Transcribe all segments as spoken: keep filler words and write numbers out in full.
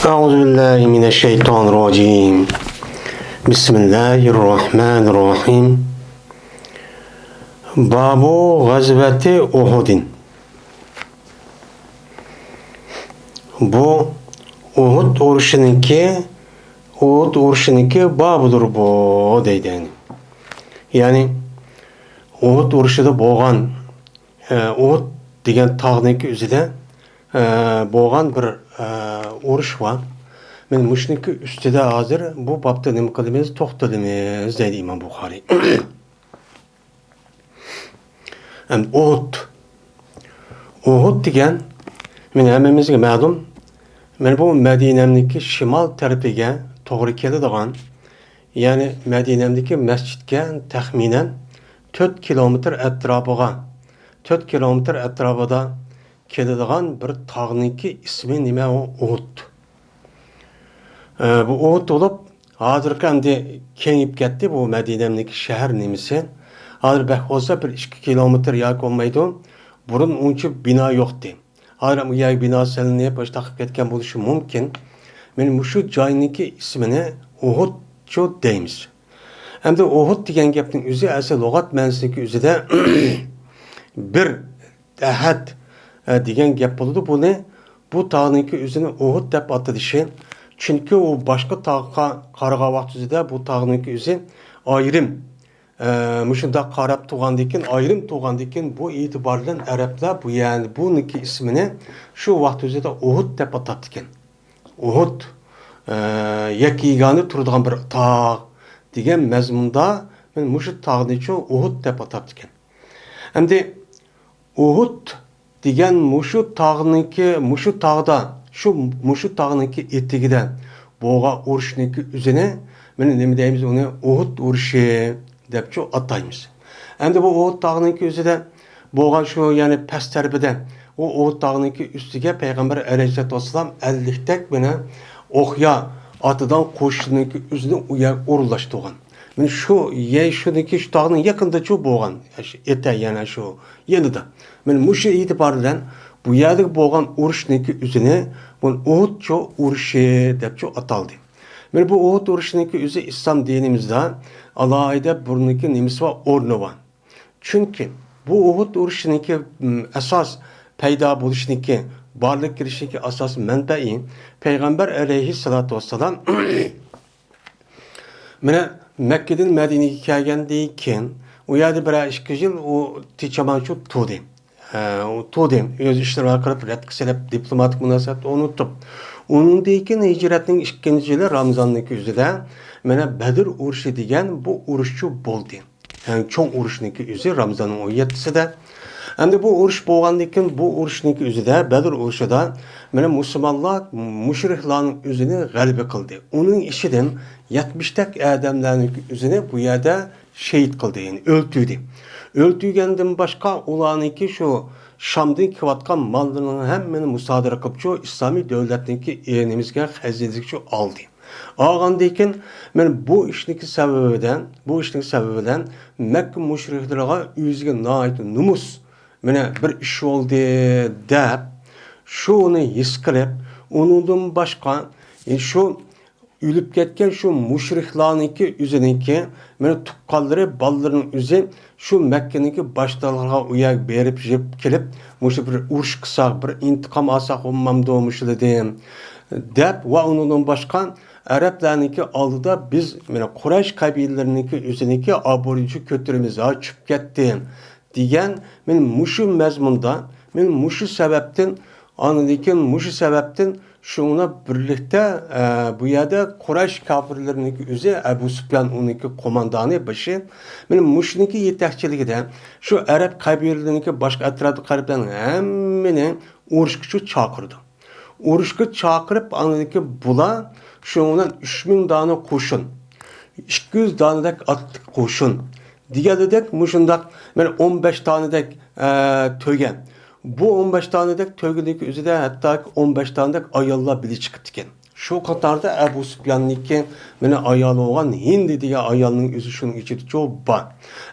أعوذ بالله من الشيطان الرجيم. بسم الله الرحمن الرحيم. باب غزوة أحد. بۇ ئۇھۇد ئۇرۇشىنىڭكى، ئۇھۇد ئۇرۇشىنىڭكى بابىدۇر بۇ، دەيدۇ يەنى. يەنى ئۇھۇد ئۇرۇشىدا بولغان، ئە، ئۇھۇد دېگەن تاغنىڭكى ئۆزىدە، ئە، بولغان بىر، ئە، ئۇرۇش بار. مەن مۇشۇنىڭكى ئۈستىدە ھازىر بۇ بابتا نېمە قىلىمىز، توختىلىمىز، دەيدۇ ئىمام بۇخارىي. ئەمدى ئۇھۇد. ئۇھۇد دېگەن، مانا ھەممىمىزگە مەلۇم، مانا بۇ مەدىنەمنىڭكى شىمال تەرىپىگە توغرا كېلىدىغان، يەنى مەدىنەمدىكى مەسچىتكە تەخمىنەن تۆت كىلومېتىر ئەتراپىغا، تۆت كىلومېتىر ئەتراپىدا كېلىدىغان بىر تاغنىڭكى ئىسمى نېمە؟ ئۇ ئۇھۇد. ئە، بۇ ئۇھۇد بولۇپ، ھازىرقى ئەمدى كېڭىيىپ كەتتى بۇ مەدىنەمدىكى شەھەر نېمىسى. ھازىر بەك بولسا بىر ئىككى كىلومېتىر ياكى بولمايدۇ. بۇرۇن ئۇنچە بىنا يوقتى. ھازىر ئۇ يەرگە بىنا سېلىنىپ، ئاشۇنداق قىلىپ كەتكەن بولۇشى مۇمكىن. مانا مۇشۇ جاينىڭكى ئىسمىنى ئۇھۇدچۇ دەيمىز. ئەمدى ئۇھۇد دېگەن گەپنىڭ ئۆزى ئەسلى لۇغەت مەنىسىدىكى ئۆزىدە بىر ئەھەد، ئە، دېگەن گەپ بولىدۇ. بۇنى، بۇ تاغنىڭكى ئۆزىنى ئۇھۇد دەپ ئاتىلىشى، چۈنكى ئۇ باشقا تاغقا قارىغان ۋاقتىدا بۇ تاغنىڭكى ئۆزى ئايرىم، ئە، مۇشۇنداق قاراپ تۇرغاندىكىن، ئايرىم تۇرغاندىكىن، بۇ ئېتىبار بىلەن ئەرەبلەر بۇ يەرنى، بۇنىڭكى ئىسمىنى شۇ ۋاقتىدا ئۇھۇد دەپ ئاتاپتىكەن. ئۇھۇد، ئە، يەككە-يېگانە تۇرىدىغان بىر تاغ دېگەن مەزمۇندا مانا مۇشۇ تاغنىچۇ ئۇھۇد دەپ ئاتاپتىكەن. ئەمدى ئۇھۇد دېگەن مۇشۇ تاغنىڭكى، مۇشۇ تاغدا، شۇ، مۇشۇ تاغنىڭكى ئېتىكىدە بولغان ئۇرۇشنىڭكى ئۆزىنى، مانا نېمە دەيمىز، ئۇنى ئۇھۇد ئۇرۇشى دەپچۇ ئاتايمىز. ئەمدى بۇ ئۇھۇد تاغنىڭكى ئۆزىدە بولغان شۇ، يەنى پەس تەرىپىدە، ئۇ ئۇھۇد تاغنىڭكى ئۈستىگە پەيغەمبەر ئەلەيھىسسالاتۇ ۋەسسالام ئەللىكتەك مانا ئوقيا ئاتىدىغان قوشۇننىڭكى ئۆزىنى ئۇ يەرگە ئورۇنلاشتۇرغان. مانا شۇ يەر شۇنىڭكى، شۇ تاغنىڭ يېقىنىدىچۇ بولغان، شۇ ئېتە يەنە شۇ يېنىدا. مانا مۇشۇ ئېتىبار بىلەن بۇ يەردىكى بولغان ئۇرۇشنىڭكى ئۆزىنى بۇ ئۇھۇدچۇ ئۇرۇشى دەپچۇ ئاتالدى. مانا بۇ ئۇھۇد ئۇرۇشىنىڭكى ئۆزى ئىسلام دىنىمىزدا ئالاھىدە بۇرنىكى نېمىسى بار، ئورنى بار. چۈنكى بۇ ئۇھۇد ئۇرۇشىنىڭكى، م، ئاساس پەيدا بولۇشىنىڭكى، بارلىققا كېلىشىنىڭكى ئاساسىي مەنبەئى پەيغەمبەر ئەلەيھىسسالاتۇ ۋەسسالام مانا مەككىدىن مەدىنىگە كەلگەندىن كېيىن، ئۇ يەردە بىرەر ئىككى يىل ئۇ تىچامانچۇ تۇردى. ھە، ئۇ تۇردى. ئۆز ئىشلىرىغا قاراپ رەتكە سېلىپ، دىپلوماتىك مۇناسىۋەتنى ئۇنتۇپ. ئۇنىڭدىن كېيىن ھىجرەتنىڭ ئىككىنچى يىلى رامىزاننىڭكى ئۆزىدە مانا بەدر ئۇرۇشى دېگەن بۇ ئۇرۇشچۇ بولدى. يەنى چوڭ ئۇرۇشنىڭكى ئۆزى رامىزاننىڭ ئون يەتتىسىدە. ئەمدى بۇ ئۇرۇش بولغاندىن كېيىن، بۇ ئۇرۇشنىڭكى ئۆزىدە، بەدر ئۇرۇشىدا، مانا مۇسۇلمانلار مۇشرىكلارنىڭ ئۆزىنى غەلىبە قىلدى. ئۇنىڭ ئىچىدىن يەتمىشتەك ئادەملەرنىڭ ئۆزىنى بۇ يەردە شېھىت قىلدى، يەنى ئۆلتۈردى. ئۆلتۈرگەندىن باشقا، ئۇلارنىڭكى شۇ شامدىن كېلىۋاتقان ماللىرىنىڭ ھەممىنى مۇسادىرە قىلىپ، شۇ ئىسلامىي دۆلەتنىڭكى ئېلىمىزگە خەزىنىسىگە شۇ ئالدى. ئالغاندىن كېيىن، مانا بۇ ئىشنىڭكى سەۋەبىدىن، بۇ ئىشنىڭ سەۋەبىدىن مەككە مۇشرىكلىرىغا ئۆزىگە ناھايىتى نومۇس، مانا بىر ئىش بولدى دەپ، شۇنى ھېس قىلىپ، ئۇنىڭدىن باشقا، ئى، شۇ ئۆلۈپ كەتكەن شۇ مۇشرىكلارنىڭكى ئۆزىنىڭكى، مانا تۇغقانلىرى، بالىلىرىنىڭ ئۆزى شۇ مەككىنىڭكى باشتىلىرىغا ئۇ يەرگە بېرىپ، يېپ كېلىپ، مۇشۇ بىر ئۇرۇش قىلساق، بىر ئىنتىقام ئالساق بولمامدۇ مۇشۇلاردىن، دەپ ۋە ئۇنىڭدىن باشقا ئەرەبلەرنىڭكى ئالدىدا بىز، مانا قۇرەيش قەبىلىلىرىنىڭكى ئۆزىنىڭكى ئابرۇيىنى كۆتۈرىمىز، ھا، چۈشۈپ كەتتى دېگەن، مانا مۇشۇ مەزمۇندا، مانا مۇشۇ سەۋەبتىن، ئاندىن كېيىن مۇشۇ سەۋەبتىن شۇنىڭ بىلەن بىرلىكتە، ئە، بۇ يەردە قۇرەيش كاپىرلىرىنىڭكى ئۆزى ئەبۇ سۇپيان، ئۇنىڭكى قوماندانى بېشى، مانا مۇشۇنىڭكى يېتەكچىلىكىدە شۇ ئەرەب قەبىلىلىرىنىڭكى باشقا ئەتراپتا قەبىلىلەرنىڭ ھەممىنى ئۇرۇشقىچۇ چاقىرىدۇ. ئۇرۇشقا چاقىرىپ، ئاندىن كېيىن بۇلار شۇنىڭ بىلەن ئۈچ مىڭ دانە قوشۇن، ئىككى يۈز دانىدەك ئاتلىق قوشۇن دېگەندەك، مۇشۇنداق، مانا ئون بەش دانىدەك، ئە، تۆگە. بۇ ئون بەش دانىدەك تۆگىنىڭكى ئۆزىدە ھەتتاكى ئون بەش دانىدەك ئاياللار بىللە چىقىپتىكەن. شۇ قاتاردا ئەبۇ سۇپياننىڭكى، مانا، ئايالى بولغان ھىندى دېگەن ئايالنىڭ ئۆزى شۇنىڭ ئىچىدىچۇ بار.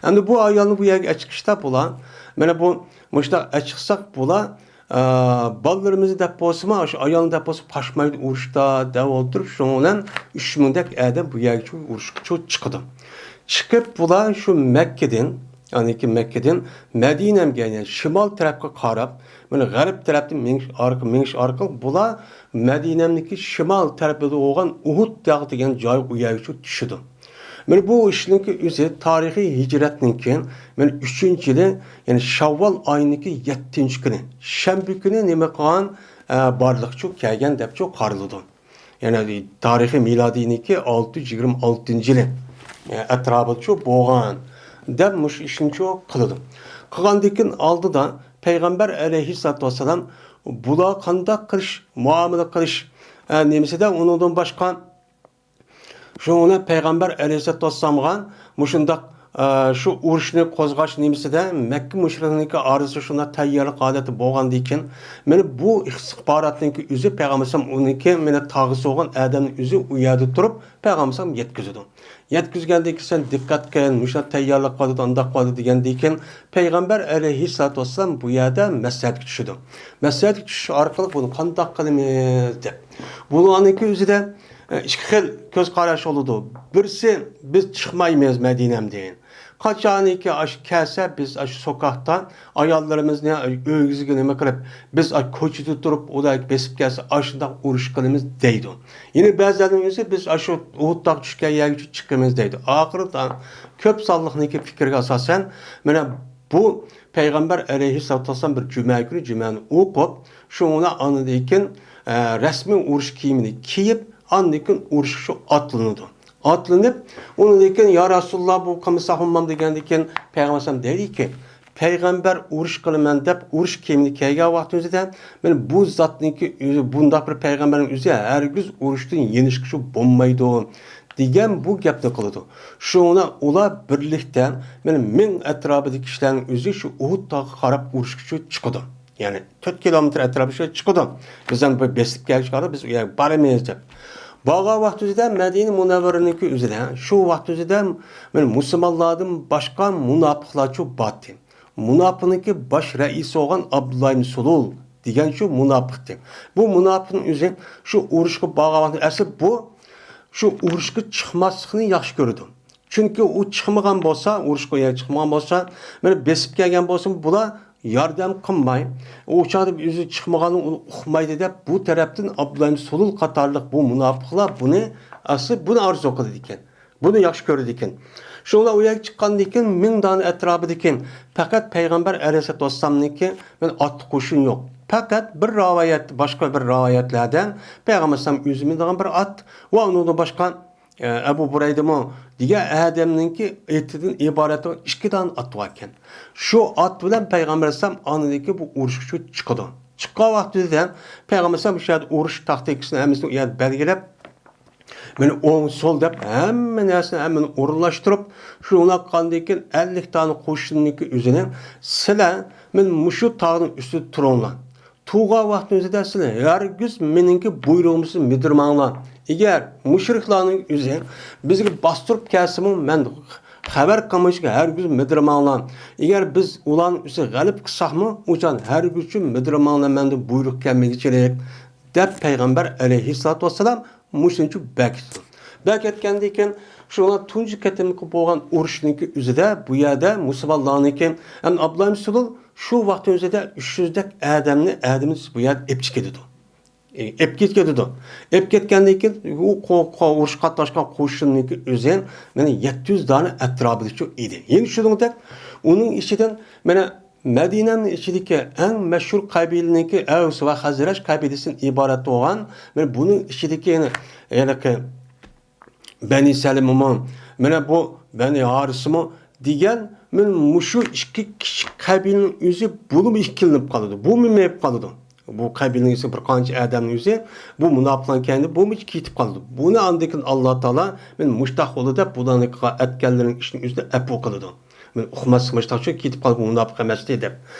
ئەمدى بۇ ئايالنى بۇ يەرگە ئەچىقىشتا بۇلار، مانا بۇ، مۇشۇنداق ئەچىقساق بۇلار، ئە، بالىلىرىمىزنى دەپ بولسىمۇ، شۇ ئايالنى دەپ بولسا پاشمايدۇ ئۇرۇشتا دەپ ئولتۇرۇپ، شۇنىڭ بىلەن ئۈچ مىڭدەك ئادەم بۇ يەرگە ئۇرۇشقا چىقىدۇ. چىقىپ، بۇلار شۇ مەككىدىن، يەنى مەككىدىن مەدىنەمگە، يەنى شىمال تەرەپكە قاراپ، مانا غەرب تەرەپتىن مېڭىش ئارقا-، مېڭىش ئارقىلىق بۇلار مەدىنەمنىڭكى شىمال تەرىپىدە بولغان ئۇھۇد تاغى دېگەن جايغا، ئۇ يەرگە چۈشىدۇ. مانا بۇ ئىشنىڭكى ئۆزى تارىخىي ھىجرەتنىڭكى، مانا ئۈچىنچى يىلى، يەنى شاۋۋال ئاينىڭكى يەتتىنچى كۈنى، شەنبە كۈنى نېمە قىلغان، ئە، بارلىقچۇ كەلگەن دەپچۇ قارىلىدۇ. يەنى تارىخىي مىلادىينىڭكى ئالتە يۈز يىگىرمە ئالتىنچى يىلى، ئە، ئەتراپىدىچۇ بولغان دەپ مۇشۇ ئىشنىچۇ قىلىدۇ. قىلغاندىن كېيىن ئالدىدا پەيغەمبەر ئەلەيھىسسالاتۇ ۋەسسالام بۇلار قانداق قىلىش، مۇئامىلە قىلىش، ئە، نېمىسىدە ئۇنىڭدىن باشقا شۇڭا پەيغەمبەر ئەلەيھىسسالاتۇ ۋەسسالامغا مۇشۇنداق، ئە، شۇ ئۇرۇشنى قوزغاش نېمىسىدە مەككە مۇشرىكلىرىنىڭكى ئارىسىدا شۇنداق تەييارلىق ھالەتتە بولغاندىن كېيىن، مانا بۇ ئىستىخباراتنىڭكى ئۆزى پەيغەمبەر ئەلەيھىسسالام ئۇنىڭكى مانا تاغا سوغان ئادەمنىڭ ئۆزى ئۇ يەردە تۇرۇپ پەيغەمبەر ئەلەيھىسسالام يەتكۈزىدۇ. يەتكۈزگەندىن كېيىن سەن دىققەت قىل، مۇشۇنداق تەييارلىق قىلىدۇ، ئانداق قىلىدۇ دېگەندىن كېيىن پەيغەمبەر ئەلەيھىسسالاتۇ ۋەسسالام بۇ يەردە مەسلىھەتكە چۈشىدۇ. مەسلىھەتكە چۈشۈش ئارقىلىق بۇنى قانداق قىلىمىز دەپ. بۇلارنىڭكى ئۆزىدە ئىككى خىل كۆز قاراش بولىدۇ. بىرسى، بىز چىقمايمىز مەدىنەمدىن. قاچانكى ئاشۇ كەلسە، بىز ئاشۇ سوكاقتا ئاياللىرىمىزنى ئۆيىگىزگە نېمە قىلىپ، بىز ئاشۇ كوچىدا تۇرۇپ، ئۇلار بېسىپ كەلسە، ئاشۇنداق ئۇرۇش قىلىمىز دەيدۇ. يەنە بەزىلەرنىڭ ئۆزى، بىز ئاشۇ ئۇھۇد تاغ چۈشكەن يەرگىچە چىقىمىز دەيدۇ. ئاخىرىدا كۆپ سانلىقنىڭكى پىكرىگە ئاساسەن، مانا بۇ پەيغەمبەر ئەلەيھىسسالاتۇ ۋەسسالام بىر جۈمە كۈنى جۈمەنى ئوقۇپ، شۇڭا ئاندىن كېيىن، ئە، رەسمىي ئۇرۇش كىيىمىنى كىيىپ، ئاندىن كېيىن ئۇرۇشقا شۇ ئاتلىنىدۇ. ئاتلىنىپ، ئۇنىڭدىن كېيىن، يا رەسۇلاللا، بۇ قىلمىساق بولمامدۇ دېگەندىن كېيىن، پەيغەمبەر ئەلەيھىسسالام دەيدىكى، پەيغەمبەر ئۇرۇش قىلىمەن دەپ ئۇرۇش كىيىمىنى كىيگەن ۋاقتىمىزدا، مانا بۇ زاتنىڭكى ئۆزى، بۇنداق بىر پەيغەمبەرنىڭ ئۆزى ھەرگىز ئۇرۇشتىن يېنىشقا شۇ بولمايدۇ، دېگەن بۇ گەپنى قىلىدۇ. شۇڭا ئۇلار بىرلىكتە، مانا مىڭ ئەتراپىدىكى كىشىلەرنىڭ ئۆزى شۇ ئۇھۇد تاغقا قاراپ ئۇرۇشقا شۇ چىقىدۇ. يەنى تۆت كىلومېتىر ئەتراپىغا چىقىدۇ. بىز ھەم بىر بېسىپ كەلگۈچە قالدۇق، بىز ئۇ يەرگە بارىمىز دەپ. بارغان ۋاقتىمىزدا مەدىنە مۇنەۋۋەرىنىڭكى ئۆزىدە، شۇ ۋاقتىمىزدا مانا مۇسۇلمانلاردىن باشقا مۇناپىقلارچۇ بارتى. مۇناپىقنىڭكى باش رەئىسى بولغان ئابدۇللا ئىبن سۇلۇل دېگەن شۇ مۇناپىقتى. بۇ مۇناپىقنىڭ ئۆزى شۇ ئۇرۇشقا بارغان ۋاقتى، ئەسلى بۇ شۇ ئۇرۇشقا چىقماسلىقنى ياخشى كۆرىدۇ. چۈنكى ئۇ چىقمىغان بولسا، ئۇرۇشقا يەنە چىقمىغان بولسا، مانا بېسىپ كەلگەن بولسىمۇ، بۇلار ياردەم قىلماي، ئۇ چاغدا ئۆزى چىقمىغاننى ئۇ ئۇقمايدۇ دەپ، بۇ تەرەپتىن ئابدۇللا ئىبن سۇلۇل قاتارلىق بۇ مۇناپىقلار بۇنى، ئەسلى بۇنى ئارزۇ قىلىدىكەن. بۇنى ياخشى كۆرىدىكەن. شۇڭلار ئۇ يەرگە چىققاندىن كېيىن، مىڭ دانە ئەتراپىدىكى پەقەت پەيغەمبەر ئەلەيھىسسالاتۇ ۋەسسالامنىڭكى مانا ئاتلىق قوشۇن يوق. پەقەت بىر رىۋايەت، باشقا بىر رىۋايەتلەردە پەيغەمبەر ئەلەيھىسسالام ئۆزى مىنىدىغان بىر ئات ۋە ئۇنىڭدىن باشقا ئە، ئەبۇ بۇرەيدىمۇ دېگەن ئادەمنىڭكى ئېتىدىن ئىبارەت بولغان ئىككى دانە ئات بار ئىكەن. شۇ ئات بىلەن پەيغەمبەر ئەلەيھىسسالام ئاندىن كېيىن بۇ ئۇرۇشقا چىقىدۇ. چىققان ۋاقتىدا پەيغەمبەر ئەلەيھىسسالام شۇ يەردە ئۇرۇش تاكتىكىسىنى ھەممىسىنى ئۇ يەردە بەلگىلەپ، مانا ئوڭ، سول دەپ ھەممە نەرسىنى ھەممىنى ئورۇنلاشتۇرۇپ، شۇنداق قىلغاندىن كېيىن ئەللىك دانە قوشۇننىڭكى ئۆزىنى، سىلەر مانا مۇشۇ تاغنىڭ ئۈستىدە تۇرۇڭلار. تۇرغان ۋاقتىڭىزدا سىلەر ھەرگىز مېنىڭكى بۇيرۇغۇمنى مىدىرماڭلار. ئەگەر مۇشرىكلارنىڭ ئۆزى بىزگە باستۇرۇپ كەلسىمۇ، مەن خەۋەر قىلمىشىغا ھەرگىز مىدىرماڭلار. ئەگەر بىز ئۇلارنىڭ ئۈستىگە غەلىبە قىلساقمۇ، ئۇچان ھەرگىزچۇ مىدىرماڭلار مەندىن بۇيرۇق كەلمىگۈچىلىك، دەپ پەيغەمبەر ئەلەيھىسسالاتۇ ۋەسسالام مۇشۇنچە بەك ئېيتىدۇ. بەك ئېيتكەندىن كېيىن، شۇڭا تۇنجى قېتىمقى بولغان ئۇرۇشنىڭكى ئۆزىدە بۇ يەردە مۇسۇلمانلارنىڭكى، ھەم ئابدۇللا ئىبن سۇلۇل شۇ ۋاقىتنىڭ ئۆزىدە ئۈچ يۈزدەك ئادەمنى، ئادەمنى بۇ يەردە ئېپچىقىپ كېتىدۇ. ئېپكېتىپ كېتىدۇ. ئېپكەتكەندىن كېيىن، ئۇ قو-، قو-، ئۇرۇشقا قاتناشقان قوشۇننىڭكى ئۆزى، مانا، يەتتە يۈز دانە ئەتراپىدىچۇ ئىدى. يەنە شۇنىڭدەك، ئۇنىڭ ئىچىدىن، مانا، مەدىنەنىڭ ئىچىدىكى ئەڭ مەشھۇر قەبىلىنىڭكى ئەۋس ۋە خەزرەج قەبىلىسىدىن ئىبارەت بولغان، مانا، بۇنىڭ ئىچىدىكى، يەنە، ھېلىقى بەنى سەلىمىمۇ، مانا بۇ بەنى ھارىسىمۇ دېگەن، مانا مۇشۇ ئىككى كىچىك قەبىلىنىڭ ئۆزى بۇلىمۇ ئىككىلىنىپ قالىدۇ، بۇمۇ مېڭىپ قالىدۇ. بۇ قەبىلىنىڭ ئىچىدە بىر قانچە ئادەمنىڭ ئۆزى بۇ مۇناپىقلارنىڭ كەينىدە بۇمۇ كېتىپ قالىدۇ. بۇنى ئاندىن كېيىن ئاللا تائالا، مانا مۇشتاق بولدى دەپ، بۇلارنىڭ قىلغان ئەتكەنلىرىنىڭ ئىشىنىڭ ئۆزىنى ئەپۇ قىلىدۇ. مانا ئۇقماسلىق مۇشتاقچۇ كېتىپ قالدى، بۇ مۇناپىق ئەمەستى دەپ.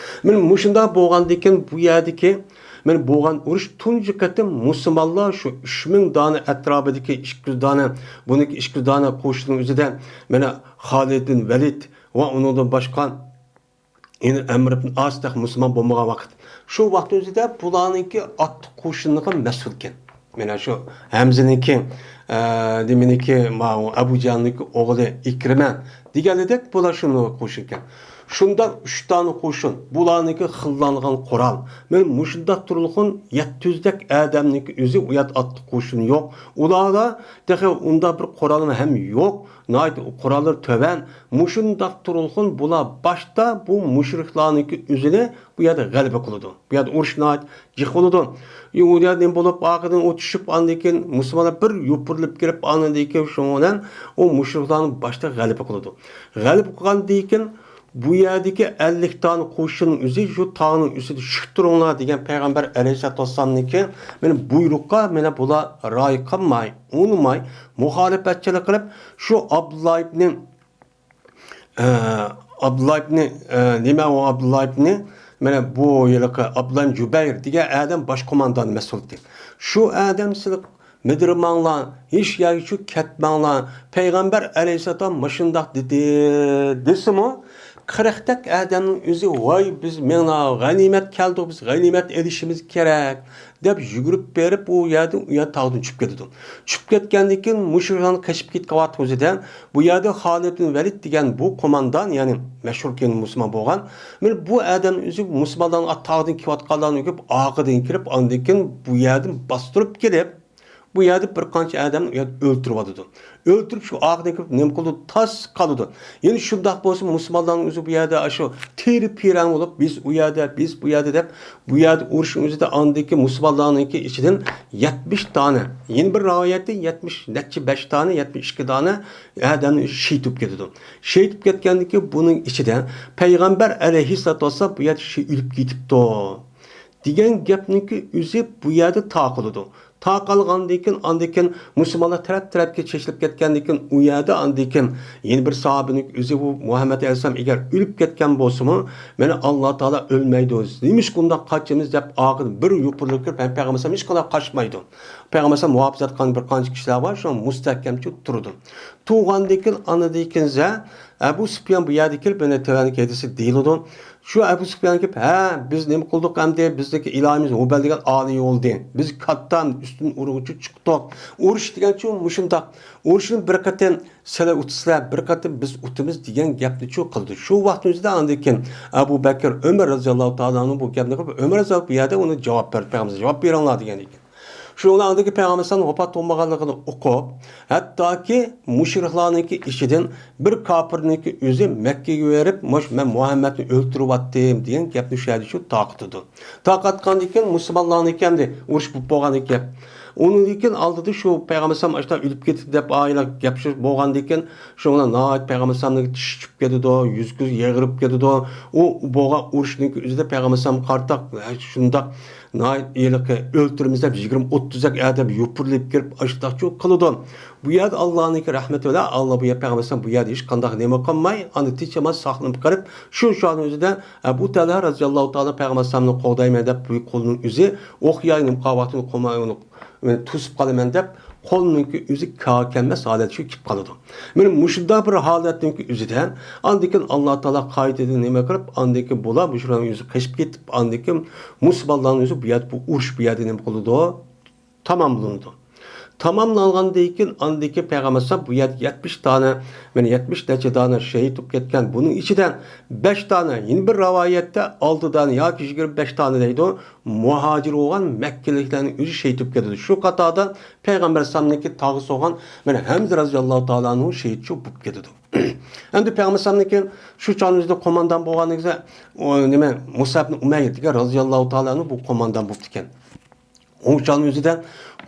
مانا مۇشۇنداق بولغاندىن كېيىن بۇ يەردىكى، مانا بولغان ئۇرۇش تۇنجى قېتىم مۇسۇلمانلار شۇ ئۈچ مىڭ دانە ئەتراپىدىكى ئىككى يۈز دانە، بۇنىڭكى ئىككى يۈز دانە قوشۇننىڭ ئۆزىدە، مانا خالىد بىن ۋەلىد ۋە ئۇنىڭدىن باشقا يەنە ئەمر ئىبن ئاس تېخى مۇسۇلمان بولمىغان ۋاقىت. شۇ ۋاقىتنىڭ ئۆزىدە بۇلارنىڭكى ئاتلىق قوشۇنلىرىغا مەسئۇلكەن. مانا شۇ ھەمزىنىڭكى، ئە، نېمىنىڭكى، ماۋۇ ئەبۇ جەھىلنىڭكى ئوغلى ئىكرىمە دېگەنلىدەك بۇلار شۇنىڭغا قوشۇلغان. شۇنداق ئۈچ دانە قوشۇن، بۇلارنىڭكى خىللانغان قورال. مانا مۇشۇنداق تۇرۇلغان يەتتە يۈزدەك ئادەمنىڭكى ئۆزى ئۇ يەردە ئاتلىق قوشۇن يوق. ئۇلاردا تېخى ئۇنداق بىر قورالمۇ ھەم يوق. ناھايىتى قوراللىرى تۆۋەن. مۇشۇنداق تۇرۇلغان بۇلار باشتا بۇ مۇشرىكلارنىڭكى ئۆزىنى بۇ يەردە غەلىبە قىلىدۇ. بۇ يەردە ئۇرۇش ناھايىتى جىق بولىدۇ. ئۇ يەردە نېمە بولۇپ، ئارقىدىن ئۇ چۈشۈپ، ئاندىن كېيىن مۇسۇلمانلار بىر يوپۇرۇلۇپ كىرىپ، ئاندىن كېيىن شۇنىڭ بىلەن ئۇ مۇشرىكلارنى باشتا غەلىبە قىلىدۇ. غەلىبە قىلغاندىن كېيىن بۇ يەردىكى ئەللىك دانە قوشۇننىڭ ئۆزى شۇ تاغنىڭ ئۈستىدە چىقىپ تۇرۇڭلار دېگەن پەيغەمبەر ئەلەيھىسسالاتۇ ۋەسسالامنىڭكى مانا بۇيرۇققا مانا بۇلار رايى قىلماي، ئۇنىماي، مۇخالىپەتچىلىك قىلىپ، شۇ ئابدۇللا ئىبنى ئە، ئابدۇللا ئىبنى، ئە، نېمە ئۇ ئابدۇللا ئىبنى؟ مانا بۇ ھېلىقى ئابدۇللا ئىبنى جۇبەير دېگەن ئادەم باش قوماندان مەسئۇلىتى. شۇ ئادەم سىلى مىدىرماڭلار، ھېچ يەرگىچۇ كەتمەڭلار. پەيغەمبەر ئەلەيھىسسالام مۇشۇنداق دېدى، دېسىمۇ، قىرىقتەك ئادەمنىڭ ئۆزى، ۋاي، بىز مېڭە غەنىيمەت كەلدۇق، بىز غەنىيمەت ئېلىشىمىز كېرەك، دەپ يۈگۈرۈپ بېرىپ، ئۇ يەردىن، ئۇ يەر تاغدىن چۈشۈپ كېتىدۇ. چۈشۈپ كەتكەندىن كېيىن، مۇشرىكلارنىڭ قېچىپ كېتىۋاتقۇزىدە، بۇ يەردە خالىد بىن ۋەلىد دېگەن بۇ قوماندان، يەنى مەشھۇر كېيىن مۇسۇلمان بولغان، مانا بۇ ئادەم ئۆزى مۇسۇلمانلارنىڭ تاغدىن كېلىۋاتقانلارنى كۆرۈپ، ئارقىدىن كىرىپ، ئاندىن كېيىن بۇ يەردىن باستۇرۇپ كېلىپ، بۇ يەردە بىر قانچە ئادەمنى ئۆلتۈرۈۋاتىدۇ. ئۆلتۈرۈپ، شۇ ئارقىدىن كىرىپ نېمە قىلىدۇ؟ تاس قالىدۇ. يەنە شۇنداق بولسا، مۇسۇلمانلارنىڭ ئۆزى بۇ يەردە شۇ تېرە پىرەڭ بولۇپ، بىز ئۇ يەردە، بىز بۇ يەردە دەپ، بۇ يەردە ئۇرۇشنىڭ ئۆزىدە ئاندىكى مۇسۇلمانلارنىڭكى ئىچىدىن يەتمىش دانە، يەنە بىر رىۋايەتتە يەتمىش نەچچە بەش دانە، يەتمىش ئىككى دانە ئادەمنى شېھىت بولۇپ كېتىدۇ. شېھىت بولۇپ كەتكەندىن كېيىن بۇنىڭ ئىچىدە پەيغەمبەر ئەلەيھىسسالاتۇ ۋەسسالام بۇ يەردە شېھىت ئۆلۈپ كېتىپتۇ دېگەن گەپنىڭكى ئۆزى بۇ يەردە تاقىلىدۇ. تاقالغاندىن كېيىن، ئاندىن كېيىن مۇسۇلمانلار تەرەپ-تەرەپكە چېچىلىپ كەتكەندىن كېيىن، ئۇ يەردە ئاندىن كېيىن يەنە بىر ساھابىنىڭ ئۆزى، بۇ مۇھەممەد ئەلەيھىسسالام ئەگەر ئۆلۈپ كەتكەن بولسىمۇ، مانا ئاللا تائالا ئۆلمەيدۇ، نېمىشقا ئۇنداق قاچىمىز دەپ ئارقىدىن بىر يوپۇرۇلۇپ كىرىپ، ھەم پەيغەمبەر ئەلەيھىسسالام ھېچقانداق قاچمايدۇ. پەيغەمبەر ئەلەيھىسسالام مۇھاپىزەت قىلغان بىر قانچە كىشىلەر بار، شۇ مۇستەھكەمچە تۇرىدۇ. تۇرغاندىن كېيىن، ئاندىن كېيىن ئەبۇ سۇپيان بۇ يەردە كېلىپ، مانا تۆۋەندىكى ھەدىسى دېيىلىدۇ. شۇ ئەبۇ سۇپيان كېلىپ، ھە، بىز نېمە قىلدۇق ئەمدى؟ بىزنىڭكى ئىلاھىمىز ھۇبەل دېگەن ئالىي بولدى. بىز كاتتا ئۈستۈن ئۇرغۇچە چىقتۇق. ئۇرۇش دېگەنچۇ مۇشۇنداق. ئۇرۇشنى بىر قېتىم سىلەر ئۇتىسىلەر، بىر قېتىم بىز ئۇتىمىز دېگەن گەپنىچۇ قىلدى. شۇ ۋاقىتنىڭ ئۆزىدە ئاندىن كېيىن ئەبۇ بەكىر، ئۆمەر رەزىياللاھۇ تائالا ئەنھۇ بۇ گەپنى قىلىپ، ئۆمەر رەزىياللاھۇ بۇ يەردە ئۇنى جاۋاب بەردى، پەيغەمبەر جاۋاب بېرىڭلار دېگەن ئىكەن. شۇنىڭ بىلەن ئاندىكى پەيغەمبەر ئەلەيھىسسالام ۋاپات بولمىغانلىقىنى ئۇقۇپ، ھەتتاكى مۇشرىكلارنىڭكى ئىچىدىن بىر كاپىرنىڭكى ئۆزى مەككىگە بېرىپ، مۇش مەن مۇھەممەدنى ئۆلتۈرۈۋەتتىم دېگەن گەپنى شۇ يەردە شۇ تارقىتىدۇ. تارقاتقاندىن كېيىن مۇسۇلمانلارنىڭكى ئەمدى ئۇرۇش بولۇپ بولغاندىن كېيىن، ئۇنىڭدىن كېيىن ئالدىدا شۇ پەيغەمبەر ئەلەيھىسسالام ئاشۇنداق ئۆلۈپ كېتىپ دەپ ئائىلە گەپ سۆز بولغاندىن كېيىن، شۇنىڭ بىلەن ناھايىتى پەيغەمبەر ئەلەيھىسسالامنىڭ چىشى چۈشۈپ كېتىدۇ، يۈزى كۆزى يېغىرىپ كېتىدۇ. ئۇ بولغان ئۇرۇشنىڭكى ئۆزىدە پەيغەمبەر ئەلەيھىسسالامغا قارىتا شۇنداق ناھايىتى ھېلىقى ئۆلتۈرىمىز دەپ يىگىرمە ئوتتۇزدەك ئادەم يوپۇرۇلۇپ كىرىپ، ئاشۇنداقچۇ قىلىدۇ. بۇ يەردە ئاللانىڭكى رەھمىتى بىلەن ئاللا بۇ يەر پەيغەمبەر ئەلەيھىسسالام بۇ يەردە ھېچقانداق نېمە قىلماي، ئاندىن تىنچ ئامان ساقلىنىپ قېلىپ، شۇ چاغنىڭ ئۆزىدە ئەبۇ تەلھە رەزىياللاھۇ تائالا پەيغەمبەر ئەلەيھىسسالامنى قوغدايمەن دەپ بۇ قولىنىڭ ئۆزى ئوق ياي نېمە قىلغان ۋاقتىنى قويماي ئۇنى مەن توسۇپ قالىمەن دەپ، قولىنىڭكى ئۆزى كارى كەلمەس ھالەتكە كېلىپ قالىدۇ. مانا مۇشۇنداق بىر ھالەتنىڭكى ئۆزىدە، ئاندىن كېيىن ئاللا تائالا قايتىدىن نېمە قىلىپ، ئاندىن كېيىن بۇلار مۇشۇلارنىڭ ئۆزى قېچىپ كېتىپ، ئاندىن كېيىن مۇسۇلمانلارنىڭ ئۆزى بۇ يەردە، بۇ ئۇرۇش بۇ يەردە نېمە قىلىدۇ؟ تاماملىنىدۇ. تاماملانغاندىن كېيىن، ئاندىن كېيىن پەيغەمبەر ئەلەيھىسسالام بۇ يەردە يەتمىش دانە، مانا يەتمىش نەچچە دانە شېھىت بولۇپ كەتكەن. بۇنىڭ ئىچىدە بەش دانە، يەنە بىر رىۋايەتتە ئالتە دانە ياكى يىگىرمە بەش دانە دەيدۇ، مۇھاجىر بولغان مەككىلىكلەرنىڭ ئۆزى شېھىت بولۇپ كېتىدۇ. شۇ قاتاردا پەيغەمبەر ئەلەيھىسسالامنىڭكى تاغىسى بولغان مانا ھەمزە رەزىياللاھۇ تائالا ئەنھۇ شېھىتچۇ بولۇپ كېتىدۇ. ئەمدى پەيغەمبەر ئەلەيھىسسالامنىڭكى شۇ چاغنىڭ ئۆزىدە قوماندان بولغان دېسە، ئۇ نېمە، مۇسئەب ئىبن ئۇمەير دېگەن رەزىياللاھۇ تائالا ئەنھۇ بۇ قوماندان بوپتىكەن. ئۇ چاغنىڭ ئۆزىدە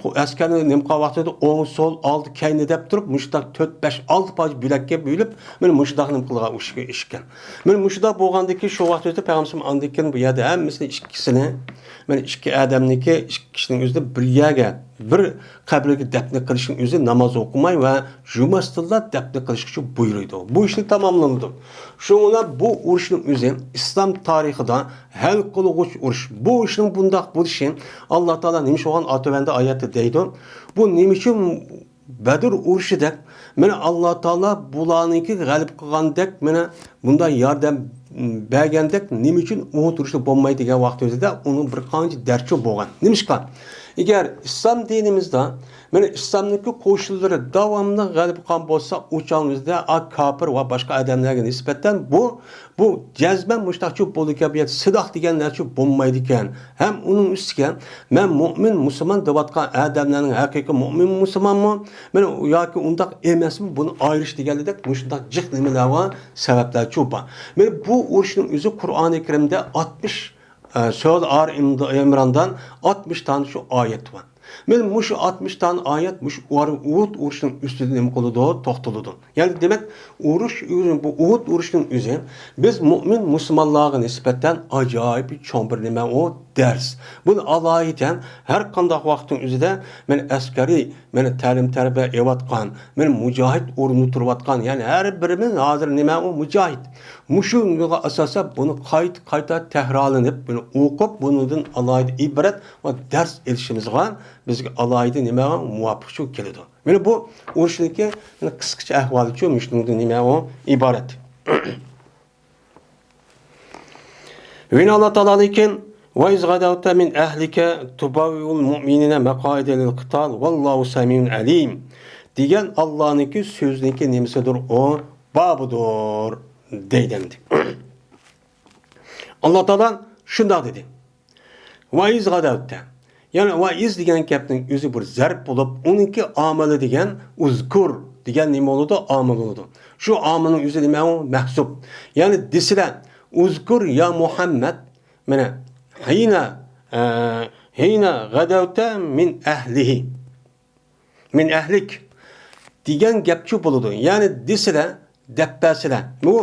ئەسكەرنى نېمە قىلغان ۋاقتىدا ئوڭ، سول، ئالدى، كەينى دەپ تۇرۇپ، مۇشۇنداق تۆت، بەش، ئالتە پارچە بۆلەككە بۆلۈپ، مانا مۇشۇنداق نېمە قىلغان ئىش ئىكەن. مانا مۇشۇنداق بولغاندىن كېيىن شۇ ۋاقىت ئۆتۈپ پەيغەمبەر ئاندىن كېيىن بۇ يەردە ھەممىسىنى ئىككىسىنى، مانا ئىككى ئادەمنىڭكى، ئىككى كىشىنىڭ ئۆزىنى بىر يەرگە، بىر قەبرىگە دەپنە قىلىشنىڭ ئۆزى ناماز ئوقۇماي ۋە يۇماستىنلا دەپنە قىلىشقىچە بۇيرۇيدۇ. بۇ ئىشنى تاماملىنىدۇ. شۇڭا بۇ ئۇرۇشنىڭ ئۆزى ئىسلام تارىخىدا ھەل قىلغۇچ ئۇرۇش. بۇ ئىشنىڭ بۇنداق بولۇشى، ئاللا تائالا نېمە ئىش بولغان تۆۋەندە ئايەتتە دەيدۇ. بۇ نېمە ئۈچۈن بەدر ئۇرۇشىدەك، مانا ئاللا تائالا بۇلارنىڭكى غەلىبە قىلغاندەك، مانا بۇنداق ياردەم بەرگەندەك نېمە ئۈچۈن ئۇنى تۇرۇشقا بولمايدۇ دېگەن ۋاقتىمىزدا ئۇنىڭ بىر قانچە دەرىجىسى بولغان. نېمىشقا؟ ئەگەر ئىسلام دىنىمىزدا، مانا، ئىسلامنىڭكى قوشۇنلىرى داۋاملىق غەلىبە قىلغان بولسا، ئۇ چاغنىڭ ئۆزىدە ئا كاپىر ۋە باشقا ئادەملەرگە نىسبەتەن بۇ، بۇ جەزمەن مۇشۇنداقچە بولىدىكەن، بۇ يەردە سىلاھ دېگەن نەرسە بولمايدىكەن. ھەم ئۇنىڭ ئۈستىگە مەن مۆمىن مۇسۇلمان دەۋاتقان ئادەملەرنىڭ ھەقىقىي مۆمىن مۇسۇلمانمۇ، مانا، ياكى ئۇنداق ئەمەسمۇ، بۇنى ئايرىش دېگەندەك مۇشۇنداق جىق نېمىلەر بار، سەۋەبلەر چوپان. مانا بۇ ئۇرۇشنىڭ ئۆزى قۇرئانى كەرىمدە ئاتمىش، ئە، سۈرە ئال ئىمراندىن ئاتمىش دانە شۇ ئايەت بار. مانا مۇشۇ ئاتمىش دانە ئايەت مۇشۇ ئۇھۇد ئۇرۇشىنىڭ ئۈستىدە نېمە قىلىدۇ؟ توختىلىدۇ. يەنى دېمەك، ئۇرۇش، بۇ ئۇھۇد ئۇرۇشىنىڭ ئۆزى بىز مۆمىن مۇسۇلمانلارغا نىسبەتەن ئاجايىپ چوڭ بىر نېمە ئۇ؟ دەرس. بۇنى ئالاھىدە ھەر قانداق ۋاقىتنىڭ ئۆزىدە مانا ئەسكەرىي، مانا تەلىم-تەربىيە ئېلىۋاتقان، مانا مۇجاھىد ئورنىدا تۇرۇۋاتقان، يەنى ھەر بىرىمىز ھازىر نېمە ئۇ؟ مۇجاھىد. مۇشۇنىڭغا ئاساسەن بۇنى قايتا-قايتا تەكرارلىنىپ، بۇنى ئوقۇپ، بۇنىڭدىن ئالاھىدە ئىبرەت ۋە دەرس ئېلىشىمىزغا بىزگە ئالاھىدە نېمە مۇۋاپىق شۇ كېلىدۇ. مانا بۇ ئۇرۇشنىڭكى، مانا، قىسقىچە ئەھۋالىچۇ مۇشۇنىڭدىن نېمە ئۇ ئىبارەت. يەنە ئاللا تائالانىڭكى، «وإذ غدوت من أهلك تبوئ المؤمنين مقاعد للقتال والله سميع عليم» دېگەن ئاللانىڭكى سۆزىنىڭكى نېمىسىدۇر ئۇ؟ بابىدۇر دەيدۇ ئەمدى. ئاللا تائالا شۇنداق دېدى. «وإذ غدوت». يەنى «وإذ» دېگەن گەپنىڭ ئۆزى بىر زەرپ بولۇپ، ئۇنىڭكى ئامىلى دېگەن «ئۇزكۇر» دېگەن نېمە بولىدۇ؟ ئامىل بولىدۇ. شۇ ئامىلنىڭ ئۆزى نېمە ئۇ؟ مەھزۇپ. يەنى دېسىلە، «ئۇزكۇر يا مۇھەممەد، مانا، ھىنا، ئە، ھىنا غدوت من أهله، من أهلك» دېگەن گەپچۇ بولىدۇ. يەنى دېسىلە، دەپ بەرسىلە. بۇ،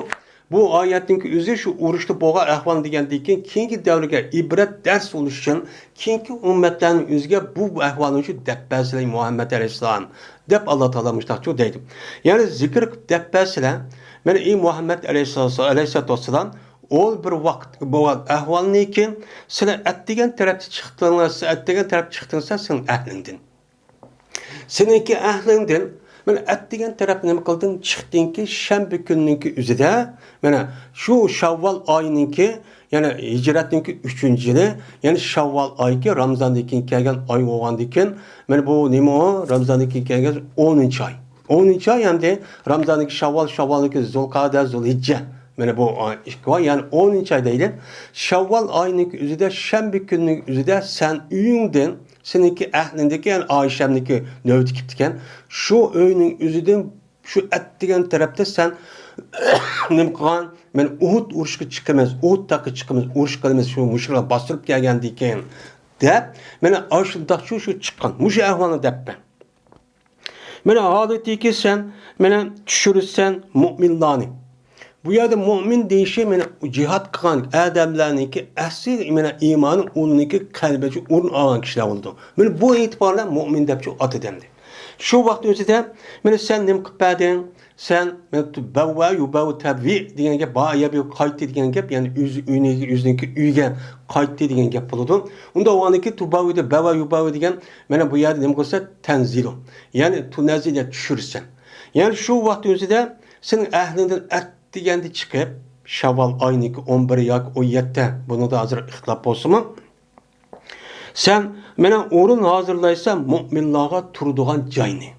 بۇ ئايەتنىڭكى ئۆزى شۇ ئۇرۇشتا بولغان ئەھۋالنى دېگەندىن كېيىن، كېيىنكى دەۋرگە ئىبرەت، دەرس بولۇش ئۈچۈن، كېيىنكى ئۈممەتلەرنىڭ ئۆزىگە بۇ، بۇ ئەھۋالنى شۇ دەپ بەرسىلە، مۇھەممەد ئەلەيھىسسالام، دەپ ئاللا تائالا مۇشۇنداقچۇ دەيدۇ. يەنى زىكىر قىلىپ دەپ بەرسىلە، مانا، ئى مۇھەممەد ئەلەيھىسسالام، ئەلەيھىسسالاتۇ ۋەسسالام، ئول بىر ۋاقىت بولغان ئەھۋالنى كېيىن، سىلەر ئەتىگەن تەرەپتە چىقتىڭلار، سىلەر ئەتىگەن تەرەپ چىقتىڭسىلەر، سېنىڭ ئەھلىڭدىن. سېنىڭكى ئەھلىڭدىن، مانا، ئەتىگەن تەرەپ نېمە قىلدىڭ؟ چىقتىڭكى شەنبە كۈننىڭكى ئۆزىدە، مانا، شۇ شاۋۋال ئايىنىڭكى، يەنى ھىجرەتنىڭكى ئۈچىنچى يىلى، يەنى شاۋۋال ئايكى رامزاندىن كېيىن كەلگەن ئاي بولغاندىن كېيىن، مانا، بۇ نېمە ئۇ؟ رامزاندىن كېيىن كەلگەن ئونىنچى ئاي. ئونىنچى ئاي ئەمدى رامزاندىكى شاۋۋال، شاۋۋالنىڭكى زۇلقەدە، زۇلھىججە. مانا بۇ ئىككى ئاي، يەنى ئونىنچى ئاي دەيلى. شاۋۋال ئايىنىڭكى ئۆزىدە، شەنبە كۈننىڭ ئۆزىدە سەن ئۆيۈڭدىن سېنىڭكى ئەھلىڭدىكى، يەنى ئائىشەمنىڭكى نۆۋىتى كېلىپتىكەن. شۇ ئۆينىڭ ئۆزىدىن شۇ ئەتىگەن تەرەپتە سەن نېمە قىلغان؟ مەن ئۇھۇد ئۇرۇشقا چىقىمىز، ئۇھۇد تاغقا چىقىمىز، ئۇرۇش قىلىمىز، شۇ مۇشرىكلار باستۇرۇپ كەلگەندىكىن دەپ، مانا ئاشۇنداقچۇ شۇ چىققان. مۇشۇ ئەھۋالنى دەپ بەر. مانا ھالىتىكى سەن، مانا چۈشۈرىسەن مۆمىنلارنى. بۇ يەردە مۆمىن دېيىشى، مانا جىھاد قىلغان ئادەملەرنىڭكى ئەسلى، مانا ئىمانى ئۇنىڭكى قەلبىدە ئورۇن ئالغان كىشىلەر بولىدۇ. مانا بۇ ئېتىباردا مۆمىن دەپ شۇ ئاتىدى ئەمدى. شۇ ۋاقىت ئۆزىدە، مانا سەن نېمە قىلىپ بەردىڭ؟ سەن، مانا، بەۋۋە يۇبەۋۋۇ تەبۋىئ دېگەن گەپ بار، يا بۇ قايتتى دېگەن گەپ، يەنى ئۆز ئۆيىنىڭكى، ئۆزىنىڭكى ئۆيىگە قايتتى دېگەن گەپ بولىدۇ. ئۇندا ئۇنىڭكى تۇبەۋۋۇدە، بەۋۋە يۇبەۋۋۇ دېگەن، مانا بۇ يەردە نېمە قىلسا، تەنزىلۇ. يەنى تۇنەززىل، يا چۈشۈرىسەن. يەنى شۇ ۋاقىت ئۆزىدە سېنىڭ ئەھلىڭدىن ئەتىگەندە چىقىپ، شاۋۋال ئاينىڭكى ئون بىر ياكى ئون يەتتە، بۇنىڭدا ھازىر ئىختىلاپ بولسىمۇ، سەن مانا ئورۇن ھازىرلايسەن مۆمىنلارغا تۇرىدىغان جاينى.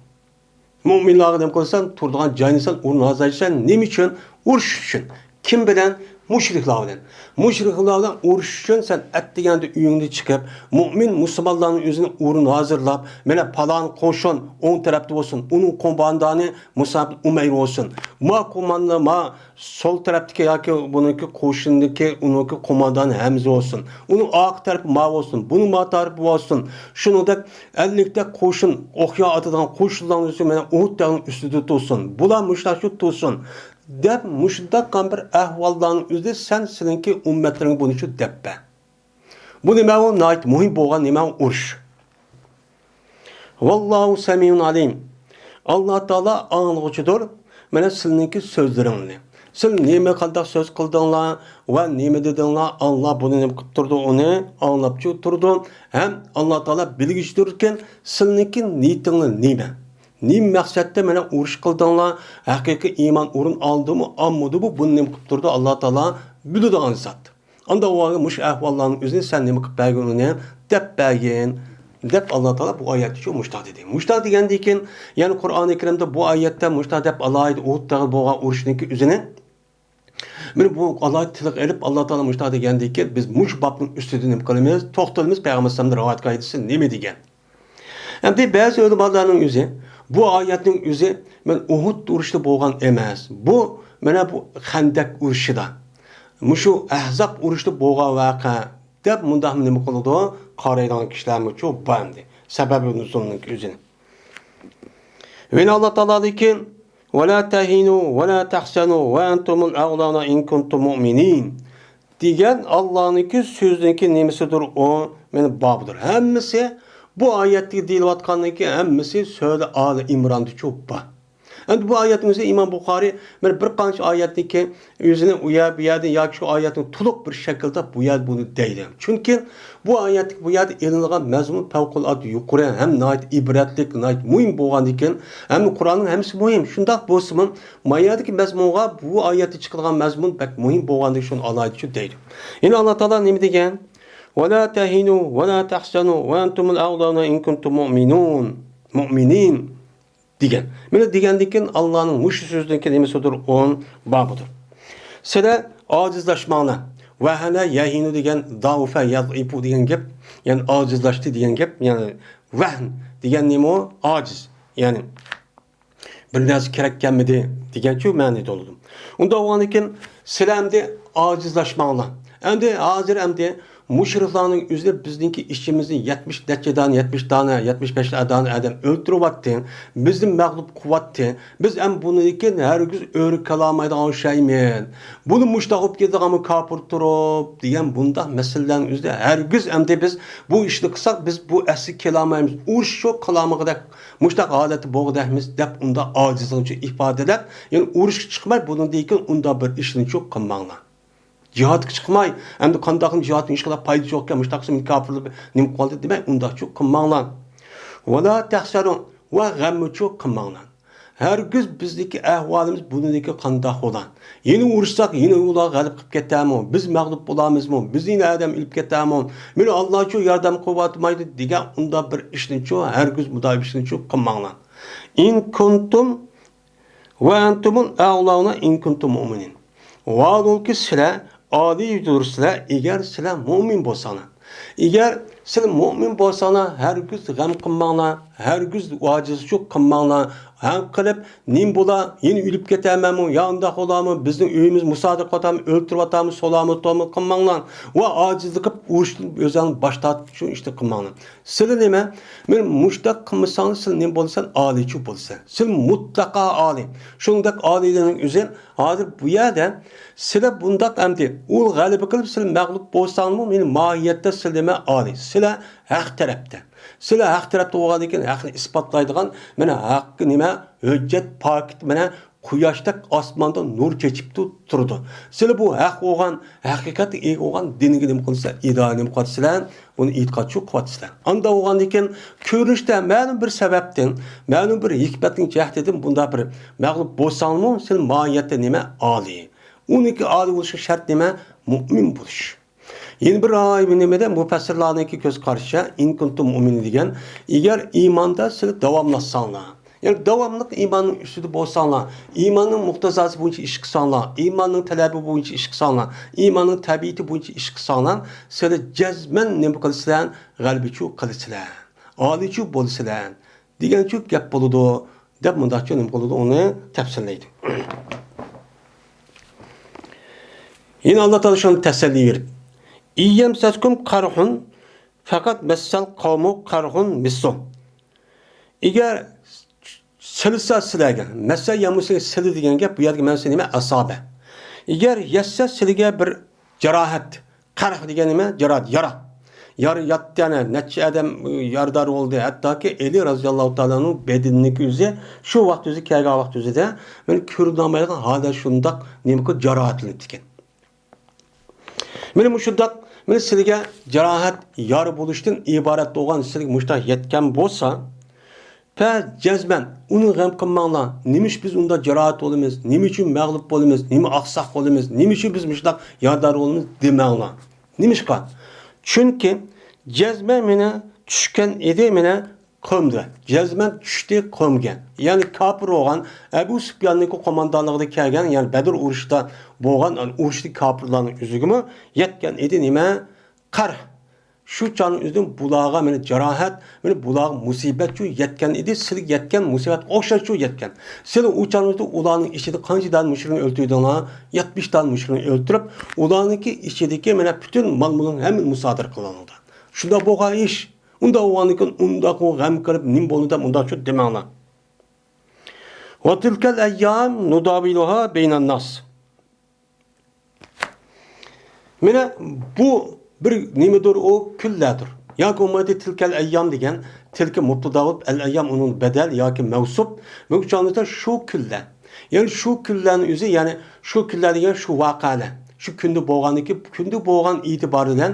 مۆمىنلارغا نېمە قىلىسەن؟ تۇرىدىغان جاينى سەن ئورۇن ھازىرلايسەن. نېمە ئۈچۈن؟ ئۇرۇش ئۈچۈن. كىم بىلەن؟ مۇشرىكلار بىلەن. مۇشرىكلار بىلەن ئۇرۇش ئۈچۈن سەن ئەتىگەندە ئۆيۈڭدىن چىقىپ، مۆمىن مۇسۇلمانلارنىڭ ئۆزىنى ئورۇن ھازىرلاپ، مانا پالان قوشۇن ئوڭ تەرەپتە بولسۇن، ئۇنىڭ قوماندانى مۇسئەب ئۇمەير بولسۇن. ما قوماندا، ما سول تەرەپتىكى ياكى بۇنىڭكى قوشۇندىكى ئۇنىڭكى قوماندانى ھەمزە بولسۇن. ئۇنىڭ ئارقا تەرىپى ما بولسۇن، بۇنىڭ ما تەرىپى بولسۇن. شۇنىڭدەك ئەللىكتەك قوشۇن، ئوقيا ئاتىدىغان قوشۇنلارنىڭ ئۆزى مانا ئۇھۇد تاغىنىڭ ئۈستىدە تۇرسۇن. بۇلار مۇشۇنداق شۇ تۇرسۇن، دەپ مۇشۇنداق بىر ئەھۋاللارنىڭ ئۆزىدە سەن سېنىڭكى ئۈممەتلىرىڭگە بۇنى شۇ دەپ بەر. بۇ نېمە ئۇ؟ ناھايىتى مۇھىم بولغان نېمە ئۇ؟ ئۇرۇش. ۋاللاھۇ سەمىئۇن ئالىم. ئاللا تائالا ئاڭلىغۇچىدۇر. مانا سىلىنىڭكى سۆزلىرىڭلارنى. سىل نېمە قانداق سۆز قىلدىڭلار ۋە نېمە دېدىڭلار، ئاللا بۇنى نېمە قىلىپ تۇرىدۇ، ئۇنى ئاڭلاپچۇ تۇرىدۇ. ھەم ئاللا تائالا بىلگۈچىدۇركەن، سىلىنىڭكى نىيىتىڭلار نېمە؟ نېمە مەقسەتتە مانا ئۇرۇش قىلدىڭلار؟ ھەقىقىي ئىمان ئورۇن ئالدىمۇ، ئالمىدىمۇ؟ بۇنى نېمە قىلىپ تۇرىدۇ؟ ئاللا تائالا بىلىدىغان زات. ئاندا ئۇ مۇشۇ ئەھۋاللارنىڭ ئۆزىنى سەن نېمە قىلىپ بەرگىن ئۇنى دەپ بەرگىن، دەپ ئاللا تائالا بۇ ئايەتتىچۇ مۇشتاق دېدى. مۇشتاق دېگەندىن كېيىن، يەنى قۇرئانى كەرىمدە بۇ ئايەتتە مۇشتاق دەپ ئالاھىدە ئۇھۇد تېغىدا بولغان ئۇرۇشنىڭكى ئۆزىنى، مانا بۇ ئالاھىدە تىلغا ئېلىپ، ئاللا تائالا مۇشتاق دېگەندىن كېيىن، بىز مۇشۇ بابنىڭ ئۈستىدە نېمە قىلىمىز؟ توختىلىمىز. پەيغەمبەر ئەلەيھىسسالامنىڭ رىۋايەت قائىدىسى نېمە دېگەن؟ ئەمدى بەزى ئۆلىمالارنىڭ ئۆزى، بۇ ئايەتنىڭ ئۆزى مانا ئۇھۇد ئۇرۇشىدا بولغان ئەمەس. بۇ مانا بۇ خەندەك ئۇرۇشىدا، مۇشۇ ئەھزاب ئۇرۇشىدا بولغان ۋەقە، دەپ مۇنداق نېمە قىلىدۇ؟ قارايدىغان كىشىلەرمۇچۇ بار ئەمدى. سەبەبى نۇزۇلنىڭ ئۆزىنى. يەنە ئاللا تائالادىكى، «ولا تهنوا ولا تحزنوا وأنتم الأعلون إن كنتم مؤمنين» دېگەن ئاللانىڭكى سۆزىنىڭكى نېمىسىدۇر ئۇ، مانا بابىدۇر. ھەممىسى بۇ ئايەتتىكى دېيىلىۋاتقاننىڭكى ھەممىسى سۈرە ئالى ئىمراندىچۇ بار. ئەمدى بۇ ئايەتنىڭ ئۆزى ئىمام بۇخارىي مانا بىر قانچە ئايەتنىكى ئۆزىنى ئۇ يەر، بۇ يەردىن ياكى شۇ ئايەتنى تولۇق بىر شەكىلدە بۇ يەردە بۇنى دەيدۇ. چۈنكى بۇ ئايەتتىكى بۇ يەردە ئېلىنغان مەزمۇن پەۋقۇلئاددە يۇقىرى ھەم ناھايىتى ئىبرەتلىك، ناھايىتى مۇھىم بولغاندىكىن، ھەم قۇرئاننىڭ ھەممىسى مۇھىم. شۇنداق بولسىمۇ، ما يەردىكى مەزمۇنغا بۇ ئايەتتە چىقىدىغان مەزمۇن بەك مۇھىم بولغاندىكىن شۇنى ئالاھىدە شۇ دەيدۇ. يەنە ئاللا تائالا نېمە دېگەن؟ «ولا تهنوا ولا تحزنوا وأنتم الأعلون إن كنتم مؤمنون، مؤمنين» دېگەن. مانا دېگەندىن كېيىن ئاللانىڭ مۇشۇ سۆزىدىن كېيىن نېمىسىدۇر؟ ئۇن بابىدۇر. سىلەر ئاجىزلاشماڭلار. ۋەھەنە يەھىنۇ دېگەن، دائۇفە يەزئىفۇ دېگەن گەپ، يەنى ئاجىزلاشتى دېگەن گەپ، يەنى ۋەھن دېگەن نېمە ئۇ؟ ئاجىز. يەنى بىر نەرسە كېرەك كەلمىدى دېگەنچۇ مەنىدە بولىدۇ. ئۇنداق بولغاندىن كېيىن سىلەر ئەمدى ئاجىزلاشماڭلار. ئەمدى ھازىر ئەمدى مۇشرىكلارنىڭ ئۆزى بىزنىڭكى ئىچىمىزدىن يەتمىش نەچچە دانە، يەتمىش دانە، يەتمىش بەش دانە ئادەم ئۆلتۈرۈۋاتتى. بىزنى مەغلۇپ قىلىۋاتتى. بىز ئەمدى بۇنىڭدىن كېيىن ھەرگىز ئۆرە كېلەلمەيدىغان ئوخشايمىز. بۇنى مۇشتاق بولۇپ كېتىدىغانمۇ كاپىر تۇرۇپ دېگەن بۇنداق مەسىلىلەرنىڭ ئۆزىدە ھەرگىز ئەمدى بىز بۇ ئىشنى قىلساق، بىز بۇ ئەسلىگە كېلەلمەيمىز. ئۇرۇش شۇ قىلالمىغۇدەك، مۇشتاق ھالەتتە بولغۇدەكمىز دەپ ئۇنداق ئاجىزلىقنى ئىپادىلەپ، يەنى ئۇرۇشقا چىقماي، بۇنىڭدىن كېيىن ئۇنداق بىر ئىشنى چۇ قىلماڭلار. جىھادقا چىقماي، ئەمدى قانداقمۇ جىھادنىڭ ھېچقانداق پايدىسى يوقكەن، مۇشتاق قىلسا مېنى كاپىرلار نېمە قىلىۋالدى دېمەي، ئۇنداقچۇ قىلماڭلار. ۋەلا تەھزەنۇ، ۋە غەممۇچۇ قىلماڭلار. ھەرگىز بىزدىكى ئەھۋالىمىز بۇنىڭدىكى قانداق بولا؟ يەنە ئۇرۇشساق، يەنە ئۇلار غەلىبە قىلىپ كېتەرمۇ؟ بىز مەغلۇپ بولارمىزمۇ؟ بىزنى يەنە ئادەم ئېلىپ كېتەرمۇ؟ مېنى ئاللاچۇ ياردەم قىلىۋاتمايدۇ دېگەن ئۇنداق بىر ئىشنىچۇ، ھەرگىز مۇنداق بىر ئىشنىچۇ قىلماڭلار. ئىن كۇنتۇم ۋە ئەنتۇمۇل ئەئلەۋنە ئىن كۇنتۇم مۇئمىنىن. ۋاھالۇكى، سىلەر ئالىيدۇرسىلەر، ئەگەر سىلەر مۇئمىن بولساڭلار. ئەگەر سىلەر مۇئمىن بولساڭلار، ھەرگىز غەم قىلماڭلار، ھەرگىز ئاجىزچۇ قىلماڭلار. غەم قىلىپ، نېمە بولا، يەنە ئۆلۈپ كېتەرمەنمۇ، يا ئۇنداق بولارمۇ، بىزنىڭ ئۆيىمىز مۇسادىرە قىلىۋاتامۇ، ئۆلتۈرۈۋاتامۇ، سولارمۇ، تومۇ قىلماڭلار. ۋە ئاجىزلىق قىلىپ، ئۇرۇشتىن ئۆزۈڭلارنى باش تارتىپ، شۇ ئىشنى قىلماڭلار. سىلى نېمە؟ مېنى مۇشتاق قىلمىساڭلار، سىلى نېمە بولىسەن؟ ئالىيچۇ بولىسەن. سىلى مۇتلەقا ئالىي. شۇنداق ئالىيلىرىنىڭ ئۆزى ھازىر بۇ يەردە سىلى بۇنداق ئەمدى ئۇل غەلىبە قىلىپ، سىلى مەغلۇپ بولساڭلارمۇ، مېنى ماھىيەتتە سىلى نېمە؟ ئالىي. سىلى ھەق تەرەپتە. سىلى ھەق تەرەپتە بولغاندىن كېيىن ھەقنى ئىسپاتلايدىغان، مانا ھەققە نېمە؟ ھۆججەت، پاكىت، مانا قۇياشتەك ئاسماندا نۇر چېچىپ تۇ-، تۇرىدۇ. سىلى بۇ ھەق بولغان، ھەقىقەتكە ئىگە بولغان دىنگە نېمە قىلسا، ئىدارە نېمە قىلىۋاتىسىلەر، بۇنى ئېتىقادچۇ قىلىۋاتىسىلەر. ئاندا بولغاندىن كېيىن كۆرۈنۈشتە مەلۇم بىر سەۋەبتىن، مەلۇم بىر ھېكمەتنىڭ جەھىتىدىن بۇنداق بىر مەغلۇپ بولساڭمۇ، سىلى ماھىيەتتە نېمە؟ ئالىي. ئۇنىڭكى ئالىي بولۇشقا شەرت نېمە؟ مۇئمىن بولۇش. يەنە بىر راۋايە نېمىدە، مۇپەسسىرلارنىڭكى كۆز قارىشىچە، «ئىن كۇنتۇم مۇئمىنىن» دېگەن، ئەگەر ئىماندا سىلى داۋاملاشساڭلار، يەنى داۋاملىق ئىماننىڭ ئۈستىدە بولساڭلار، ئىماننىڭ مۇقتەزاسى بويىچە ئىش قىلساڭلار، ئىماننىڭ تەلەپى بويىچە ئىش قىلساڭلار، ئىماننىڭ تەبىئىتى بويىچە ئىش قىلساڭلار، سىلى جەزمەن نېمە قىلىسىلەر؟ غەلىبىچۇ قىلىسىلەر، ئالىيچۇ بولىسىلەر دېگەنچۇ گەپ بولىدۇ، دەپ مۇنداقچە نېمە قىلىدۇ، ئۇنى تەپسىللەيدۇ. يەنە ئاللا تائالا شۇنى تەسەللى بېرىپ، «ئىن يەمسەسكۇم قەرھۇن فەقەد مەسسەل قەۋمۇ قەرھۇن مىسلۇ.» ئەگەر سىلىسا سىلەرگە، مەسسە يەمۇسى سىلى دېگەن گەپ، بۇ يەردىكى مەنىسى نېمە؟ ئەسابە. ئەگەر يەتسە سىلىگە بىر جاراھەت، قەرھ دېگەن نېمە؟ جاراھەت، يارا. يارا ياتتى، يەنە نەچچە ئادەم يارىدار بولدى. ھەتتاكى ئەلى رازىياللاھۇ تائالا ئەنھۇ بەدىنىنىڭكى ئۆزى شۇ ۋاقىت ئۆزى، كەلگەن ۋاقىت ئۆزىدە مانا كۆرۈنەلمەيدىغان ھالدا شۇنداق نېمە قىلىپ جاراھەتلىنىپتىكەن. مانا مۇشۇنداق، مانا سىلىگە جاراھەت، يارا بولۇشتىن ئىبارەت بولغان سىلىگە مۇشۇنداق يەتكەن بولسا، بە، جەزمەن ئۇنى غەم قىلماڭلار. نېمە ئۈچۈن بىز ئۇنداق جاراھەت بولىمىز؟ نېمە ئۈچۈن مەغلۇپ بولىمىز؟ نېمە ئاقساق بولىمىز؟ نېمە ئۈچۈن بىز مۇشۇنداق يارىدار بولىمىز دېمەڭلار. نېمىشقا؟ چۈنكى جەزمەن مېنى چۈشكەن ئىدى، مېنى قومدى. جەزمەن چۈشتى، قومگەن. يەنى كاپىر بولغان ئەبۇ سۇپياننىڭكى قوماندانلىقىدا كەلگەن، يەنى بەدر ئۇرۇشىدا بولغان ئۇرۇشتىكى كاپىرلارنىڭ ئۆزىگىمۇ يەتكەن ئىدى نېمە؟ قەرھ. شۇ چاغنىڭ ئۆزىدىن بۇلارغا مانا جاراھەت، مانا بۇلارغا مۇسىبەت شۇ يەتكەن ئىدى، سىلىگە يەتكەن مۇسىبەتكە ئوخشاش شۇ يەتكەن. سىلى ئۇ چاغنىڭ ئۆزىدە ئۇلارنىڭ ئىچىدە قانچە دانە مۇشرىكنى ئۆلتۈردۈڭلار؟ يەتمىش دانە مۇشرىكنى ئۆلتۈرۈپ، ئۇلارنىڭكى ئىچىدىكى مانا پۈتۈن مال-مۈلۈكنى ھەممىنى مۇسادىرە قىلىۋالدىڭلار. شۇنداق بولغان ئىش. ئۇنداق بولغاندىكىن ئۇنداق ئۇ غەم قىلىپ نېمە بولدى دەپ ئۇنداق شۇ دېمەڭلار. وتلك الأيام نداولها بين الناس. مانا بۇ بىر نېمىدۇر، ئۇ كۈنلەردۇر. ياكى بولمايدۇ تىلكەل ئەييام دېگەن، تىلكە مۇبتىدا بولۇپ، ئەل ئەييام ئۇنىڭ بەدەل ياكى مەۋسۇپ. مەن ئۇچانلىقتا شۇ كۈنلەر. يەنى شۇ كۈنلەرنىڭ ئۆزى، يەنى شۇ كۈنلەر دېگەن شۇ ۋەقەلەر. شۇ كۈندە بولغاندىكى، كۈندە بولغان ئېتىبارى بىلەن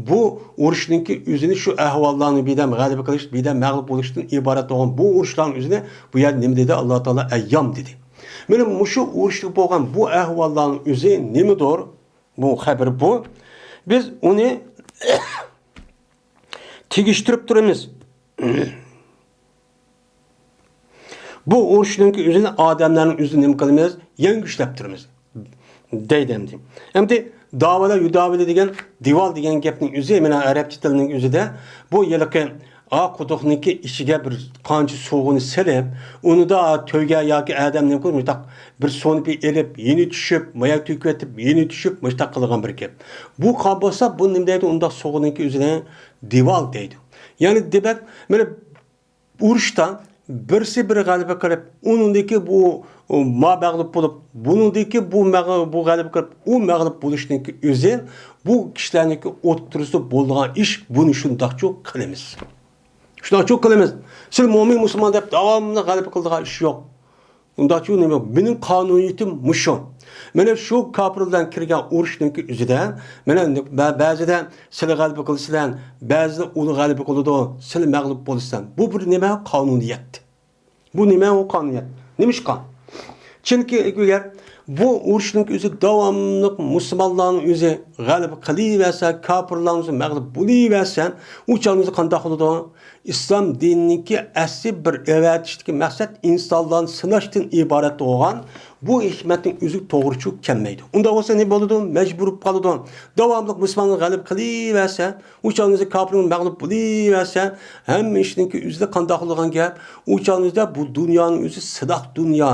بۇ ئۇرۇشنىڭكى ئۆزىنى شۇ ئەھۋاللارنى بىردەم غەلىبە قىلىش، بىردەم مەغلۇپ بولۇشتىن ئىبارەت بولغان بۇ ئۇرۇشلارنىڭ ئۆزىنى بۇ يەردە نېمە دېدى؟ ئاللا تائالا ئەييام دېدى. مانا مۇشۇ ئۇرۇشتا بولغان بۇ ئەھۋاللارنىڭ ئۆزى نېمىدۇر؟ بۇ خەۋەر بۇ. بىز ئۇنى تېگىشتۈرۈپ تۇرىمىز. بۇ ئۇرۇشنىڭكى ئۆزىنى ئادەملەرنىڭ ئۆزىنى نېمە قىلىمىز؟ يەڭگۈشلەپ تۇرىمىز. دەيدۇ ئەمدى. ئەمدى داۋالا يۇداۋىلى دېگەن، دىۋال دېگەن گەپنىڭ ئۆزى، مانا ئەرەبچە تىلنىڭ ئۆزىدە بۇ ھېلىقى ئا قۇدۇقنىڭكى ئىچىگە بىر قانچە سۇغىنى سېلىپ، ئۇنىدا تۆگە ياكى ئادەم نېمە قىلىپ، مۇشۇنداق بىر سۇنى بىر ئېلىپ، يېنى چۈشۈپ، ماياق تۆكۈۋېتىپ، يېنى چۈشۈپ، مۇشۇنداق قىلغان بىر گەپ. بۇ قان بولسا، بۇ نېمە دەيدۇ؟ ئۇنداق سۇغىنىڭكى ئۆزىنى دىۋال دەيدۇ. يەنى دېمەك، مانا ئۇرۇشتا بىرسى بىرى غەلىبە قىلىپ، ئۇنىڭدىكى بۇ، ئۇ، ما مەغلۇپ بولۇپ، بۇنىڭدىكى بۇ مەغ-، بۇ غەلىبە قىلىپ، ئۇ مەغلۇپ بولۇشنىڭكى ئۆزى بۇ كىشىلەرنىڭكى ئوتتۇرىسىدا بولىدىغان ئىش، بۇنى شۇنداقچۇ قىلىمىز. شۇنداقچۇ قىلىمىز. سىلى مۆمىن مۇسۇلمان دەپ داۋاملىق غەلىبە قىلىدىغان ئىش يوق. ئۇنداقچۇ نېمە؟ مېنىڭ قانۇنىيىتىم مۇشۇ. مانا شۇ كاپىر بىلەن كىرگەن ئۇرۇشنىڭكى ئۆزىدە، مانا بە-، بەزىدە سىلى غەلىبە قىلىسىلەر، بەزىدە ئۇلار غەلىبە قىلىدۇ، سىلى مەغلۇپ بولىسىلەر. بۇ بىر نېمە؟ قانۇنىيەت. بۇ نېمە؟ ئۇ قانۇنىيەت. نېمىشقا؟ چۈنكى ئەگەر بۇ ئۇرۇشنىڭكى ئۆزى داۋاملىق مۇسۇلمانلارنىڭ ئۆزى غەلىبە قىلىۋەرسە، كاپىرلارنىڭ ئۆزى مەغلۇپ بولۇۋەرسە، ئۇ چاغنىڭ ئۆزى قانداق بولىدۇ؟ ئىسلام دىنىنىڭكى ئەسلى بىر ئەۋەتىشتىكى مەقسەت ئىنسانلارنى سىناشتىن ئىبارەت بولغان بۇ ھېكمەتنىڭ ئۆزىگە توغرا چۈشۈپ كەلمەيدۇ. ئۇنداق بولسا نېمە بولىدۇ؟ مەجبۇر بولۇپ قالىدۇ. داۋاملىق مۇسۇلمانلار غەلىبە قىلىۋەرسە، ئۇ چاغنىڭ ئۆزى كاپىرلار مەغلۇپ بولۇۋەرسە، ھەممە ئىشنىڭكى ئۆزىدە قانداق بولىدىغان گەپ؟ ئۇ چاغنىڭ ئۆزىدە بۇ دۇنيانىڭ ئۆزى سىناق دۇنيا.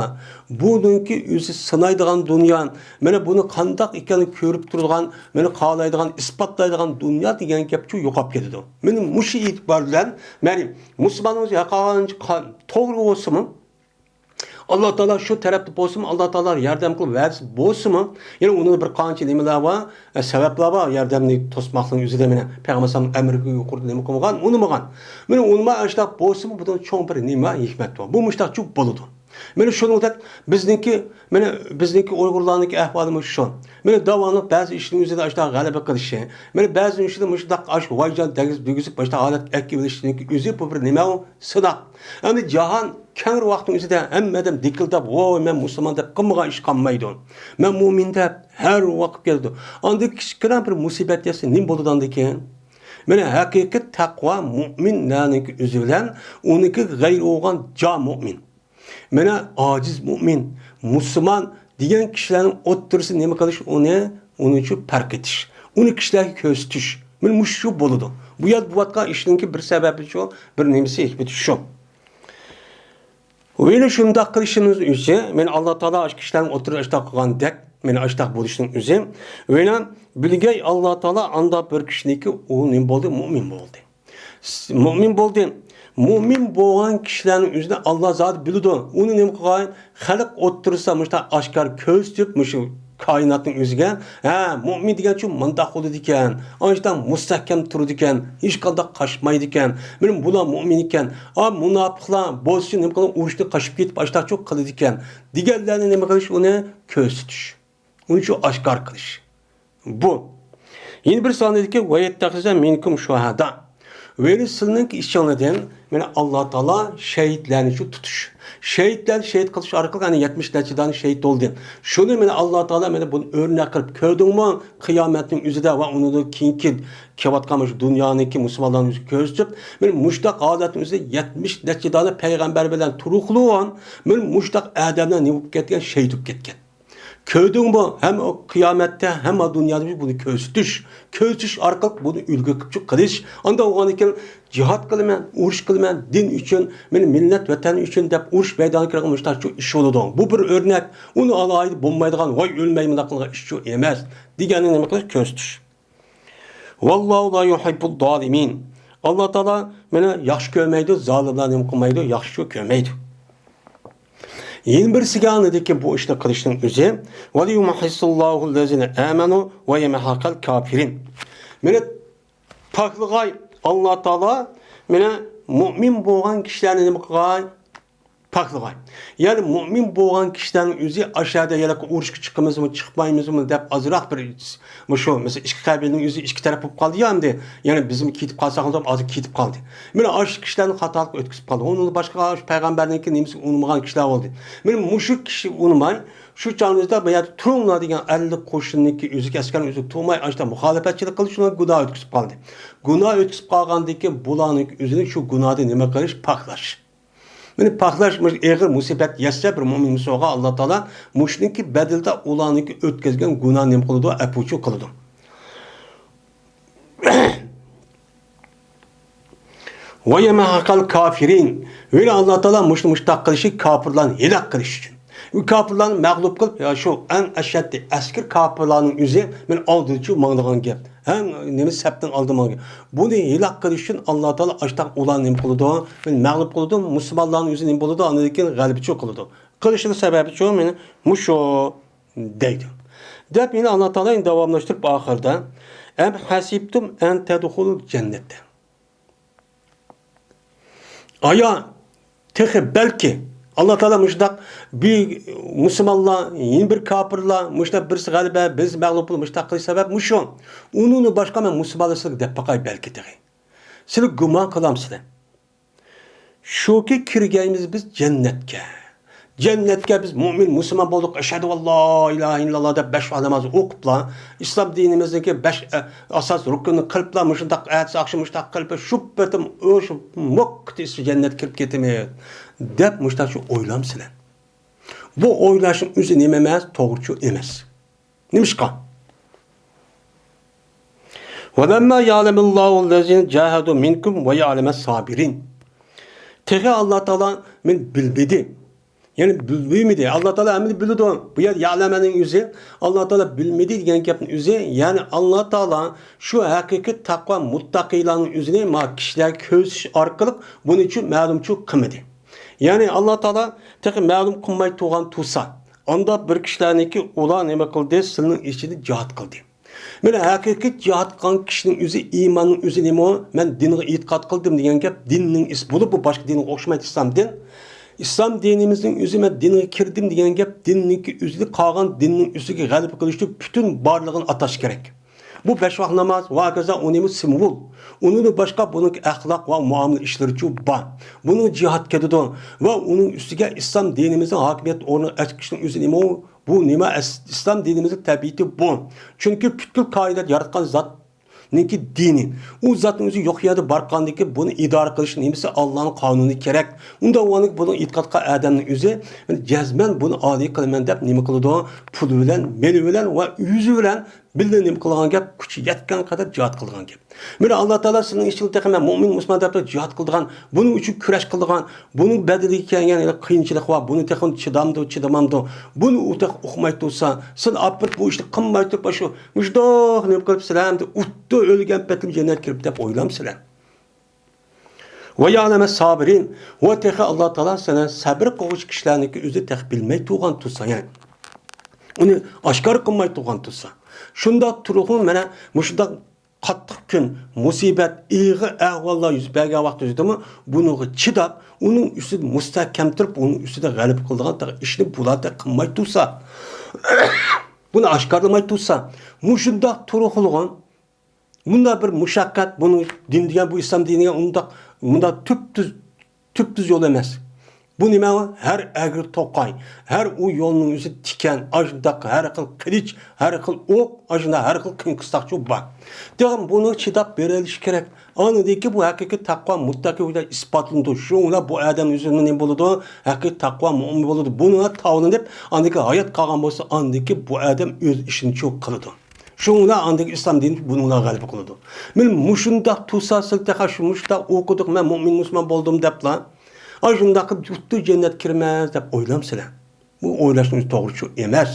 بۇنىڭكى ئۆزى سىنايدىغان دۇنيا. مانا بۇنى قانداق ئىكەنلىكىنى كۆرۈپ تۇرىدىغان، مانا قالايدىغان، ئىسپاتلايدىغان دۇنيا دېگەن گەپچۇ يوقاپ كېتىدۇ. مانا مۇشۇ ئېتىبار بىلەن، مەنى مۇسۇلماننىڭ ھەققانىيىتى توغرا بولسىمۇ، ئاللا تائالا شۇ تەرەپتە بولسىمۇ، ئاللا تائالا ياردەم قىلىپ ۋەدىسى بولسىمۇ، يەنە ئۇنىڭدا بىر قانچە نېمىلەر بار، ئە، سەۋەبلەر بار ياردەمنى توسماقنىڭ ئۆزىدە. مانا پەيغەمبەر ئەلەيھىسسالام ئەمرىگە يۇقىرىدا نېمە قىلمىغان، ئۇنىمىغان. مانا ئۇنىما ئاشۇنداق بولسىمۇ، بۇنىڭ چوڭ بىر نېمە ھېكمەت بار. بۇ مۇشۇنداقچۇ بولىدۇ. مانا شۇنىڭدەك بىزنىڭكى، مانا بىزنىڭكى ئۇيغۇرلارنىڭكى ئەھۋالىمۇ شۇ. مانا داۋاملىق بەزى ئىشنىڭ ئۆزىدە ئاشۇنداق غەلىبە قىلىشى، مانا بەزى ئىشنى مۇشۇنداق ئاشۇ ۋايجان دېگۈزۈپ، دېگۈزۈپ، باشتا ھالەتكە ئەكىۋېلىشنىڭكى ئۆزى بۇ بىر نېمە ئۇ؟ سىناق. ئەمدى جاھان كەڭرى ۋاقىتنىڭ ئۆزىدە ھەممە ئادەم دىكىلداپ، ۋوي، مەن مۇسۇلمان دەپ قىلمىغان ئىش قالمايدۇ. مەن مۇئمىن دەپ ھەر ۋاقىت كېلىدۇ. ئاندىن كىچىككىنە بىر مۇسىبەت يەتسە نېمە بولىدۇ ئاندىن كېيىن؟ مانا ھەقىقىي تەقۋا مۇئمىنلەرنىڭكى ئۆزى بىلەن ئۇنىڭكى غەيرى بولغان جا مۇئمىن. مانا ئاجىز مۇئمىن، مۇسۇلمان دېگەن كىشىلەرنىڭ ئوتتۇرىسىدا نېمە قىلىش ئۇنى، ئۇنى شۇ پەرق ئېتىش، ئۇنى كىشىلەرگە كۆرسىتىش. مانا مۇشۇ شۇ بولىدۇ. بۇ يەردە بولۇۋاتقان ئىشنىڭكى بىر سەۋەبى شۇ، بىر نېمىسى، ھېكمىتى شۇ. ۋېلى شۇنداق قىلىشىمىز ئۈچۈن، مانا ئاللا تائالا ئاشۇ كىشىلەرنىڭ ئوتتۇرىدا ئاشۇنداق قىلغاندەك، مانا ئاشۇنداق بولۇشنىڭ ئۆزى. ۋېلى بىلگەي ئاللا تائالا ئانداق بىر كىشىنىڭكى ئۇ نېمە بولدى؟ مۇئمىن بولدى. مۇئمىن بولدى. مۇئمىن بولغان كىشىلەرنىڭ ئۆزىنى ئاللا زادى بىلىدۇ. ئۇنى نېمە قىلغان؟ خەلق ئوتتۇرىسىدا مۇشۇنداق ئاشكارا كۆرسىتىپ، مۇشۇ كائىناتنىڭ ئۆزىگە، ھە، مۇئمىن دېگەن شۇ مۇنداق بولىدىكەن، ئاشۇنداق مۇستەھكەم تۇرىدىكەن، ھېچقانداق قاچمايدىكەن، مانا بۇلار مۇئمىن ئىكەن. ئا، مۇناپىقلار بولسا نېمە قىلىدۇ؟ ئۇرۇشتىن قاچىپ كېتىپ، ئاشۇنداقچۇ قىلىدىكەن دېگەنلەرنى نېمە قىلىش؟ ئۇنى كۆرسىتىش. ئۇنى شۇ ئاشكارا قىلىش. بۇ. يەنە بىر سانىدىكى، «ۋەيەتتەخىزە مىنكۇم شۇھەدا». ۋەلى سىلىنىڭكى ئىچىڭلاردىن، مانا، ئاللا تائالا شېھىتلەرنى شۇ تۇتۇش. شېھىتلەرنى شېھىت قىلىش ئارقىلىق، يەنە يەتمىش نەچچە دانە شېھىت بولدى. شۇنى، مانا، ئاللا تائالا، مانا، بۇنى ئۆرنەك قىلىپ، كۆردۈڭمۇ؟ قىيامەتنىڭ ئۆزىدە ۋە ئۇنىڭدىن كېيىنكى كېلىۋاتقان مۇشۇ دۇنيانىڭكى مۇسۇلمانلارنىڭ يۈزىگە كۆرسىتىپ، مانا، مۇشۇنداق ھالەتنىڭ ئۆزىدە يەتمىش نەچچە دانە پەيغەمبەر بىلەن تۇرۇقلۇغان، مانا، مۇشۇنداق ئادەملەر نېمە بولۇپ كەتكەن؟ شېھىت بولۇپ كەتكەن. كۆردۈڭمۇ؟ ھەم قىيامەتتە، ھەم دۇنيادا بۇنى كۆرسىتىش. كۆرسىتىش ئارقىلىق بۇنى ئۈلگە قىلىپ قىلىش. ئانداق بولغاندىكىن، جىھاد قىلىمەن، ئۇرۇش قىلىمەن، دىن ئۈچۈن، مېنى مىللەت، ۋەتەن ئۈچۈن دەپ ئۇرۇش مەيدانىغا كىرگەن مۇشۇنداق ئىش بولىدۇ. بۇ بىر ئۆرنەك. ئۇنى ئالاھىدە بولمايدىغان، ۋاي ئۆلمەي مۇنداق قىلغان ئىش ئەمەس دېگەننى نېمە قىلىش؟ كۆرسىتىش. ۋاللاھۇ لا يۇھىببۇز زالىمىن. ئاللا تائالا مانا ياخشى كۆرمەيدۇ، زالىملارنى نېمە قىلمايدۇ، ياخشى كۆرمەيدۇ. يەنە بىرسىگە ئاندىكىن بۇ ئىشنى قىلىشنىڭ ئۆزى، ۋەلىيۇمەھھىسساللاھۇللەزىنە ئامەنۇ ۋەيەمھەقەل كافىرىن. مانا پاكلىغاي، ئاللا تائالا مانا مۇئمىن بولغان كىشىلەرنى نېمە قىلغاي؟ پاكلىغاي. يەنى مۇئمىن بولغان كىشىلەرنىڭ ئۆزى ئاشۇ يەردە يەنە ئۇرۇشقا چىقىمىزمۇ، چىقمايمىزمۇ دەپ ئازراق بىر، مۇشۇ مەسىلەن، ئىككى قەبىلىنىڭ ئۆزى ئىككى تەرەپ بولۇپ قالدى يا ئەمدى. يەنى بىزمۇ كېتىپ قالساق دەپ ھازىر كېتىپ قالدى. مانا ئاشۇ كىشىلەرنى خاتالىققا ئۆتكۈزۈپ قالدى. ئۇنىڭدىن باشقا ئاشۇ پەيغەمبەرنىڭكى نېمىسىگە ئۇنىمىغان كىشىلەر بولدى. مانا مۇشۇ كىشى ئۇنىماي، شۇ چاغنىڭىزدا بۇ يەردە تۇرۇڭلار دېگەن ئەللىك قوشۇننىڭكى ئۆزىگە ئەسكەرنىڭ ئۆزىگە تۇرماي، ئاشۇنداق مۇخالىپەتچىلىك قىلىش ئۇنى گۇناھ ئۆتكۈزۈپ قالدى. گۇناھ ئۆتكۈزۈپ قالغاندىن كېيىن بۇلارنىڭكى ئۆزىنى شۇ گۇناھدىن نېمە قىلىش؟ پاكلاش. مانا پاكلاش مۇشۇ ئېغىر مۇسىبەت يەتسە بىر مۆمىن مۇسۇلمانغا ئاللا تائالا مۇشۇنىڭكى بەدىلىدە ئۇلارنىڭكى ئۆتكۈزگەن گۇناھ نېمە قىلىدۇ؟ ئەپۇچۇ قىلىدۇ. ۋەيەمھەقەل كافىرىن. ۋە ئاللا تائالا مۇشۇنى مۇشۇنداق قىلىشى كاپىرلارنى ھېلاك قىلىش ئۈچۈن. ۋە كاپىرلارنى مەغلۇپ قىلىپ، يا شۇ ئەڭ ئەشەددىي ئەسكىرى كاپىرلارنىڭ ئۆزى مانا ئالدىچۇ ماڭىدىغان گەپ. ھەم نېمە سەپنىڭ ئالدىدا ماڭغان گەپ. بۇنى ھېلاك قىلىش ئۈچۈن ئاللا تائالا ئاشتاق ئۇلارنى نېمە قىلىدۇ؟ مانا مەغلۇپ قىلىدۇ. مۇسۇلمانلارنىڭ ئۆزى نېمە بولىدۇ؟ ئاندىن كېيىن غەلىبىچۇ قىلىدۇ. قىلىشىنىڭ سەۋەبىچۇ مانا مۇشۇ دەيدۇ. دەپ يەنە ئاللا تائالا داۋاملاشتۇرۇپ ئاخىرىدا، ئەم ھەسىبتۇم ئەن تەدخۇلۇل جەننەتە. ئايا، تېخى بەلكى ئاللا تائالا مۇشۇنداق بىر مۇسۇلمانلار، يەنە بىر كاپىرلار، مۇشۇنداق بىرسى غەلىبە، بىرسى مەغلۇپ بولۇپ مۇشۇنداق قىلىش سەۋەب مۇشۇ. ئۇنىڭدىن باشقا مەن مۇسۇلمانلار سىلەرگە دەپ باقاي بەلكى تېخى. سىلەر گۇمان قىلامسىلەر؟ شۇكى كىرگەيمىز بىز جەننەتكە. جەننەتكە بىز مۇئمىن، مۇسۇلمان بولدۇق، ئەشھەدۇ ئەللا ئىلاھە ئىللاللا دەپ بەش ۋاق ناماز ئوقۇپلا، ئىسلام دىنىمىزنىڭكى بەش، ئە، ئاساس رۇكنىنى قىلىپلا، مۇشۇنداق ئەتىسى ئاقشام مۇشۇنداق قىلىپ، شۇ پېتىم ئۇ شۇ موقتىسى جەننەتكە كىرىپ كېتىمىز دەپ مۇشۇنداق شۇ ئويلامسىلەر؟ بۇ ئويلاشنىڭ ئۆزى نېمە ئەمەس؟ توغرىچۇ ئەمەس. نېمىشقا؟ ۋەلەمما يەلەمىللاھۇللەزىنە جاھەدۇ مىنكۇم ۋە يەلەمەس سابىرىن. تېخى ئاللا تائالا مېنى بىلمىدى. يەنى بىلمىدى. ئاللا تائالا ھەممىنى بىلىدۇ. بۇ يەردە يەلەمەنىڭ ئۆزى ئاللا تائالا بىلمىدى دېگەن گەپنىڭ ئۆزى، يەنى ئاللا تائالا شۇ ھەقىقىي تەقۋا مۇتتەقىيلارنىڭ ئۆزىنى ما كىشىلەرگە كۆرسىتىش ئارقىلىق بۇنى چۈ مەلۇمچۇ قىلمىدى. يەنى ئاللا تائالا تېخى مەلۇم قىلماي تۇرغان تۇرسا، ئاندا بىر كىشىلەرنىكى ئۇلار نېمە قىلدى؟ سىلىنىڭ ئىچىدە جىھاد قىلدى. مانا ھەقىقىي جىھاد قىلغان كىشىنىڭ ئۆزى، ئىماننىڭ ئۆزى نېمە؟ مەن دىنغا ئېتىقاد قىلدىم دېگەن گەپ دىننىڭ ئىسمى بولۇپ، بۇ باشقا دىنغا ئوخشىمايدۇ ئىسلام دىن. ئىسلام دىنىمىزنىڭ ئۆزى مەن دىنغا كىردىم دېگەن گەپ دىننىڭكى ئۆزىدە قالغان دىننىڭ ئۈستىگە غەلىبە قىلىش ئۈچۈن پۈتۈن بارلىقىنى ئاتاش كېرەك. بۇ بەش ۋاق ناماز ۋە ھاكازا ئۇنىمۇ سىمۋول. ئۇنىڭدىن باشقا بۇنىڭ ئەخلاق ۋە مۇئامىلە ئىشلىرىچۇ بار. بۇنىڭ جىھاد كېتىدۇ ۋە ئۇنىڭ ئۈستىگە ئىسلام دىنىمىزنىڭ ھاكىمىيەت ئورنىغا ئەكىشنىڭ ئۆزى نېمە؟ بۇ نېمە؟ ئەس-، ئىسلام دىنىمىزنىڭ تەبىئىتى بۇ. چۈنكى پۈتكۈل كائىنات ياراتقان زاتنىڭكى دىنى. ئۇ زاتنىڭ ئۆزى يوق يەردە بارقاندىكى بۇنى ئىدارە قىلىش نېمىسى؟ ئاللانىڭ قانۇنى كېرەك. ئۇنداق بولغاندىكىن بۇنىڭ ئېتىقاد قىلغان ئادەمنىڭ ئۆزى جەزمەن بۇنى ئالىي قىلىمەن دەپ نېمە قىلىدۇ؟ پۇلى بىلەن، مېلى بىلەن ۋە ئۆزى بىلەن بىللە نېمە قىلغان گەپ؟ كۈچى يەتكەن قەدەر جىھاد قىلغان گەپ. مانا ئاللا تائالا سىلىنىڭ ئىچىڭلاردا تېخى مەن مۇئمىن مۇسۇلمان دەپ جىھاد قىلىدىغان، بۇنىڭ ئۈچۈن كۈرەش قىلىدىغان، بۇنىڭ بەدىلىگە كەلگەن يەنە قىيىنچىلىق بار، بۇنى تېخى چىدامدۇ، چىدىمامدۇ، بۇنى ئۇ تېخى ئۇقماي تۇرسا، سىلەر ئاپىرىپ بۇ ئىشنى قىلماي تۇرۇپ، شۇ مۇشۇنداق نېمە قىلىپ سىلەر ئەمدى ئۇتتۇ ئۆلگەن پېتىم جەننەتكە كىرىپ دەپ ئويلامسىلەر؟ ۋە يەلەمە سابىرىن. ۋە تېخى ئاللا تائالا سەنە سەبىر قىلغۇچى كىشىلەرنىڭكى ئۆزى تېخى بىلمەي تۇرغان تۇرسا، يەنى ئۇنى ئاشكارا قىلماي تۇرغان تۇرسا. شۇنداق تۇرۇقمۇ مانا مۇشۇنداق قاتتىق كۈن، مۇسىبەت، ئېغىر ئەھۋاللار يۈز بەرگەن ۋاقتىدىمۇ بۇنىڭغا چىداپ، ئۇنىڭ ئۈستىدە مۇستەھكەم تۇرۇپ، ئۇنىڭ ئۈستىدە غەلىبە قىلىدىغان تېخى ئىشنى بۇلار تېخى قىلماي تۇرسا، بۇنى ئاشكارىلىماي تۇرسا، مۇشۇنداق تۇرۇقلىغان مۇنداق بىر مۇشەققەت، بۇنىڭ دىن دېگەن، بۇ ئىسلام دىنى دېگەن ئۇنداق، مۇنداق تۈپتۈز، تۈپتۈز يول ئەمەس. بۇ نېمە؟ ھەر ئەگرى توقاي، ھەر ئۇ يولنىڭ ئۆزى تىكەن، ئاشۇنداق ھەر خىل قىلىچ، ھەر خىل ئوق، ئاشۇنداق ھەر خىل قىيىن قىستاقچۇ بار. دېگەن بۇنىڭغا چىداپ بېرىلىشى كېرەك. ئاندىن كېيىن بۇ ھەقىقىي تەقۋا مۇتتەقى بولۇپ ئىسپاتلىنىدۇ. شۇنىڭ بىلەن بۇ ئادەم ئۆزى نېمە بولىدۇ؟ ھەقىقىي تەقۋا مۆمىن بولىدۇ. بۇنىڭغا تاۋلىنىپ، ئاندىن كېيىن ھايات قالغان بولسا، ئاندىن كېيىن بۇ ئادەم ئۆز ئىشىنى شۇ قىلىدۇ. شۇنىڭ بىلەن ئاندىن كېيىن ئىسلام دىنى بۇنىڭغا غەلىبە قىلىدۇ. مانا مۇشۇنداق تۇرسا سىلەر تېخى شۇ مۇشۇنداق ئوقۇدۇق، مەن مۆمىن مۇسۇلمان بولدۇم دەپلا، ئاشۇنداق قىلىپ يۇتتى جەننەت كىرمەس دەپ ئويلامسىلەر. بۇ ئويلاشنىڭ ئۆزى توغرىچۇ ئەمەس،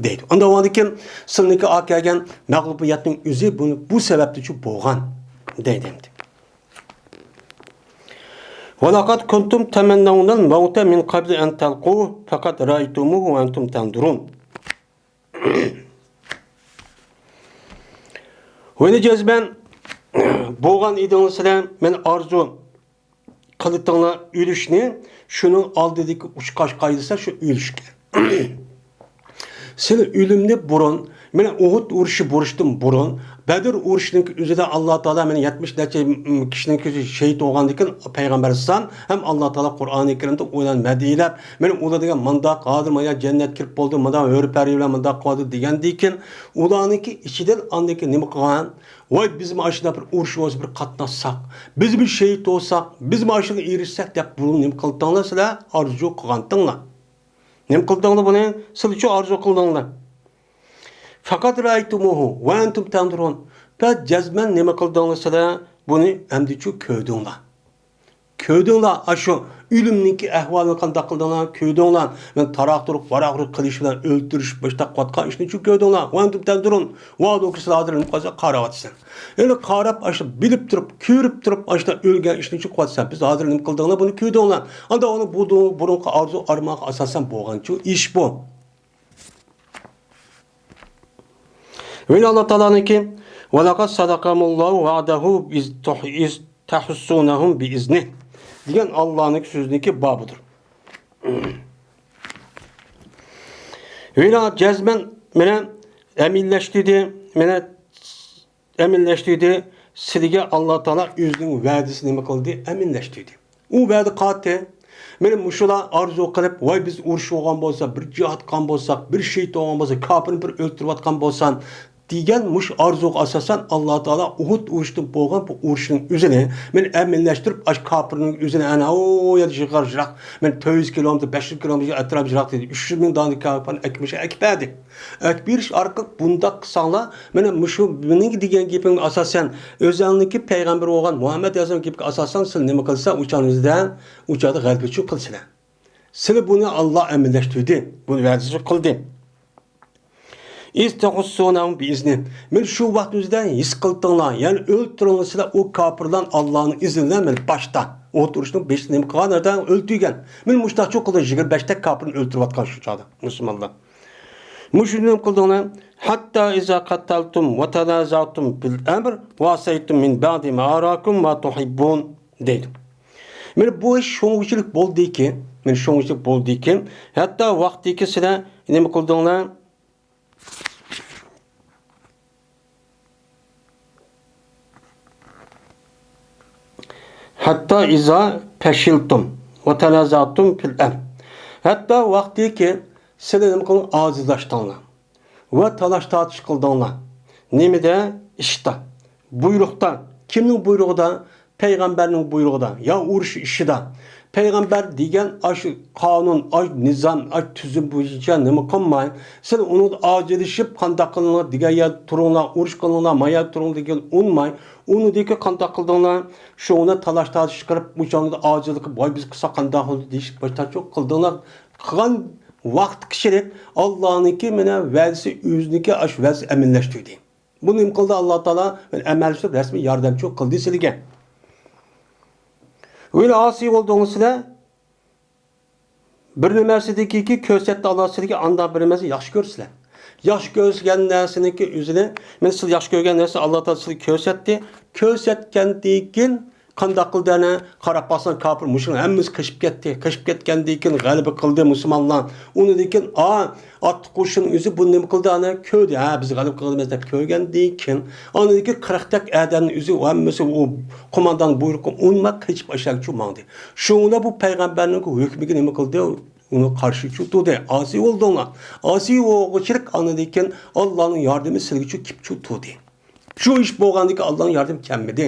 دەيدۇ. ئاندىن ئاندىن كېيىن سىلىنىڭكى ئاكەلگەن مەغلۇبىيەتنىڭ ئۆزى بۇ، بۇ سەۋەبتىنچۇ بولغان، دەيدۇ ئەمدى. ولقد كنتم تمنون الموت من قبل أن تلقوه فقد رأيتموه وأنتم تنظرون. ۋەلى جەزمەن بولغان ئىدىڭلار سىلەر، مەن ئارزۇ قىلىتىڭلار ئۆلۈشنى، شۇنىڭ ئالدىدىكى ئۇچقاچ قايسى شۇ ئۆلۈشكە. سىلەر ئۆلۈمنى بۇرۇن، مانا ئۇھۇد ئۇرۇشى بولۇشتىن بۇرۇن، بەدر ئۇرۇشىنىڭ ئۆزىدە ئاللا تائالا مانا يەتمىش نەچچە كىشىنىڭ كۆزى شېھىت بولغاندىن كېيىن پەيغەمبەر ئەلەيھىسسالام ھەم ئاللا تائالا قۇرئانى كەرىمدە ئۇلارنى مەدھىيلەپ، مانا ئۇلار دېگەن مانداق، ھازىر مانا جەننەت كىرىپ بولدى، مانداق ھۆر پەرى بىلەن مانداق قىلىۋاتىدۇ دېگەندىن كېيىن، ئۇلارنىڭكى ئىچىدىن ئاندىن كېيىن نېمە قىلغان؟ ۋاي، بىزمۇ ئاشۇنداق بىر ئۇرۇش بولسا بىر قاتناشساق، بىزمۇ شېھىت بولساق، بىزمۇ ئاشۇنى ئېرىشسەك دەپ بۇنى نېمە قىلدىڭلار سىلەر؟ ئارزۇ قىلغانتىڭلار. نېمە قىلدىڭلار بۇنى؟ سىلەرچۇ ئارزۇ قىلدىڭلار. فقد رأيتموه وأنتم تنظرون. بەس جەزمەن نېمە قىلدىڭلار سىلەر؟ بۇنى ئەمدىچۇ كۆردۈڭلار. كۆردۈڭلار، ئاشۇ ئۆلۈمنىڭكى ئەھۋالىنى قانداق قىلدىڭلار؟ كۆردۈڭلار، مەن تاراق تۇرۇپ، ۋاراق-ۋۇرۇق قىلىش بىلەن ئۆلتۈرۈش باشلاپ قىلىۋاتقان ئىشنىچۇ كۆردۈڭلار. وأنتم تنظرون. ۋاھالەنكى سىلەر ھازىر نېمە قىلسا قاراۋاتىسەن. يەنى قاراپ، ئاشۇ بىلىپ تۇرۇپ، كۆرۈپ تۇرۇپ، ئاشۇ ئۆلگەن ئىشنىچۇ قىلىۋاتىسەن. بىز ھازىر نېمە قىلدىڭلار؟ بۇنى كۆردۈڭلار. ئاندىن ئۇنى بۇ بۇرۇنقى ئارزۇ ئارمانغا ئاساسەن بولغانچۇ ئىش بۇ. ۋەلى ئاللا تائالانىڭكى، ولقد صدقكم الله وعده إذ تح-، إذ تحسونهم بإذنه دېگەن ئاللانىڭكى سۆزىنىڭكى بابىدۇر. ۋەلى جەزمەن مانا ئەمىنلەشتۈردى، مانا ئەمىنلەشتۈردى، سىلىگە ئاللا تائالا ئۆزىنىڭ ۋەدىسىنى نېمە قىلدى؟ ئەمىنلەشتۈردى. ئۇ ۋەدە قالدى. مانا مۇشۇلار ئارزۇ قىلىپ، ۋاي، بىز ئۇرۇش بولغان بولسا، بىر جىھاد قىلغان بولساق، بىر شېھىت بولغان بولسا، كاپىرنى بىر ئۆلتۈرۈۋاتقان بولسام، دېگەن مۇشۇ ئارزۇغا ئاساسەن، ئاللا تائالا ئۇھۇد ئۇرۇشىدىن بولغان بۇ ئۇرۇشنىڭ ئۆزىنى مانا ئەمىنلەشتۈرۈپ، ئاشۇ كاپىرنىڭ ئۆزىنى ئەنە ئۇ يەردە يىراق، يىراق، مانا تۆت يۈز كىلومېتىر، بەش يۈز كىلومېتىر ئەتراپىدا يىراق دېدى. ئۈچ يۈز مىڭ دانە كاپىرنى ئەكمىشە ئەكىپ بەردى. ئەكبېرىش ئارقىلىق بۇنداق قىلساڭلار، مانا مۇشۇ مېنىڭ دېگەن گېپىمگە ئاساسەن، ئۆزەڭنىڭكى پەيغەمبەر بولغان مۇھەممەد ئەلەيھىسسالام گېپىگە ئاساسەن، سىلەر نېمە قىلسا، ئۇچانىڭىزدا ئۇچادا غەلىبىچۇ قىلسىلەر. سىلەر بۇنى ئاللا ئەمەللەشتۈردى، بۇنى ۋەدىسى قىلدى. إذ تحسونهم بإذنه. مانا شۇ ۋاقىت ئۆزىدە ھېس قىلدىڭلار، يەنى ئۆلتۈرۈڭلار سىلەر ئۇ كاپىرلارنى ئاللانىڭ ئىزنى بىلەن، مانا باشتا ئوت ئۇرۇشنىڭ بېشىدا نېمە قىلغان ئادەم ئۆلتۈرگەن. مانا مۇشۇنداقچۇ قىلدى، يىگىرمە بەشتەك كاپىرنى ئۆلتۈرۈۋاتقان شۇ چاغدا مۇسۇلمانلار. مۇشۇنى نېمە قىلدىڭلار؟ حتى إذا قتلتم وتنازعتم في الأمر وعصيتم من بعد ما أراكم ما تحبون دەيدۇ. مانا بۇ ئىش شۇنچىلىك بولدىكى، مانا شۇنچىلىك بولدىكى، ھەتتا ۋاقتىكى سىلەر نېمە قىلدىڭلار؟ حتى إذا فشلتم وتنازعتم في الأمر. ھەتتا ۋاقتىكى سىلەر نېمە قىلدىڭلار؟ ئاجىزلاشتىڭلار ۋە تالاش-تارتىش قىلدىڭلار. نېمىدە؟ ئىشتا. بۇيرۇقتا. كىمنىڭ بۇيرۇقىدا؟ پەيغەمبەرنىڭ بۇيرۇقىدا يا ئۇرۇش ئىشىدا. پەيغەمبەر دېگەن ئاشۇ قانۇن، ئاشۇ نىزام، ئاشۇ تۈزۈم بويىچە نېمە قىلماي، سىلەر ئۇنىڭدا ئاجىزلىشىپ، قانداق قىلىڭلار دېگەن يەردە تۇرۇڭلار، ئۇرۇش قىلىڭلار، ما يەردە تۇرۇڭلار دېگەن ئۇنماي، ئۇنىڭدىكى قانداق قىلدىڭلار، شۇڭا تالاش-تارتىش قىلىپ، ئۇ چاغدا ئاجىزلىق قىلىپ، ۋاي، بىز قىلساق قانداق بولىدۇ دېيىش باشتاچۇ قىلدىڭلار. قىلغان ۋاقىتقىچىلىك ئاللانىڭكى مانا ۋەدىسى، ئۆزىنىڭكى ئاشۇ ۋەدىسى ئەمەللەشتۈردى. بۇنى نېمە قىلدى ئاللا تائالا؟ ئەمەللىشتۈرۈپ رەسمىي ياردەمچى قىلدى سىلىگە. ئۆيلە ئاسىي بولدۇڭلار سىلەر. بىر نېمەسىدىكى كۆرسەتتى ئاللا سىلىگە، ئانداق بىر نېمەسىنى ياخشى كۆرسىلەر. ياخشى كۆرسىگەن نەرسىنىڭكى ئۆزىنى، مەن سىلەر ياخشى كۆرگەن نەرسىنى ئاللا تائالا سىلىگە كۆرسەتتى. كۆرسەتكەندىن كېيىن قانداق قىلدى ئەنە؟ قاراپ باقساڭ، كاپىر مۇشۇنىڭ ھەممىسى قېچىپ كەتتى. قېچىپ كەتكەندىن كېيىن غەلىبە قىلدى مۇسۇلمانلار. ئۇنىڭدىن كېيىن، ئا، ئاتلىق قوشۇن ئۆزى بۇنى نېمە قىلدى؟ ئەنە كۆردى، ھە، بىز غەلىبە قىلىمىز دەپ كۆرگەندىن كېيىن، ئاندىن كېيىن قىرىقتەك ئادەمنى ئۆزى ھەممىسى ئۇ قوماندان بۇيرۇقىغا ئۇنىماي قېچىپ ئاشۇ يەرگە چۈشۈپ ماڭدى. شۇڭا بۇ پەيغەمبەرنىڭ ھۆكمىگە نېمە قىلدى؟ ئۇنىڭغا قارشى چۈشۈپ تۇردى. ئاسىي بولدۇڭلار. ئاسىي بولغۇچىلىك ئاندىن كېيىن ئاللانىڭ ياردىمى سىلىگە چۈشۈپ كېلىپ چۈشۈپ تۇردى. شۇ ئىش بولغاندىن كېيىن ئاللانىڭ ياردىمى كەلمىدى.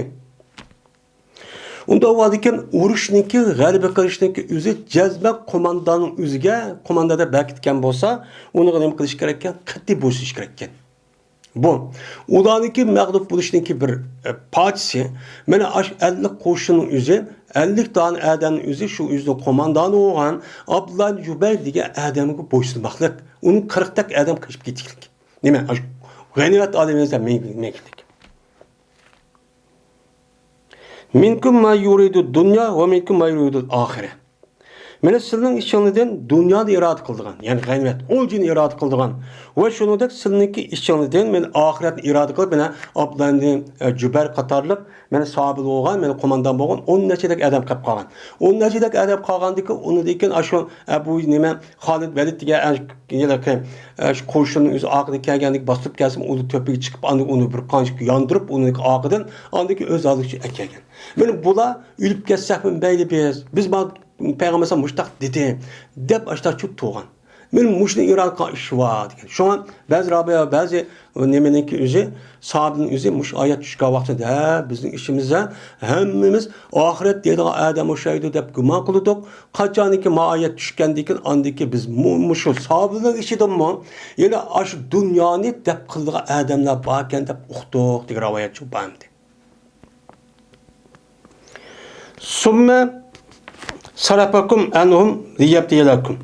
ئۇنداق بولغاندىكىن، ئۇرۇشنىڭكى، غەلىبە قىلىشنىڭكى ئۆزى جەزمەن قومانداننىڭ ئۆزىگە، قوماندان دەپ بەكىتكەن بولسا، ئۇنىڭغا نېمە قىلىش كېرەككەن؟ قەتئىي بويسۇنۇش كېرەككەن. بۇ، ئۇلارنىڭكى مەغلۇپ بولۇشنىڭكى بىر، ئە، پارچىسى. مانا ئاشۇ ئەللىك قوشۇننىڭ ئۆزى، ئەللىك دانە ئادەمنىڭ ئۆزى، شۇ ئۆزىنىڭ قوماندانى بولغان ئابدۇللا جۇبەير دېگەن ئادەمگە بويسۇنماقلىق. ئۇنىڭ قىرىقتەك ئادەم قېچىپ كېتىشلىك. نېمە؟ ئاشۇ غەنىيمەت ئالىمىز مەڭگۈلۈك. مىنكۇم ما يۇرىدۇ دۇنيا ۋە مىنكۇم ما يۇرىدۇ ئاخىرە. مانا سىلىنىڭ ئىچىڭلاردىن دۇنيانى ئىرادە قىلىدىغان، يەنى غەنىيمەت، ئولجىنى ئىرادە قىلىدىغان ۋە شۇنىڭدەك سىلىنىڭكى ئىچىڭلاردىن مانا ئاخىرەتنى ئىرادە قىلىپ، مانا ئابدۇللا ئىبنى، ئە، جۇبەير قاتارلىق مانا ساھابە بولغان، مانا قوماندان بولغان ئون نەچچىدەك ئادەم قېلىپ قالغان. ئون نەچچىدەك ئادەم قالغاندىكىن ئۇنىڭدىن كېيىن ئاشۇ ئەبۇ نېمە خالىد ۋەلىد دېگەن ھېلىقى، ئە، شۇ قوشۇننىڭ ئۆزى ئارقىدىن كەلگەندىكىن باستۇرۇپ كەلسىمۇ، ئۇنى تۆپىگە چىقىپ، ئاندىن ئۇنى بىر قانچە ياندۇرۇپ، ئۇنىڭ ئارقىدىن، ئاندىن كېيىن ئۆز ئالدىغا ئەكەلگەن. مانا بۇلار ئۆلۈپ كەتسەكمۇ مەيلى بىز، بىز مانا پەيغەمبەر ئەلەيھىسسالام مۇشتاق دېدى، دەپ ئاشتاق چۈشۈپ تۇرغان. مانا مۇشۇنى ئىرادە قىلغان ئىش بار دېگەن. شۇڭا بەزى رابىيە، بەزى نېمىنىڭكى ئۆزى، ساھابىنىڭ ئۆزى مۇشۇ ئايەت چۈشكەن ۋاقتىدا، ھە، بىزنىڭ ئىچىمىزدە ھەممىمىز ئاخىرەت دەيدىغان ئادەم ئوخشايدۇ دەپ گۇمان قىلدۇق. قاچانكى ما ئايەت چۈشكەندىن كېيىن، ئاندىن كېيىن بىز مۇ-، مۇشۇ ساھابىلەرنىڭ ئىچىدىمۇ يەنە ئاشۇ دۇنيانى دەپ قىلىدىغان ئادەملەر باركەن دەپ ئۇقتۇق دېگەن رىۋايەت شۇ بارمىدى. سۇممە سەرەپەكۇم ئەنھۇم لىيەبتىلىيەكۇم.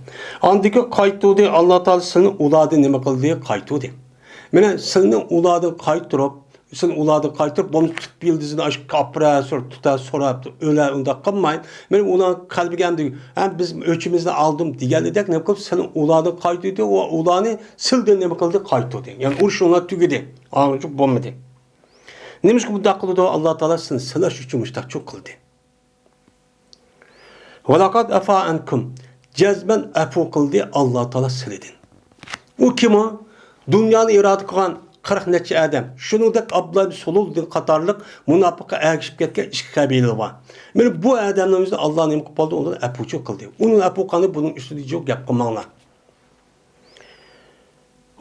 ئاندىن كېيىن قايتۇردى، ئاللا تائالا سىلىنى ئۇلاردىن نېمە قىلدى؟ قايتۇردى. مانا سىلىنى ئۇلاردىن قايتۇرۇپ، سىلىنى ئۇلاردىن قايتۇرۇپ، بولمىسا تۇتۇپ يىلدىزىنى ئاشۇ كاپىرە سۈر تۇتا سوراپ ئۆلە ئۇنداق قىلماي. مانا ئۇلارنىڭ قەلبىگە ئەمدى، ھەم بىز ئۆچىمىزنى ئالدىم دېگەنلىدەك نېمە قىلىپ سىلىنى ئۇلاردىن قايتۇردى ۋە ئۇلارنى سىلىدىن نېمە قىلدى؟ قايتۇردى. يەنى ئۇرۇشۇڭلار تۈگىدى. ئاڭلىشىپ بولمىدى. نېمىشقا بۇنداق قىلىدۇ؟ ئاللا تائالا سىلىنى سىناش ئۈچۈن مۇشتاق چۈشۈپ قىلدى. ۋەلەقەد ئەفا ئەنكۇم. جەزمەن ئەپۇ قىلدى ئاللا تائالا سىلىدىن. ئۇ كىم ئۇ؟ دۇنيانى ئىرادە قىلغان قىرىق نەچچە ئادەم. شۇنىڭدەك ئابدۇللا ئىبن سۇلۇل قاتارلىق مۇناپىققا ئەگىشىپ كەتكەن ئىككى قەبىلە بار. مانا بۇ ئادەمنىڭ ئۆزىنى ئاللا نېمە قىلىپ بولدى؟ ئۇنى ئەپۇچۇ قىلدى. ئۇنى ئەپۇ قىلغاندا بۇنىڭ ئۈستىدە يوق گەپ قىلماڭلار.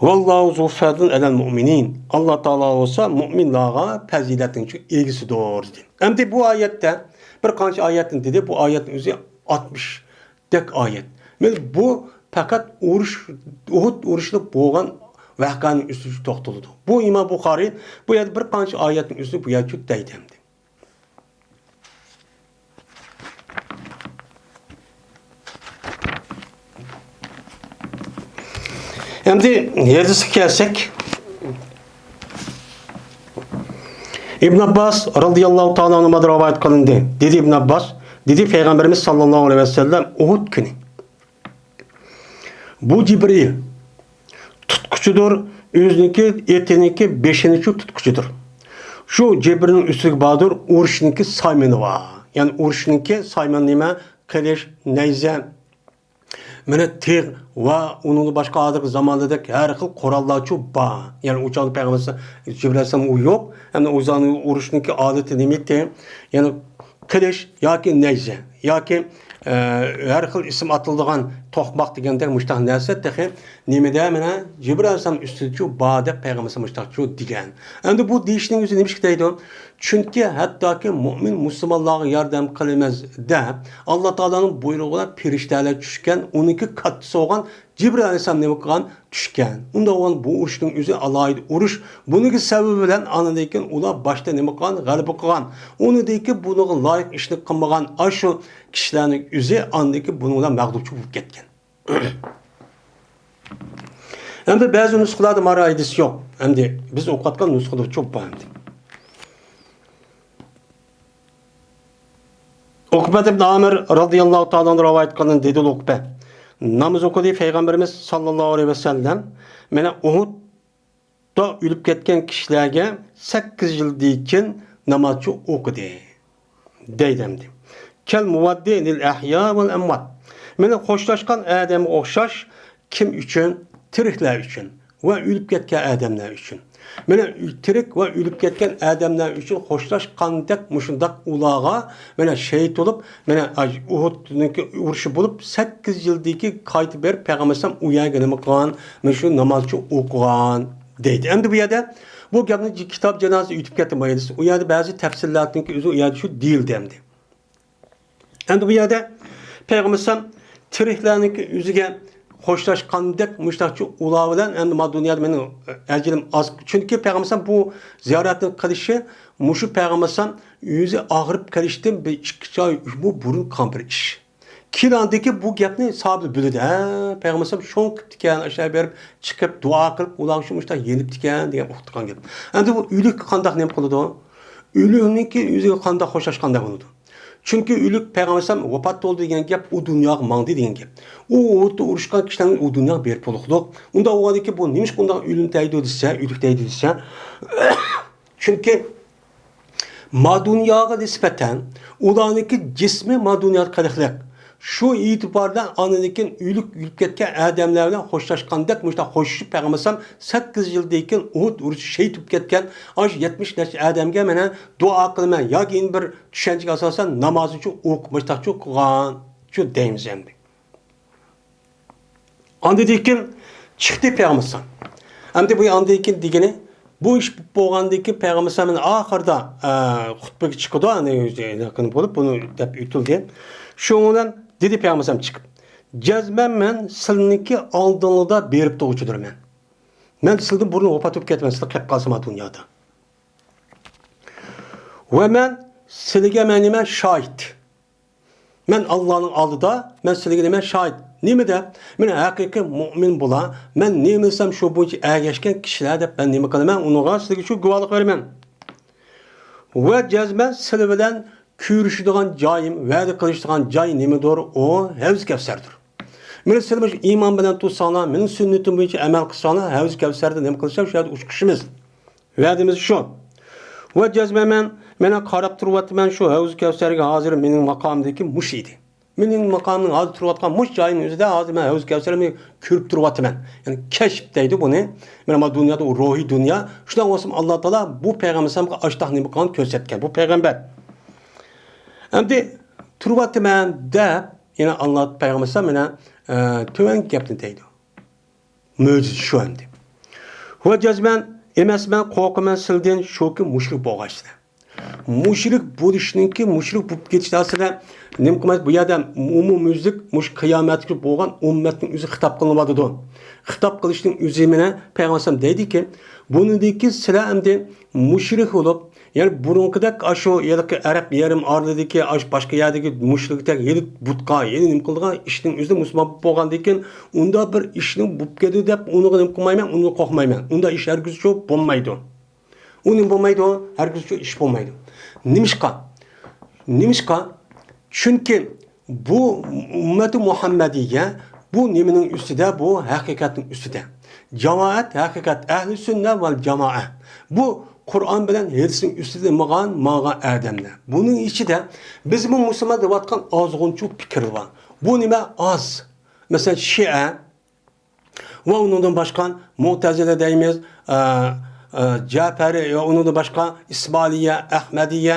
ۋاللاھۇ زۇ فەزلىن ئەلەل مۇئمىنىن. ئاللا تائالا بولسا مۇئمىنلارغا پەزىلەتنىڭ ئىگىسىدۇر، دېدى. ئەمدى بۇ ئايەتتە بىر قانچە ئايەتنى دېدى. بۇ ئايەتنىڭ ئۆزى ئاتمىشتەك ئايەت. مانا بۇ پەقەت ئۇرۇش، ئۇھۇد ئۇرۇشىدا بولغان ۋەقەنىڭ ئۈستىدە توختىلىدۇ. بۇ ئىمام بۇخارىي بۇ يەردە بىر قانچە ئايەتنىڭ ئۆزىنى بۇ يەردە دەيدۇ ئەمدى. ئەمدى ھەدىسكە كەلسەك، ئىبن ئابباس رازىياللاھۇ تائالا ئەنھۇمادىن رىۋايەت قىلىندى. دېدى ئىبن ئابباس، دېدى پەيغەمبىرىمىز ساللاللاھۇ ئەلەيھى ۋەسەللەم، ئۇھۇد كۈنى بۇ جىبرىل تۇتقۇچىدۇر، ئۆزىنىڭكى، ئېتىنىڭكى بېشىنىچۇ تۇتقۇچىدۇر. شۇ جىبرىلنىڭ ئۈستىگە باردۇر، ئۇرۇشنىڭكى سايمىنى بار. يەنى ئۇرۇشنىڭكى سايمىنى نېمە؟ قىلىچ، نەيزە، مانا تىغ ۋە ئۇنىڭدىن باشقا ھازىرقى زامانىدەك ھەر خىل قوراللارچۇ بار. يەنى ئۇ چاغدا پەيغەمبەر جىبرىل ئەلەيھىسسالام ئۇ يوق. ئەمدى ئۇ زاماندا ئۇرۇشنىڭكى ئادىتى نېمە ئىدى؟ يەنى قىلىچ ياكى نەيزە ياكى، ئە، ھەر خىل ئىسىم ئاتىلىدىغان توقماق دېگەندەك مۇشتاق نەرسە تېخى نېمىدە، مانا جىبرىل ئەلەيھىسسالام ئۈستىدىچۇ بار دەپ پەيغەمبەر مۇشتاقچۇ دېگەن. ئەمدى بۇ دېيىشنىڭ ئۆزى نېمىشقا دەيدۇ؟ چۈنكى ھەتتاكى مۇئمىن مۇسۇلمانلارغا ياردەم قىلىمىز دەپ ئاللا تائالانىڭ بۇيرۇغى بىلەن پېرىشتەلەر چۈشكەن، ئۇنىڭكى كاتتىسى بولغان جىبرىل ئەلەيھىسسالام نېمە قىلغان؟ چۈشكەن. ئۇنداق بولغان بۇ ئۇرۇشنىڭ ئۆزى ئالاھىدە ئۇرۇش. بۇنىڭكى سەۋەبى بىلەن ئاندىن كېيىن ئۇلار باشتا نېمە قىلغان؟ غەلىبە قىلغان. ئۇنىڭدىن كېيىن بۇنىڭغا لايىق ئىشنى قىلمىغان ئاشۇ كىشىلەرنىڭ ئۆزى ئاندىن كېيىن بۇنىڭ بىلەن مەغلۇپچى بولۇپ كەتكەن. ئەمدى بەزى نۇسخىلاردا مانا ھەدىس يوق. ئەمدى بىز ئوقۇۋاتقان نۇسخىدا چوپ بار ئەمدى. ئۇقبەت ئىبن ئامىر رازىياللاھۇ تائالا ئەنھۇ رىۋايەت قىلغان دېدى ئۇقبە، ناماز ئوقۇدى پەيغەمبىرىمىز ساللاللاھۇ ئەلەيھى ۋەسەللەم. مانا ئۇھۇدتا ئۆلۈپ كەتكەن كىشىلەرگە سەككىز يىلدىن كېيىن نامازچۇ ئوقۇدى. دەيدۇ ئەمدى. كەل مۇۋەددى لىل ئەھيا ۋەل ئەمۋات. مانا خوشلاشقان ئادەمگە ئوخشاش، كىم ئۈچۈن؟ تىرىكلەر ئۈچۈن ۋە ئۆلۈپ كەتكەن ئادەملەر ئۈچۈن. مانا تىرىك ۋە ئۆلۈپ كەتكەن ئادەملەر ئۈچۈن خوشلاشقاندەك مۇشۇنداق ئۇلارغا، مانا شېھىت بولۇپ، مانا ئۇھۇدنىڭكى ئۇرۇشى بولۇپ، سەككىز يىلدىكى قايتا بېرىپ پەيغەمبەر ئەلەيھىسسالام ئۇ يەرگە نېمە قىلغان؟ مانا شۇ نامازچى ئوقۇغان دەيدۇ. ئەمدى بۇ يەردە بۇ گەپنى كىتاب جانازىسى ئۆتۈپ كەتتى، ماينىسى. ئۇ يەردە بەزى تەپسىرلەردىكى ئۆزى ئۇ يەردە شۇ دېيىلدى ئەمدى. ئەمدى بۇ يەردە پەيغەمبەر ئەلەيھىسسالام تىرىكلەرنىڭكى ئۆزىگە خوشلاشقاندەك مۇشتاقچى ئۇلار بىلەن، ئەمدى ما دۇنيادا مېنىڭ ئەجىلىم ئاز. چۈنكى پەيغەمبەر ئەلەيھىسسالام بۇ زىيارەتنى قىلىشى مۇشۇ پەيغەمبەر ئەلەيھىسسالام ئۆزى ئاغرىپ قېلىشتىن بىر ئىككى ئاي، ئۈچ ئاي بۇرۇن قىلغان بىر ئىش. كېيىن ئاندىن كېيىن بۇ گەپنى ساھابىلەر بىلدى. ھە، پەيغەمبەر ئەلەيھىسسالام شۇڭا قىپتىكەن، ئاشۇ بېرىپ چىقىپ دۇئا قىلىپ، ئۇلارغا شۇ مۇشتاق يېنىپتىكەن دېگەن ئۇقتۇرغان گەپ. ئەمدى بۇ ئۆلۈككە قانداق نېمە قىلىدۇ؟ ئۆلۈكنىڭكى ئۆزىگە قانداق خوشلاشقاندەك بولىدۇ؟ چۈنكى ئۆلۈك پەيغەمبەر ئەلەيھىسسالام ۋاپات بولدى دېگەن گەپ، ئۇ دۇنياغا ماڭدى دېگەن گەپ. ئۇ ئوتتا ئۇرۇشقان كىشىلەرنى ئۇ دۇنياغا بېرىپ بولۇقلۇق. ئۇنداق بولغاندىكىن بۇ نېمىشقا ئۇنداق ئۆلۈم دەيدۇ دېسە، ئۆلۈك دەيدۇ دېسە، چۈنكى ما دۇنياغا نىسبەتەن ئۇلارنىڭكى جىسمى ما دۇنيادا قېلىقلىق. شۇ ئېتىبار بىلەن ئاندىن كېيىن ئۆلۈك، ئۆلۈپ كەتكەن ئادەملەر بىلەن خوشلاشقاندەك مۇشۇنداق خوشلىشىپ پەيغەمبەر ئەلەيھىسسالام سەككىز يىلدىن كېيىن ئۇھۇد ئۇرۇشى شېھىت بولۇپ كەتكەن ئاشۇ يەتمىش نەچچە ئادەمگە مانا دۇئا قىلىمەن ياكى يەنە بىر چۈشەنچىگە ئاساسەن نامازنىچۇ ئوقۇپ مۇشۇنداقچۇ قىلغانچۇ دەيمىز ئەمدى. ئاندىن كېيىن چىقتى پەيغەمبەر ئەلەيھىسسالام. ئەمدى بۇ ئاندىن كېيىن دېگىنى، بۇ ئىش بولغاندىن كېيىن پەيغەمبەر ئەلەيھىسسالام ئاخىرىدا، ئە، خۇتبىگە چىقىدۇ، يېقىن بولۇپ بۇنى دەپ ئۆتۈلدى. شۇنىڭ بىلەن دېدى پەيغەمبەر ئەلەيھىسسالام چىقىپ، جەزمەن مەن سىلىنىڭكى ئالدىڭلاردا بېرىپ تۇرغۇچىدۇرمەن. مەن سىلىدىن بۇرۇن ۋاپات بولۇپ كەتمەن، سىلەر قېلىپ قالسىلا دۇنيادا. ۋە مەن سىلىگە مەن نېمە شاھىت. مەن ئاللانىڭ ئالدىدا، مەن سىلىگە نېمە شاھىت. نېمە دەپ؟ مەن ھەقىقىي مۇئمىن بولا. مەن نېمە دېسەم شۇ بويىچە ئەگەشكەن كىشىلەر دەپ مەن نېمە قىلىمەن؟ ئۇنىڭغا سىلىگە شۇ گۇۋاھلىق بېرىمەن. ۋە جەزمەن سىلى بىلەن كۆرۈشىدىغان جايىم، ۋەدە قىلىشىدىغان جاي نېمىدۇر؟ ئۇ ھەۋزى كەۋسەردۇر. مېنى سىلى مۇشۇ ئىمان بىلەن تۇتساڭلار، مېنىڭ سۈننىتىم بويىچە ئەمەل قىلساڭلار، ھەۋزى كەۋسەردە نېمە قىلسا شۇ يەردە ئۇچرىشىمىز. ۋەدىمىز شۇ. ۋە جەزمەن مەن، مانا قاراپ تۇرۇۋاتىمەن شۇ ھەۋزى كەۋسەرگە، ھازىر مېنىڭ ماقامىمدىكى مۇشۇ ئىدى. مېنىڭ ماقامىمنىڭ ھازىر تۇرۇۋاتقان مۇشۇ جايىمنىڭ ئۆزىدە ھازىر مەن ھەۋزى كەۋسەرنى كۆرۈپ تۇرۇۋاتىمەن. يەنى كەشپ دەيدۇ بۇنى. مانا ما دۇنيادا ئۇ روھىي دۇنيا. شۇنداق بولسىمۇ ئاللا تائالا بۇ پەيغەمبەر ئەلەيھىسسالامغا ئاشتاق نېمە قىلغان كۆرسەتكەن. بۇ پەيغەمبەر. ئەمدى تۇرۇۋاتىمەن دەپ، يەنە ئاللا پەيغەمبەر ئەلەيھىسسالام مانا، ئە، تۆۋەن گەپنى دەيدۇ. مۆجىزە شۇ ئەمدى. ۋە جەزمەن ئەمەسمەن، قورقىمەن سىلىدىن، شۇكى مۇشرىك بولغاچسىلەر. مۇشرىك بولۇشنىڭكى، مۇشرىك بولۇپ كېتىش ئەسلىدە نېمە قىلمايسىز؟ بۇ يەردە ئومۇميۈزلۈك مۇشۇ قىيامەتكىچە بولغان ئۈممەتنىڭ ئۆزى خىتاب قىلىنىۋاتىدۇ. خىتاب قىلىشنىڭ ئۆزى مانا پەيغەمبەر ئەلەيھىسسالام دەيدىكى، بۇنىڭدىن كېيىن سىلەر ئەمدى مۇشرىك بولۇپ، يەنى بۇرۇنقىدەك ئاشۇ ھېلىقى ئەرەب يېرىم ئارىلىدىكى ئاشۇ باشقا يەردىكى مۇشرىكتەك يەنە بۇتقا، يەنە نېمە قىلىدىغان ئىشنىڭ ئۆزىدە مۇسۇلمان بولغاندىن كېيىن ئۇنداق بىر ئىشنىڭ بولۇپ كېتىدۇ دەپ ئۇنىڭغا نېمە قىلمايمەن، ئۇنى قورقمايمەن. ئۇنداق ئىش ھەرگىزچۇ بولمايدۇ. ئۇ نېمە بولمايدۇ؟ ھەرگىزچۇ ئىش بولمايدۇ. نېمىشقا؟ نېمىشقا؟ چۈنكى بۇ ئۈممەتى مۇھەممەدىيە بۇ نېمىنىڭ ئۈستىدە؟ بۇ ھەقىقەتنىڭ ئۈستىدە. جامائەت، ھەقىقەت، ئەھلى سۈننە ۋەل جامائە. بۇ قۇرئان بىلەن ھەدىسنىڭ ئۈستىدە ماڭغان، ماڭغان ئادەملەر. بۇنىڭ ئىچىدە بىزمۇ مۇسۇلمان دەۋاتقان ئازغۇنچۇ پىكىر بار. بۇ نېمە؟ ئاز. مەسىلەن، شىئە، ۋە ئۇنىڭدىن باشقا مۇئتەزىلە دەيمىز، ئە، ئە، جەپەرى، ۋە ئۇنىڭدىن باشقا ئىسمائىلىيە، ئەخمەدىيە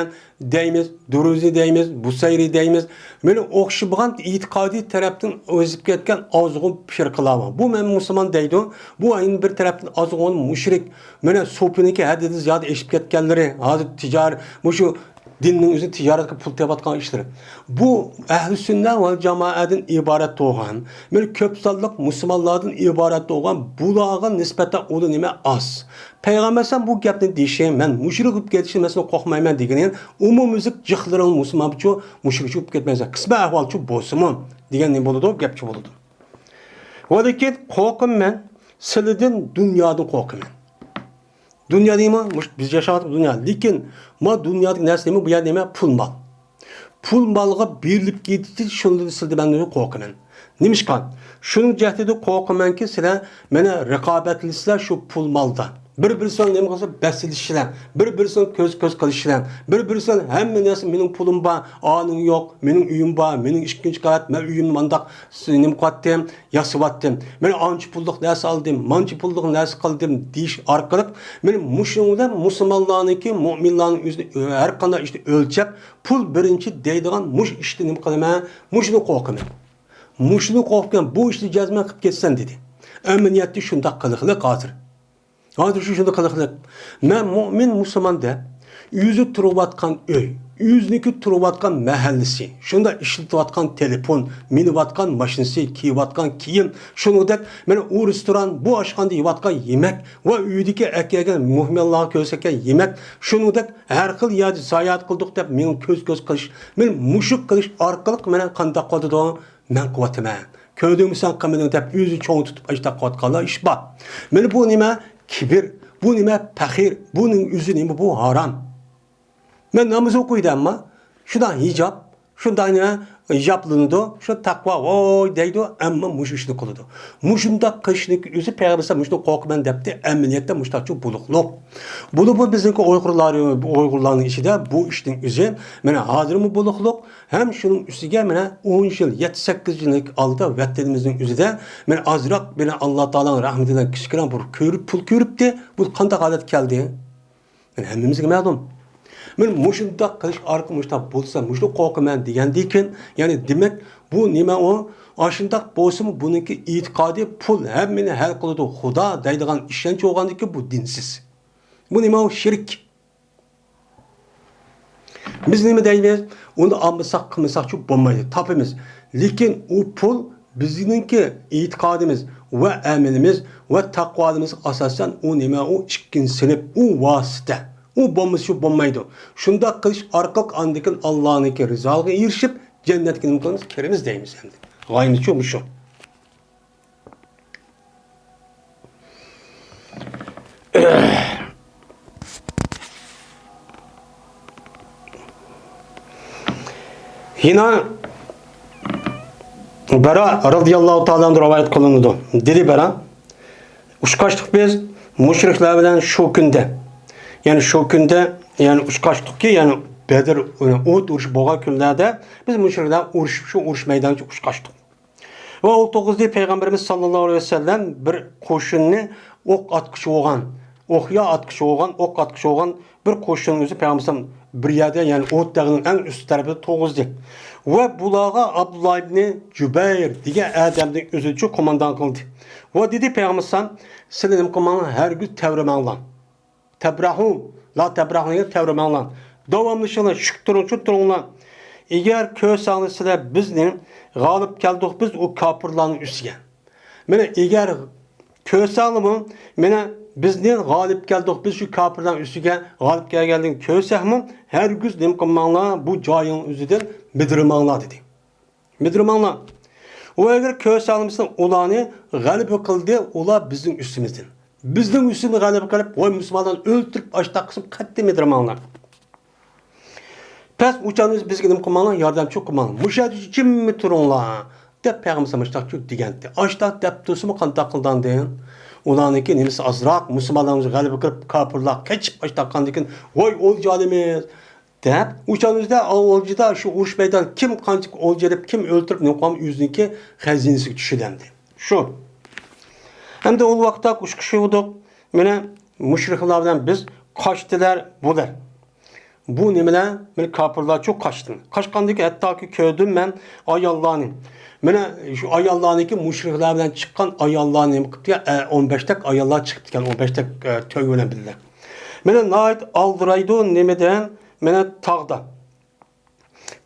دەيمىز، دۇرۇزى دەيمىز، بۇسەيرى دەيمىز. مانا ئوخشىمىغان ئېتىقادىي تەرەپتىن ئېزىپ كەتكەن ئازغۇن پىرقىلار بار. بۇ مەن مۇسۇلمان دەيدۇ. بۇ يەنە بىر تەرەپتىن ئازغۇن مۇشرىك. مانا سوپىنىڭكى ھەددىدىن زىيادە ئېشىپ كەتكەنلىرى، ھازىر تىجار-، مۇشۇ دىننىڭ ئۆزى تىجارەتكە پۇل تېپىۋاتقان ئىشلىرى. بۇ ئەھلى سۈننە ۋەل جامائەدىن ئىبارەت بولغان، بىر كۆپ سانلىق مۇسۇلمانلاردىن ئىبارەت بولغان بۇلارغا نىسبەتەن ئۇلار نېمە ئاز. پەيغەمبەر ئەلەيھىسسالام بۇ گەپنى دېيىشى، مەن مۇشرىك بولۇپ كېتىشىمدىن قورقمايمەن دېگىنى، ئومۇميۈزلۈك جىقلىرىڭ مۇسۇلمانچۇ، مۇشرىكچۇ بولۇپ كەتمەيسەن. قىسمەن ئەھۋالچۇ بولسىمۇ دېگەن نېمە بولىدۇ؟ گەپچۇ بولىدۇ. ۋە لېكىن قورقىمەن سىلىدىن، دۇنيادىن قورقىمەن. دۇنيا دېيمۇ؟ مۇشۇ بىز ياشاۋاتقان دۇنيا. لېكىن ما دۇنيادىكى نەرسە نېمە؟ بۇ يەر نېمە؟ پۇل مال. پۇل مالغا بېرىلىپ كېتىشى شۇندىن سىلدە مەن قورقىمەن. نېمىشقا؟ شۇنىڭ جەھىتىدە قورقىمەنكى، سىلەر مانا رىقابەتلىشىسىلەر شۇ پۇل مالدا. بىر-بىرسىنىڭ نېمە قىلسا بەسلىشىشلەر، بىر-بىرسىنىڭ كۆز-كۆز قىلىشىشلەر، بىر-بىرسىنىڭ ھەممە نەرسە مېنىڭ پۇلۇم بار، ئانىڭ يوق، مېنىڭ ئۆيۈم بار، مېنىڭ ئىككىنچى قەۋەت، مەن ئۆيۈمنى مانداق س-، نېمە قىلاتتىم، ياسىۋاتتىم. مەن ئانچە پۇللۇق نەرسە ئالدىم، مانچە پۇللۇق نەرسە قىلدىم دېيىش ئارقىلىق، مەن مۇشۇنىڭ بىلەن مۇسۇلمانلارنىڭكى، مۆمىنلارنىڭ ئۆزىنى ھەر قانداق ئىشتا ئۆلچەپ، پۇل بىرىنچى دەيدىغان مۇشۇ ئىشتا نېمە قىلىمەن، مۇشۇنى قورقىمەن. مۇشۇنى قورقۇمەن، بۇ ئىشنى جەزمەن قىلىپ كەتسەن دېدى. ئەمەلىيەتتە شۇنداق قىلىقلىق ھازىر. ھازىر شۇ شۇنداق قىلىقلىق. مەن مۆمىن مۇسۇلمان دەپ، ئۆزى تۇرۇۋاتقان ئۆي، ئۆزىنىڭكى تۇرۇۋاتقان مەھەللىسى، شۇنداق ئىشلىتىۋاتقان تېلېفون، مىنىۋاتقان ماشىنىسى، كىيىۋاتقان كىيىم، شۇنىڭدەك مانا ئۇ رېستوران، بۇ ئاشخانىدا يەۋاتقان يېمەك ۋە ئۆيدىكى ئەكەلگەن مۆمىنلارغا كۆرسەتكەن يېمەك، شۇنىڭدەك ھەر خىل يەردە ساياھەت قىلدۇق دەپ مېنىڭ كۆز-كۆز قىلىش، مېنى مۇشۇ قىلىش ئارقىلىق مانا قانداق قىلىدۇ؟ مەن قىلىۋاتىمەن. كۆردۈڭمۇ سەن قىلمىدىڭ دەپ ئۆزىنى چوڭ تۇتۇپ ئاشۇنداق قىلىۋاتقانلار ئىش بار. مانا بۇ نېمە؟ كىبىر. بۇ نېمە؟ پەخىر. بۇنىڭ ئۆزى نېمە؟ بۇ ھارام. مەن ناماز ئوقۇيدۇ ئەمما. شۇنداق ھىجاب، شۇنداق نېمە؟ ھىجابلىنىدۇ. شۇ تەقۋا، ۋوي دەيدۇ، ئەمما مۇشۇ ئىشنى قىلىدۇ. مۇشۇنداق قىلىشنىڭ ئۆزى پەيغەمبەر مۇشۇنداق قورقىمەن دەپتۇ. ئەمەلىيەتتە مۇشۇنداقچۇ بولۇقلۇق. بولۇپمۇ بىزنىڭكى ئۇيغۇرلار، ئۇيغۇرلارنىڭ ئىچىدە بۇ ئىشنىڭ ئۆزى، مانا ھازىرمۇ بولۇقلۇق. ھەم شۇنىڭ ئۈستىگە مانا ئون يىل، يەتتە، سەككىز يىللىق ئالدى ۋەتىنىمىزنىڭ ئۆزىدە مانا ئازراق مانا ئاللا تائالانىڭ رەھمىتى بىلەن كىچىككىنە بىر كۆرۈپ، پۇل كۆرۈپتى. بۇ قانداق ھالەتكە كەلدى؟ مانا ھەممىمىزگە مەلۇم. مانا مۇشۇنداق قىلىش ئارقىلىق مۇشۇنداق بولسا، مۇشۇنداق قورقىمەن دېگەندىكىن، يەنى دېمەك، بۇ نېمە ئۇ؟ ئاشۇنداق بولسىمۇ بۇنىڭكى ئېتىقادى پۇل ھەممىنى ھەل قىلىدۇ، خۇدا دەيدىغان ئىشەنچ بولغاندىكىن بۇ دىنسىز. بۇ نېمە ئۇ؟ شىرك. بىز نېمە دەيمىز؟ ئۇنى ئالمىساق، قىلمىساقچۇ بولمايدۇ، تاپىمىز. لېكىن ئۇ پۇل بىزنىڭكى ئېتىقادىمىز ۋە ئەمىلىمىز ۋە تەقۋالىرىمىزغا ئاساسەن ئۇ نېمە؟ ئۇ ئىككىنچى سىنىپ، ئۇ ۋاسىتە. ئۇ بولمىسا شۇ بولمايدۇ. شۇنداق قىلىش ئارقىلىق ئاندىن كېيىن ئاللانىڭكى رىزالىقىغا ئېرىشىپ، جەننەتكە نېمە قىلىمىز؟ كىرىمىز دەيمىز ئەمدى. غايىمىزچۇ مۇشۇ. يەنە بەرا رەزىياللاھۇ تائالا ئەنھۇ رىۋايەت قىلىنىدۇ. دېدى بەرا، ئۇچراشتۇق بىز مۇشرىكلار بىلەن شۇ كۈندە. يەنى شۇ كۈندە، يەنى ئۇچراشتۇقكى، يەنى بەدر، ئۇھۇد ئۇرۇشى بولغان كۈنلەردە بىز مۇشرىكلار ئۇرۇشۇپ، شۇ ئۇرۇش مەيدانىغا ئۇچراشتۇق. ۋە ئۇ توغرىسىدا پەيغەمبىرىمىز ساللاللاھۇ ئەلەيھى ۋەسەللەم بىر قوشۇننى ئوق ئاتقۇچى بولغان، ئوقيا ئاتقۇچى بولغان، ئوق ئاتقۇچى بولغان بىر قوشۇن ئۆزى پەيغەمبىرىمىز بىر يەردە، يەنى ئۇھۇد تېغىنىڭ ئەڭ ئۈستى تەرىپىدە تۇرغۇزدى. ۋە بۇلارغا ئابدۇللا ئىبنى جۇبەير دېگەن ئادەمنى ئۆزىچە قوماندان قىلدى. ۋە دېدى پەيغەمبىرىمىز، سىلەر نېمە قىلماڭلار، ھەرگىز تەۋرىمەڭلار. تەبرەھۇ، لا تەبرەھۇ دېگەن تەۋرىمەڭلار. داۋاملىشىڭلار، شۈك تۇرۇڭ، شۇ تۇرۇڭلار. ئەگەر كۆرسەڭلار سىلەر بىزنى غالىب كەلدۇق بىز ئۇ كاپىرلارنىڭ ئۈستىگە. مانا ئەگەر كۆرسەڭلارمۇ، مانا بىزنى غالىب كەلدۇق بىز شۇ كاپىرلارنىڭ ئۈستىگە غالىب كەلگەنلىكىنى كۆرسەكمۇ، ھەرگىز نېمە قىلماڭلار، بۇ جايىڭ ئۆزىدىن مىدىرماڭلار دېدى. مىدىرماڭلار. ئۇ ئەگەر كۆرسەڭلار ئۇلارنى غەلىبە قىلدى، ئۇلار بىزنىڭ ئۈستىمىزدىن. بىزنىڭ ئۈستىمىزدىن غەلىبە قىلىپ، ۋاي مۇسۇلمانلارنى ئۆلتۈرۈپ ئاشتاق قىلسۇن، قەتئىي مىدىرماڭلار. پەس ئۇچانىز بىزگە نېمە قىلماڭلار، ياردەمچى قىلماڭلار. مۇشۇ يەردە جىممە تۇرۇڭلار، دەپ پەيغەمبەر ئاشتاق دېگەنتى. ئاشتاق دەپ تۇرسىمۇ قانداق قىلداندىن؟ ئۇلارنىڭكى نېمىسى ئازراق، مۇسۇلمانلارنىڭ غەلىبە قىلىپ، كاپىرلار قېچىپ ئاشتاققاندىن كېيىن، ۋاي ئولجا ئالىمىز، دەپ، ئۇچانىزدا ئولجىدا شۇ ئۇرۇش مەيدانى كىم قانچە ئولجا ئېلىپ، كىم ئۆلتۈرۈپ، نېمە قىلغان ئۆزىنىڭكى خەزىنىسىگە چۈشىدى ئەمدى. شۇ. ئەمدى ئۇ ۋاقىتتا ئۇچرىشىۋىدۇق. مانا مۇشرىكلار بىلەن بىز قاچتىلەر بۇلار. بۇ نېمىلەر؟ مانا كاپىرلارچۇ قاچتى. قاچقاندىكى ھەتتاكى كۆردۈم مەن ئاياللارنى. مانا شۇ ئاياللارنىڭكى مۇشرىكلار بىلەن چىققان ئاياللارنى نېمە قىپتىكەن؟ ئە، ئون بەشتەك ئاياللار چىقىپتىكەن، ئون بەشتەك، ئە، تۆگە بىلەن بىللە. مانا ناھايىتى ئالدىرايدۇ نېمىدىن؟ مانا تاغدا.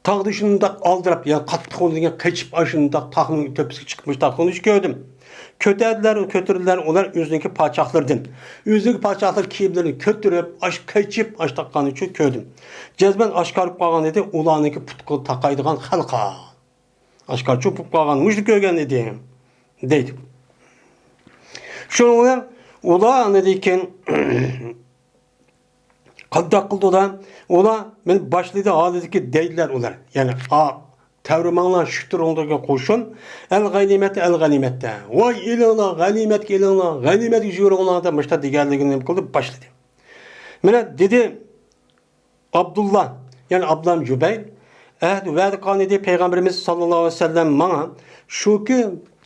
تاغدا شۇنداق ئالدىراپ، يەنى قاتتىق ئۇرۇلغان قېچىپ، ئاشۇنداق تاغنىڭ تۆپىسىگە چىقىپ، مۇشۇنداق قىلىش كۆردۈم. كۆتەردىلەر، كۆتۈرۈلدىلەر ئۇلار ئۆزىنىڭكى پادىشاھلىرىدىن. ئۆزىنىڭكى پادىشاھلىق كىيىملىرىنى كۆتۈرۈپ، ئاش-، قېچىپ، ئاشتاققاننى شۇ كۆردۈم. جەزمەن ئاشكارا بولۇپ قالغان ئىدى، ئۇلارنىڭكى پۇتقا تاقايدىغان خەلقا. ئاشكارا چوقۇپ قالغان، مۇشۇنى كۆرگەن ئىدى، دەيدۇ. شۇنىڭ بىلەن ئۇلار ئاندىن كېيىن قانداق قىلدى ئۇلار؟ ئۇلار مېنى باشلىدى ھالىدىكى دەيدىلەر ئۇلار. يەنى ئا-، تەۋرىمەڭلار، شۈكتۈرۈڭلار دېگەن قوشۇن. ئەل غەنىيمەتتە، ئەل غەنىيمەتتە. ۋاي ئېلىڭلار، غەنىيمەتكە ئېلىڭلار، غەنىيمەتكە يۈگۈرۈڭلار دەپ مۇشۇنداق دېگەنلىكىنى نېمە قىلدى؟ باشلىدى. مانا دېدى ئابدۇللا، يەنى ئابدۇللا جۇبەير، ئەھدى ۋەدە قىلغان ئىدى پەيغەمبىرىمىز ساللاللاھۇ ئەلەيھى ۋەسەللەم ماڭا، شۇكى،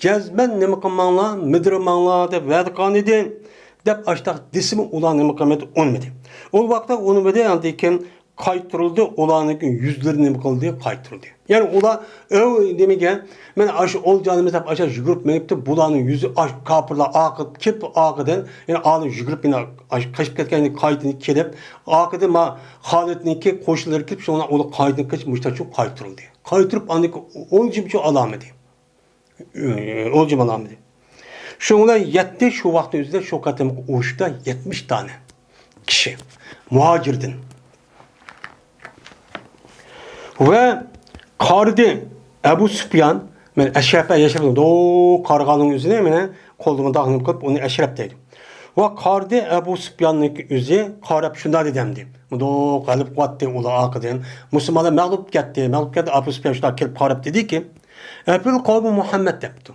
جەزمەن نېمە قىلماڭلار، مىدىرماڭلار دەپ ۋەدە قىلغان ئىدى، دەپ ئاشتاق دېسىمۇ ئۇلار نېمە قىلمىدى؟ ئۇنىمىدى. ئۇ ۋاقىتتا ئۇنىمىدى، ئاندىن كېيىن قايتۇرۇلدى، ئۇلارنىڭ يۈزلىرى نېمە قىلدى؟ قايتۇرۇلدى. يەنى ئۇلار، ئەۋ، نېمىگە، مەن ئاشۇ ئولجانىمىز دەپ ئاشۇ يۈگۈرۈپ مېڭىپتۇ، بۇلارنىڭ يۈزى ئاش-، كاپىرلار ئارقا-، كېلىپ ئارقىدىن، يەنى ئالىم يۈگۈرۈپ يەنە ئاش-، قېچىپ كەتكەن، قايتىدىن كېلىپ، ئارقىدىن ما خالىدنىڭكى قوشۇنلىرى كېلىپ، شۇڭا ئۇلار قايتىدىن قېچىپ، مۇشتاچۇ قايتۇرۇلدى. قايتۇرۇپ، ئاندىن كېيىن ئولجىمچۇ ئالامىدى. ئولجىما ئالامىدى. شۇنىڭ بىلەن يەتتى، شۇ ۋاقىتنىڭ ئۆزىدە شۇ قېتىمقى ئۇرۇشتا يەتمىش دانە كىشى مۇھاجىردىن. ۋە قارىدى ئەبۇ سۇپيان، مەن ئەشرەپە ياشاپ، دو قارىغاننىڭ ئۆزىنى مانا قولىدا مۇنداق نېمە قىلىپ، ئۇنى ئەشرەپ دەيدۇ. ۋە قارىدى ئەبۇ سۇپياننىڭكى ئۆزى قاراپ شۇنداق دېدى ئەمدى. مۇنداق غەلىبە قىلىۋاتتى ئۇلار ئارقىدىن. مۇسۇلمانلار مەغلۇپ كەتتى، مەغلۇپ كەتتى. ئەبۇ سۇپيان شۇنداق كېلىپ قاراپ دېدىكى، ئەفىل قەۋمۇ مۇھەممەد دەپتۇ.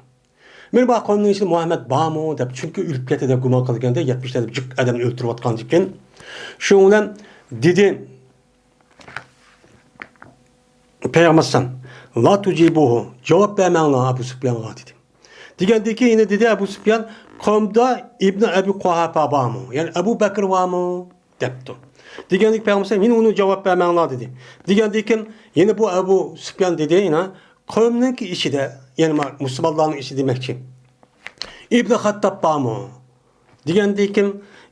مېنىڭ بۇ قەۋمنىڭ ئىچىدە مۇھەممەد بارمۇ دەپ، چۈنكى ئۆلۈپ كەتتى دەپ گۇمان قىلغاندا، يەتمىش دانە جىق ئادەمنى ئۆلتۈرۈۋاتقاندىكىن. شۇنىڭ بىلەن دېدى پەيغەمبەر ئەلەيھىسسالام، لا تجيبوه، جاۋاب بەرمەڭلار ئەبۇ سۇپيانغا دېدى. دېگەندىن كېيىن يەنە دېدى ئەبۇ سۇپيان، قەۋمدا ئىبنى ئەبى قۇھافە بارمۇ؟ يەنى ئەبۇ بەكرى بارمۇ؟ دەپتۇ. دېگەندىكىن پەيغەمبەر ئەلەيھىسسالام، يەنە ئۇنى جاۋاب بەرمەڭلار دېدى. دېگەندىكىن يەنە بۇ ئەبۇ سۇپيان دېدى، يەنە قەۋمنىڭكى ئىچىدە، يەنى ما-، مۇسۇلمانلارنىڭ ئىچىدە دېمەكچى. ئىبنى خەتتاب بارمۇ؟ دېگەندىكىن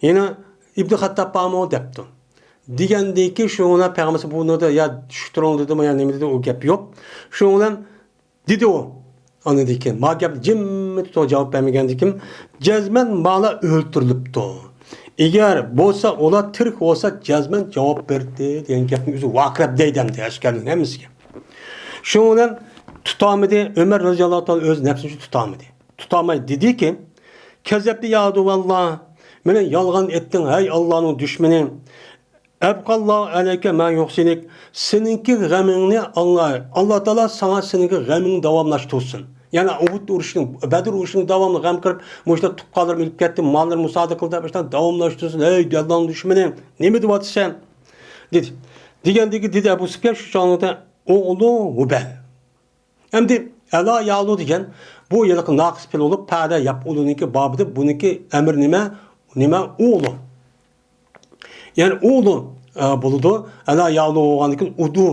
يەنە ئىبنى خەتتاب بارمۇ دەپتۇ. دېگەندىكىن شۇڭا پەيغەمبەر بۇنىدا يا چۈشتۈرۈڭ دېدىمۇ يا نېمە دېدى، ئۇ گەپ يوق. شۇنىڭ بىلەن دېدى ئۇ. ئاندىن كېيىن ما گەپنى جىممىدە تۇرۇپ جاۋاب بەرمىگەندىكىن، جەزمەن مالا ئۆلتۈرۈلۈپتۇ. ئەگەر بولسا ئۇلار تىرىك بولسا جەزمەن جاۋاب بەردى دېگەن گەپنى ئۆزى ۋارقىراپ دەيدۇ ئەمدى ئەسكەرنىڭ ھەممىسىگە. شۇنىڭ بىلەن تۇتالمىدى، ئۆمەر رازىياللاھۇ تائالا ئۆز نەپسىنى تۇتالمىدى. تۇتالماي دېدىكى، كەززەپتە يا ئادۇۋاللا، مېنى يالغان ئېيتتىڭ، ھەي ئاللانىڭ دۈشمىنى. ئەبقاللاھۇ ئەلەيكە ما يۇھزىنۇك، سېنىڭكى غېمىڭنى ئاللا، ئاللا تائالا ساڭا سېنىڭكى غېمىڭنى داۋاملاشتۇرسۇن. يەنى ئۇھۇد ئۇرۇشىنىڭ، بەدر ئۇرۇشىنىڭ داۋاملىق غەم قىلىپ، مۇشۇنداق تۇغقانلىرىم ئۆلۈپ كەتتى، ماللىرىم مۇسادىقە قىلدى دەپ، داۋاملاشتۇرسۇن. ھەي ئاللانىڭ دۈشمىنى، نېمە دەۋاتىسەن؟ دېدى. دېگەندىكى دېدى ئەبۇ سۇپيان شۇ چاغلىقتا ئوغلۇ ھۇبەل. ئەمدى ئەلا يالۇ دېگەن بۇ ھېلىقى ناقىس پىل بولۇپ، پەدە ياپئۇلۇنىڭكى بابىدە بۇنىڭكى ئەمىر نېمە؟ نېمە ئوغلى؟ يەنى ئوغلى، ئە، بولىدۇ. ئەلا يالۇ بولغاندىكىن ئۇدۇ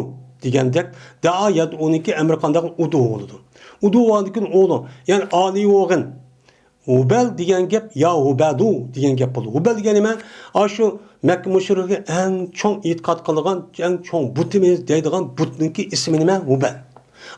دېگەندەك، دەئا يەدئۇنىڭكى ئەمرى قانداق؟ ئۇدۇ بولىدۇ. ئۇدۇ بولغاندىكىن ئوغلى. يەنى ئالىي بولغىن. ھۇبەل دېگەن گەپ يا ھۇبەدۇ دېگەن گەپ بولىدۇ. ھۇبەل دېگەن نېمە؟ ئاشۇ مەككە مۇشرىكلىرى ئەڭ چوڭ ئېتىقاد قىلىدىغان، ئەڭ چوڭ بۇتىمىز دەيدىغان بۇتنىڭكى ئىسمى نېمە؟ ھۇبەل.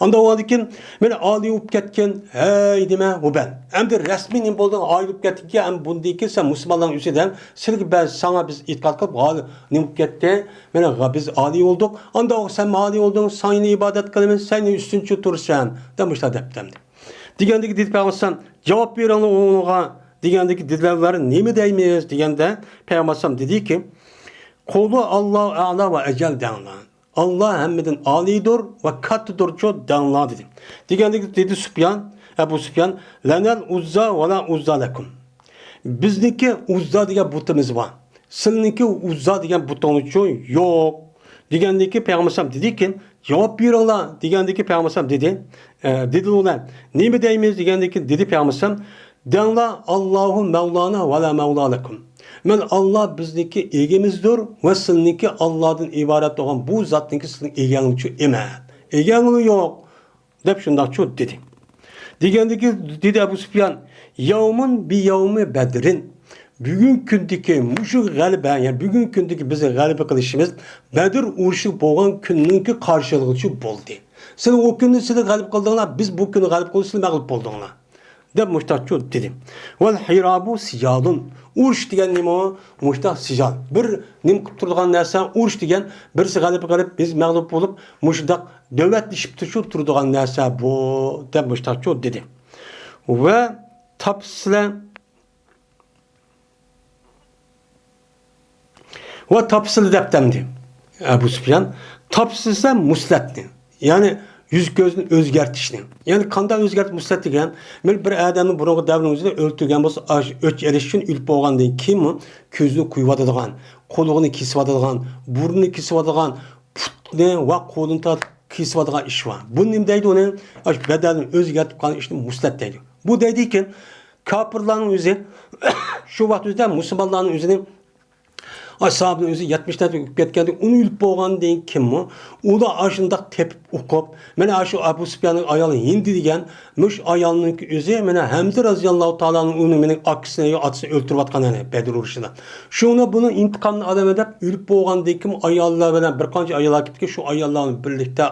ئاندا بولغاندىكىن، مېنى ئالىي بولۇپ كەتكىن، ھەي نېمە ھۇبەل. ئەمدى رەسمىي نېمە بولدۇڭ؟ ئالىي بولۇپ كەتتىڭكى، ئەمدى بۇندىن كېيىن سەن مۇسۇلمانلارنىڭ ئىچىدە، سىلىگە بەز-، ساڭا بىز ئېتىقاد قىلىپ، ھال-، نېمە بولۇپ كەتتى؟ مېنى غا-، بىز ئالىي بولدۇق. ئاندا سەن ئالىي بولدۇڭ، ساڭا يەنە ئىبادەت قىلىمىز، سەن ئۈستۈنچە تۇرىسەن، دەپ مۇشۇنداق دەپتۇ ئەمدى. دېگەندىكى دېدى پەيغەمبەر ئەلەيھىسسالام، جاۋاب بېرىڭلار ئۇنىڭغا دېگەندىكى دېدىلەر، نېمە دەيمىز دېگەندە، پەيغەمبەر ئەلەيھىسسالام دېدىكى، قولى ئاللاھۇ ئەئلا ۋە ئەجەل دەڭلار. ئاللا ھەممىدىن ئالىيدۇر ۋە كاتتىدۇرچۇ دەڭلار دېدى. دېگەندىكى دېدى سۇپيان، ئەبۇ سۇپيان، لەنەل ئۇززا ۋە لا ئۇززا لەكۇم. بىزنىڭكى ئۇززا دېگەن بۇتىمىز بار. سىلىنىڭكى ئۇززا دېگەن بۇتۇڭلارچۇ يوق. دېگەندىكى پەيغەمبەر ئەلەيھىسسالام دېدىكى، جاۋاب بېرىڭلار. دېگەندىكى پەيغەمبەر ئەلەيھىسسالام دېدى، ئە، دېدى ئۇلار، نېمە دەيمىز؟ دېگەندىكى دېدى پەيغەمبەر ئەلەيھىسسالام، دەڭلار، ئاللاھۇ مەۋلانا ۋە لا مەۋلا لەكۇم. مەن ئاللا بىزنىڭكى ئىگىمىزدۇر ۋە سىلىنىڭكى ئاللادىن ئىبارەت بولغان بۇ زاتنىڭكى سىلىنىڭ ئىگەڭلارچۇ ئەمەس. ئىگەڭلار يوق. دەپ شۇنداقچۇ دېدى. دېگەندىكى دېدى ئەبۇ سۇپيان، يەۋمۇن بى يەۋمى بەدرىن. بۈگۈن كۈندىكى مۇشۇ غەلىبە، يەنى بۈگۈن كۈندىكى بىزنىڭ غەلىبە قىلىشىمىز بەدر ئۇرۇشى بولغان كۈننىڭكى قارشىلىقىچۇ بولدى. سىلەر ئۇ كۈندە سىلەر غەلىبە قىلدىڭلار، بىز بۇ كۈنى غەلىبە قىلدۇق، سىلەر مەغلۇپ بولدۇڭلار. دەپ مۇشتاقچۇ دېدى. ۋەل ھىرابۇ سىجالۇن. ئۇرۇش دېگەن نېمە؟ مۇشتاق سىجال. بىر نېمە قىلىپ تۇرىدىغان نەرسە، ئۇرۇش دېگەن بىرسى غەلىبە قىلىپ، بىز مەغلۇپ بولۇپ، مۇشۇنداق نۆۋەتلىشىپ تۇرۇشۇپ تۇرىدىغان نەرسە بۇ، دەپ مۇشتاقچۇ دېدى. ۋە تاپسىلە، ۋە تاپسىلە دەپتەمدى ئەبۇ سۇپيان. تاپسىلە مۇسلەتنى، يەنى يۈز كۆزنى ئۆزگەرتىشنى. يەنى قانداق ئۆزگەرتىپ مۇسلەت دېگەن، بىر، بىر ئادەمنى بۇرۇنقى دەۋرنىڭ ئۆزىدە ئۆلتۈرگەن بولسا، ئاش-، ئۆچ ئېلىش ئۈچۈن ئۆلۈپ بولغاندىن كېيىنمۇ كۆزىنى قويۇۋاتىدىغان، قولىغىنى كېسىۋاتىدىغان، بۇرنىنى كېسىۋاتىدىغان، پۇتنى ۋە قولىنى تارتىپ كېسىۋاتىدىغان ئىش بار. بۇ نېمە دەيدۇ ئۇنى؟ ئاش-، بەدەننى ئۆزگەرتىپ قالغان ئىشنى مۇسلەت دەيدۇ. بۇ دەيدىكەن، كاپىرلارنىڭ ئۆزى شۇ ۋاقىت ئۆزىدە مۇسۇلمانلارنىڭ ئۆزىنى ئاشۇ ساھابىنىڭ ئۆزى يەتمىش نەپەر ئۆلۈپ كەتكەندىن، ئۇنى ئۆلۈپ بولغاندىن كېيىنمۇ، ئۇلار ئاشۇنداق تېپىپ ئوقۇپ، مانا ئاشۇ ئەبۇ سۇپياننىڭ ئايالى ھىندى دېگەن مۇشۇ ئايالنىڭكى ئۆزى، مانا ھەمزە رازىياللاھۇ تائالا ئۇنى مېنىڭ ئاكىسىنى يا ئاتىسىنى ئۆلتۈرۈۋاتقان، يەنى بەدر ئۇرۇشىدا. شۇڭا بۇنىڭ ئىنتىقامىنى ئالىمەن دەپ، ئۆلۈپ بولغاندىن كېيىن ئاياللار بىلەن بىر قانچە ئاياللار كېتىپتىكەن، شۇ ئاياللار بىلەن بىرلىكتە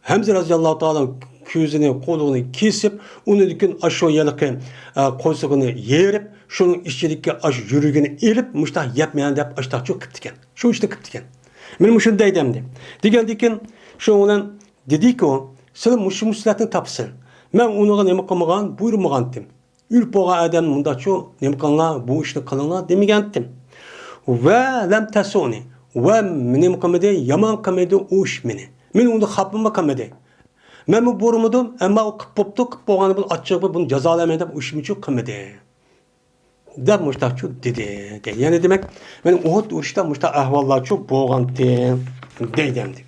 ھەمزە رازىياللاھۇ تائالا كۆزىنى، قولىنى كېسىپ، ئۇنىڭدىن كېيىن ئاشۇ ھېلىقى، ئە، قورسىقىنى يېرىپ، شۇنىڭ ئىچىدىكى ئاشۇ يۈرىكىنى ئېلىپ، مۇشۇنداق يەپمەن دەپ ئاشتاقچۇ قىپتىكەن. شۇ ئىشتا قىپتىكەن. مانا مۇشۇنى دەيدۇ ئەمدى. دېگەندىكىن، شۇنىڭ بىلەن دېدىكى ئۇ، سىلەر مۇشۇ مۇسلىھەتنى تاپسىن. مەن ئۇنىڭغا نېمە قىلمىغان، بۇيرۇمىغانتىم. ئۆلۈپ بولغان ئادەمنى مۇنداقچۇ نېمە قىلىڭلار، بۇ ئىشنى قىلىڭلار دېمىگەنتىم. ۋە لەم تەسۇنى. ۋە نېمە قىلمىدى، يامان قىلمىدى ئۇ ئىش مېنى. مېنى ئۇندا خاپىمۇ قىلمىدى. مەنمۇ بۇيرۇمىدىم، ئەمما ئۇ قىپ بوپتۇ، قىپ بولغاندىن بۇنى ئاچچىقى بۇنى جازالىمەن دەپ ئۇ ئىشنىچۇ قىلمىدى. دەپ مۇشتاقچۇ دېدى. يەنى دېمەك، مەن ئۇھۇد ئۇرۇشتا مۇشتاق ئەھۋاللارچۇ بولغانتى دەيدۇ ئەمدى.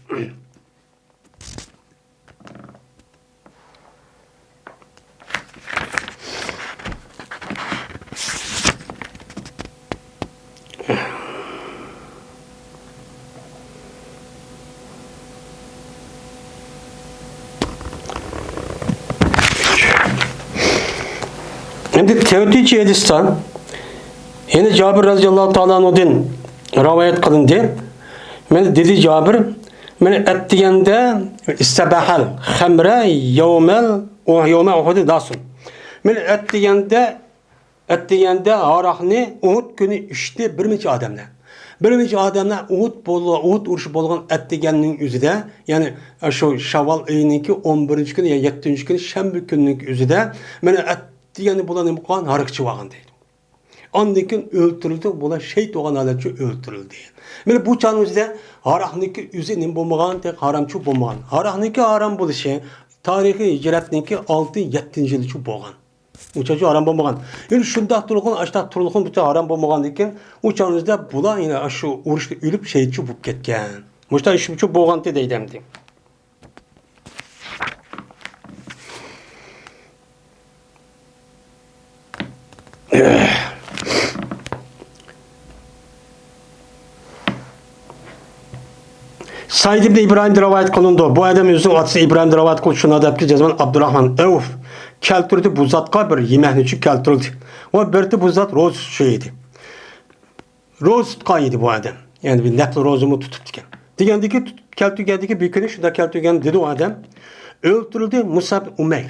ئەمدى تۆتىنچى ھەدىستە يەنە جابىر رەزىياللاھۇ تائالا ئەنھۇدىن رىۋايەت قىلىندى. مانا دېدى جابىر، مانا ئەتىگەندە ئىستەبەھەل خەمرە يەۋمەل، يەۋمە ئۇھۇدى داسۇن. مانا ئەتىگەندە، ئەتىگەندە ھاراقنى ئۇھۇد كۈنى ئىچتى بىر نەچچە ئادەملەر. بىر نەچچە ئادەملەر ئۇھۇد بول-، ئۇھۇد ئۇرۇشى بولغان ئەتىگەننىڭ ئۆزىدە، يەنى شۇ شاۋۋال ئېيىنىڭكى ئون بىرىنچى كۈنى يا يەتتىنچى كۈنى شەنبە كۈنىنىڭ ئۆزىدە، مانا ئەتىگەندە بۇلار نېمە قىلغان؟ ھاراق ئىچىۋالغان دەيدۇ. ئاندىن كېيىن ئۆلتۈرۈلدى، بۇلار شېھىت بولغان ھالەتچۇ ئۆلتۈرۈلدى. مانا بۇ چاغنىڭ ئۆزىدە ھاراقنىڭكى ئۆزى نېمە بولمىغان، تېخى ھارامچۇ بولمىغان. ھاراقنىڭكى ھارام بولۇشى تارىخىي ھىجرەتنىڭكى ئالتە، يەتتىنچى يىلىچۇ بولغان. ئۇ چاغچۇ ھارام بولمىغان. يەنى شۇنداق تۇرغۇن، ئاشتاق تۇرغۇن بۇ چاغ ھارام بولمىغاندىن كېيىن، ئۇ چاغنىڭ ئۆزىدە بۇلار يەنە شۇ ئۇرۇشتا ئۆلۈپ شېھىتچۇ بولۇپ كەتكەن. مۇشۇنداق ئىشچۇ بولغانتى دەيدۇ ئەمدى. سەئىد ئىبنى ئىبراھىمدىن رىۋايەت قىلىنىدۇ. بۇ ئادەم ئۆزىنىڭ ئاتىسى ئىبراھىمدىن رىۋايەت قىلىپ شۇنداق دەپتۇ، جەزمەن ئابدۇراخمان ئەۋف كەلتۈردى بۇ زاتقا بىر يېمەكنىچۇ كەلتۈرۈلدى. ۋە بىرتى بۇ زات روزا تۇتۇشى ئىدى. روزا تۇتقان ئىدى بۇ ئادەم. يەنى بىر نەپلى روزىمۇ تۇتۇپتىكەن. دېگەندىكى، تۇتۇپ كەلتۈرگەندىكى بىر كۈنى شۇنداق كەلتۈرگەن دېدى ئۇ ئادەم. ئۆلتۈرۈلدى مۇسئەب ئۇمەير.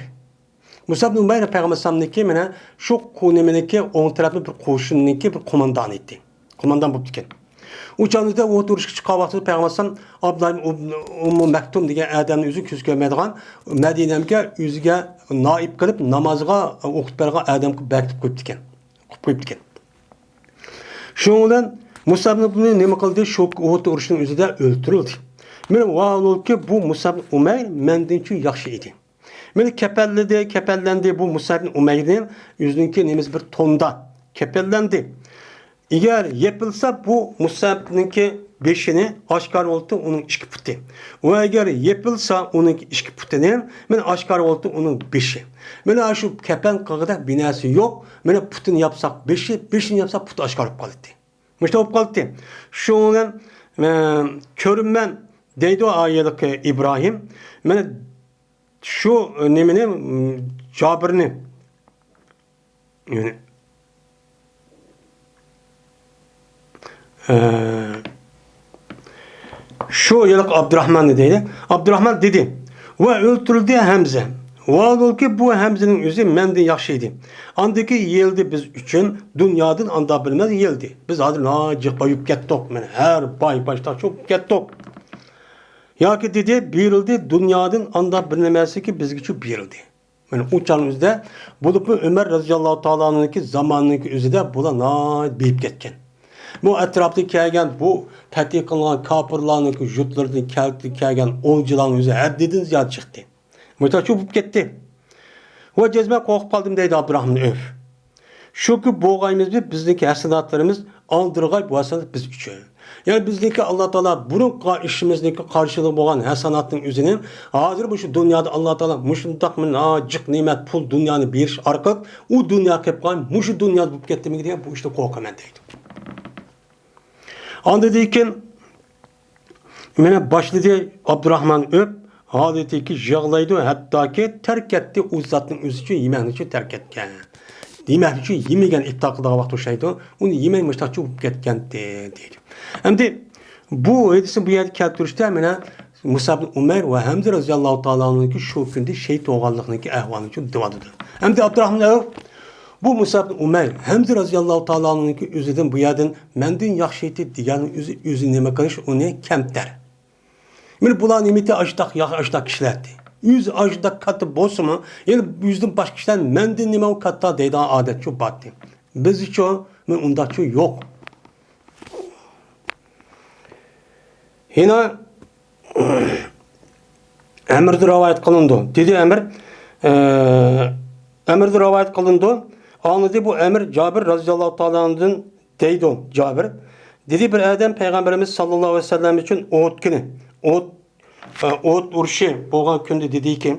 مۇسئەب ئۇمەير پەيغەمبەر ئەلەيھىسسالامنىڭكى مانا شۇ قۇ-، نېمىنىڭكى ئوڭ تەرەپنىڭ بىر قوشۇنىنىڭكى بىر قوماندانى ئىدى. قوماندان بوپتىكەن. ئۇ چاغدا ئۇھۇد ئۇرۇشقا چىققان ۋاقتىدا پەيغەمبەر ئەلەيھىسسالام ئابدۇللا ئىبن ئۇم-، ئۇممۇ مەكتۇم دېگەن ئادەمنى ئۆزى كۆز كۆرمەيدىغان مەدىنەگە ئۆزىگە نائىب قىلىپ نامازغا ئوقۇتۇپ بەرگەن ئادەم قىلىپ بەكىتىپ قويۇپتىكەن. قىلىپ قويۇپتىكەن. شۇنىڭ بىلەن مۇسئەب ئىبنى نېمە قىلدى؟ شۇ ئۇھۇد ئۇرۇشىنىڭ ئۆزىدە ئۆلتۈرۈلدى. مانا ۋاھالۇكى بۇ مۇسئەب ئۇمەير مەندىنچۇ ياخشى ئىدى. مانا كەپەنلىدى، كەپەنلەندى بۇ مۇسئەب ئىبنى ئۇمەيرنى ئۆزىنىڭكى نېمىسى بىر توندا كەپەنلەندى. ئەگەر يېپىلسا بۇ مۇسئەبنىڭكى بېشىنى ئاشكارا بولىدۇ ئۇنىڭ ئىككى پۇتى. ۋە ئەگەر يېپىلسا ئۇنىڭكى ئىككى پۇتىنى، مانا ئاشكارا بولىدۇ ئۇنىڭ بېشى. مانا شۇ كەپەن قىلغۇدەك بىر نەرسە يوق. مانا پۇتىنى ياپساق بېشى، بېشىنى ياپساق پۇتى ئاشكارا بولۇپ قالاتتى. مۇشۇنداق بولۇپ قالاتتى. شۇنىڭ بىلەن، ئە، كۆرۈنمەن دەيدۇ ئايەتتىكى ئىبراھىم. مانا شۇ نېمىنى، جابىرنى، يەنى، ئە، شۇ ھېلىقى ئابدۇراخماننى دەيدۇ. ئابدۇراخمان دېدى، ۋە ئۆلتۈرۈلدى ھەمزە. ۋاھالۇكى بۇ ھەمزىنىڭ ئۆزى مەندىن ياخشى ئىدى. ئاندىكى يېيىلدى بىز ئۈچۈن، دۇنيادىن ئاندا بىلمەس يېيىلدى. بىز ھازىر ناھايىتى جىق بايىپ كەتتۇق. مانا ھەر باي باشتاقچۇ بولۇپ كەتتۇق. ياكى دېدى، بېرىلدى، دۇنيادىن ئاندا بىر نېمەسىكى بىزگىچۇ بېرىلدى. مانا ئۇ چاغنىڭ ئۆزىدە بولۇپمۇ ئۆمەر رەزىياللاھۇ تائالا ئەنھۇنىڭكى زامانىنىڭكى ئۆزىدە بۇلار ناھايىتى بېيىپ كەتكەن. بۇ ئەتراپتا كەلگەن، بۇ پەتھى قىلغان كاپىرلارنىڭ يۇرتلىرىدىن كەلتى-، كەلگەن ئولجىلارنىڭ ئۆزى ھەددىدىن زىيادە چىقتى. مۇشۇنداق بولۇپ كەتتى. ۋە جەزمەن قورقۇپ قالدىم دەيدۇ ئابدۇراخمان ئۆف. شۇكى بولغايمىز بىز، بىزنىڭكى ھەسەناتلىرىمىز ئالدىرىغاي بۇ ھەسەنات بىز ئۈچۈن. يەنى بىزنىڭكى ئاللا تائالا بۇرۇنقى ئىشىمىزنىڭكى قارشىلىقى بولغان ھەسەناتنىڭ ئۆزىنى ھازىر مۇشۇ دۇنيادا ئاللا تائالا مۇشۇنداق مىنا جىق نېمەت پۇل دۇنيانى بېرىش ئارقىلىق ئۇ دۇنيا قېلىپ قالماي مۇشۇ دۇنيادا بولۇپ كەتتىمىكىن دېگەن بۇ ئىشتىن قورقىمەن دەيدۇ. ئاندىن كېيىن مانا باشلىدى ئابدۇراخمان ئۆپ، ھالىتىكى يىغلايدۇ، ھەتتاكى تەرك ئەتتى ئۇ زاتنىڭ ئۆزى ئۈچۈن، يېمەكنى ئۈچۈن تەرك ئەتكەن. يېمەكنى ئۈچۈن يېمىگەن ئىپتار قىلىدىغان ۋاقىت ئوخشايدۇ، ئۇنى يېمەي مۇشتاق چوپۇپ كەتكەنتى، دەيدۇ. ئەمدى بۇ ھەدىسنى بۇ يەردە كەلتۈرۈشتە مانا مۇسئەب ئۇمەير ۋە ھەمزە رەزىياللاھۇ تائالا ئەنھۇنىڭكى شۇ كۈندە شېھىت بولغانلىقىنىڭكى ئەھۋالىنى چۈشۈندۈرۈۋاتىدۇ. ئەمدى ئابدۇراخمان ئەۋف بۇ مۇسئەب ئۇمەير، ھەمزە رەزىياللاھۇ تائالا ئەنھۇنىڭكى ئۆزىدىن بۇ يەردىن مەندىن ياخشى ئىدى دېگەننىڭ ئۆزى، ئۆزى نېمە قىلىش ئۇنى كەمتەر. مانا بۇلار نېمىتى ئاشتاق، ياخ-، ئاشتاق كىشىلەردى. ئۆزى ئاشتاق كاتتا بولسىمۇ، يەنە ئۆزىدىن باشقا كىشىلەر مەندىن نېمە ئۇ كاتتا دەيدىغان ئادەتچۇ بارتى. بىزچۇ، مانا ئۇنداقچۇ يوق. يەنە ئەمىردىن رىۋايەت قىلىنىدۇ. دېدى ئەمىر، ئە، ئەمىردىن رىۋايەت قىلىنىدۇ. ئاڭلىدى بۇ ئەمىر جابىر رەزىياللاھۇ تائالا ئەنھۇدىن دەيدۇ جابىر. دېدى، بىر ئادەم پەيغەمبىرىمىز ساللاللاھۇ ئەلەيھى ۋەسەللەم ئۈچۈن ئوت كۈنى، ئوت، ئە، ئوت ئۇرۇشى بولغان كۈندە دېدىكى،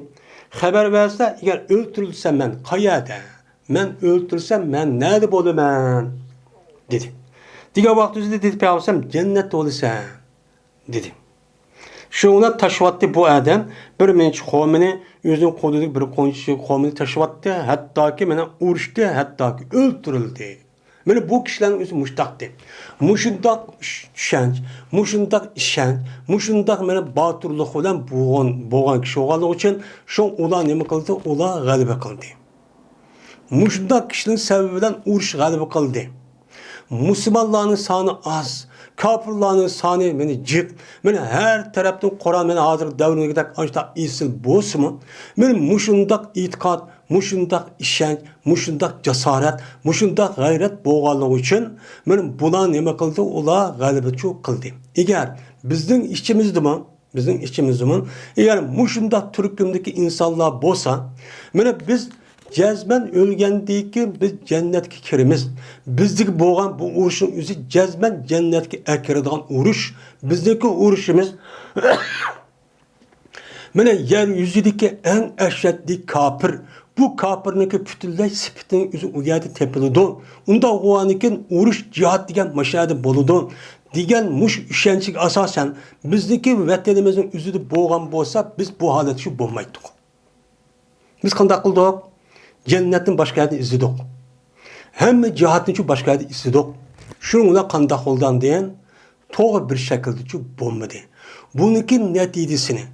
خەۋەر بەرسە، ئەگەر ئۆلتۈرۈلسەم مەن قەيەردە؟ مەن ئۆلتۈرسەم، مەن نەدە بولىمەن؟ دېدى. دېگەن ۋاقتىدا دېدى پەيغەمبەر جەننەتتە بولىسەن، دېدى. شۇڭا تاشلىۋەتتى بۇ ئادەم بىر مۇنچە خورمىنى، ئۆزىنىڭ قولىدىكى بىر قونچە خورمىنى تاشلىۋەتتى، ھەتتاكى مانا ئۇرۇشتى، ھەتتاكى ئۆلتۈرۈلدى. مانا بۇ كىشىلەرنىڭ ئۆزى مۇشتاقتى. مۇشۇنداق چۈشەنچ، مۇشۇنداق ئىشەنچ، مۇشۇنداق مانا باتۇرلۇق بىلەن بولغان، بولغان كىشى بولغانلىقى ئۈچۈن شۇ ئۇلار نېمە قىلدى؟ ئۇلار غەلىبە قىلدى. مۇشۇنداق كىشىنىڭ سەۋەبى بىلەن ئۇرۇش غەلىبە قىلدى. مۇسۇلمانلارنىڭ سانى ئاز، كاپىرلارنىڭ سانى مانا جىق. مانا ھەر تەرەپتىن قورال، مانا ھازىر دەۋرىمىزدەك ئانچە ئېسىل بولسىمۇ، مانا مۇشۇنداق ئېتىقاد، مۇشۇنداق ئىشەنچ، مۇشۇنداق جاسارەت، مۇشۇنداق غەيرەت بولغانلىقى ئۈچۈن، مانا بۇلار نېمە قىلدى؟ ئۇلار غەلىبىچۇ قىلدى. ئەگەر بىزنىڭ ئىچىمىزدىمۇ، بىزنىڭ ئىچىمىزدىمۇ، ئەگەر مۇشۇنداق تۈركۈمدىكى ئىنسانلار بولسا، مانا بىز جەزمەن ئۆلگەندىن كېيىن بىز جەننەتكە كىرىمىز. بىزدىكى بولغان بۇ ئۇرۇشنىڭ ئۆزى جەزمەن جەننەتكە ئەكىرىدىغان ئۇرۇش. بىزنىڭكى ئۇرۇشىمىز مانا يەر يۈزىدىكى ئەڭ ئەشەددىي كاپىر. بۇ كاپىرنىڭكى پۈتۈنلەي سۈپىتىنىڭ ئۆزى ئۇ يەردە تېپىلىدۇ. ئۇنداق بولغاندىكىن ئۇرۇش، جىھاد دېگەن مۇشۇ يەردە بولىدۇ، دېگەن مۇشۇ ئىشەنچكە ئاساسەن، بىزنىڭكى ۋەتىنىمىزنىڭ ئۆزىدە بولغان بولسا، بىز بۇ ھالەتتە شۇ بولمايتتۇق. بىز قانداق قىلدۇق؟ جەننەتنى باشقا يەردىن ئىزدىدۇق. ھەممە جىھادنىچۇ باشقا يەردىن ئىزدىدۇق. شۇنىڭ بىلەن قانداق بولدى ئاندىن؟ توغرا بىر شەكىلدىچۇ بولمىدى. بۇنىڭكى نەتىجىسىنى،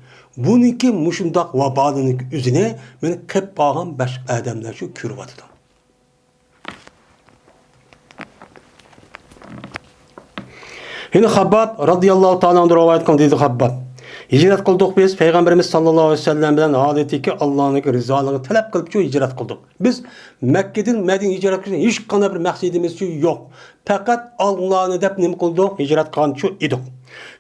بۇنىڭكى مۇشۇنداق ۋابالىنىڭكى ئۆزىنى مانا قېلىپ قالغان باشقا ئادەملەرچۇ كۆرۈۋاتىدۇ. يەنە خابباب رازىياللاھۇ تائالا ئەنھۇ رىۋايەت قىلدى، دېدى خابباب، ھىجرەت قىلدۇق بىز، پەيغەمبىرىمىز ساللاللاھۇ ئەلەيھى ۋەسەللەم بىلەن ھالىتىكى ئاللانىڭكى رىزالىقىنى تەلەپ قىلىپچۇ ھىجرەت قىلدۇق. بىز مەككىدىن مەدىنىگە ھىجرەت قىلىشنىڭ ھېچقانداق بىر مەقسىتىمىزچۇ يوق. پەقەت ئاللانى دەپ نېمە قىلدۇق؟ ھىجرەت قىلغانچۇ ئىدۇق.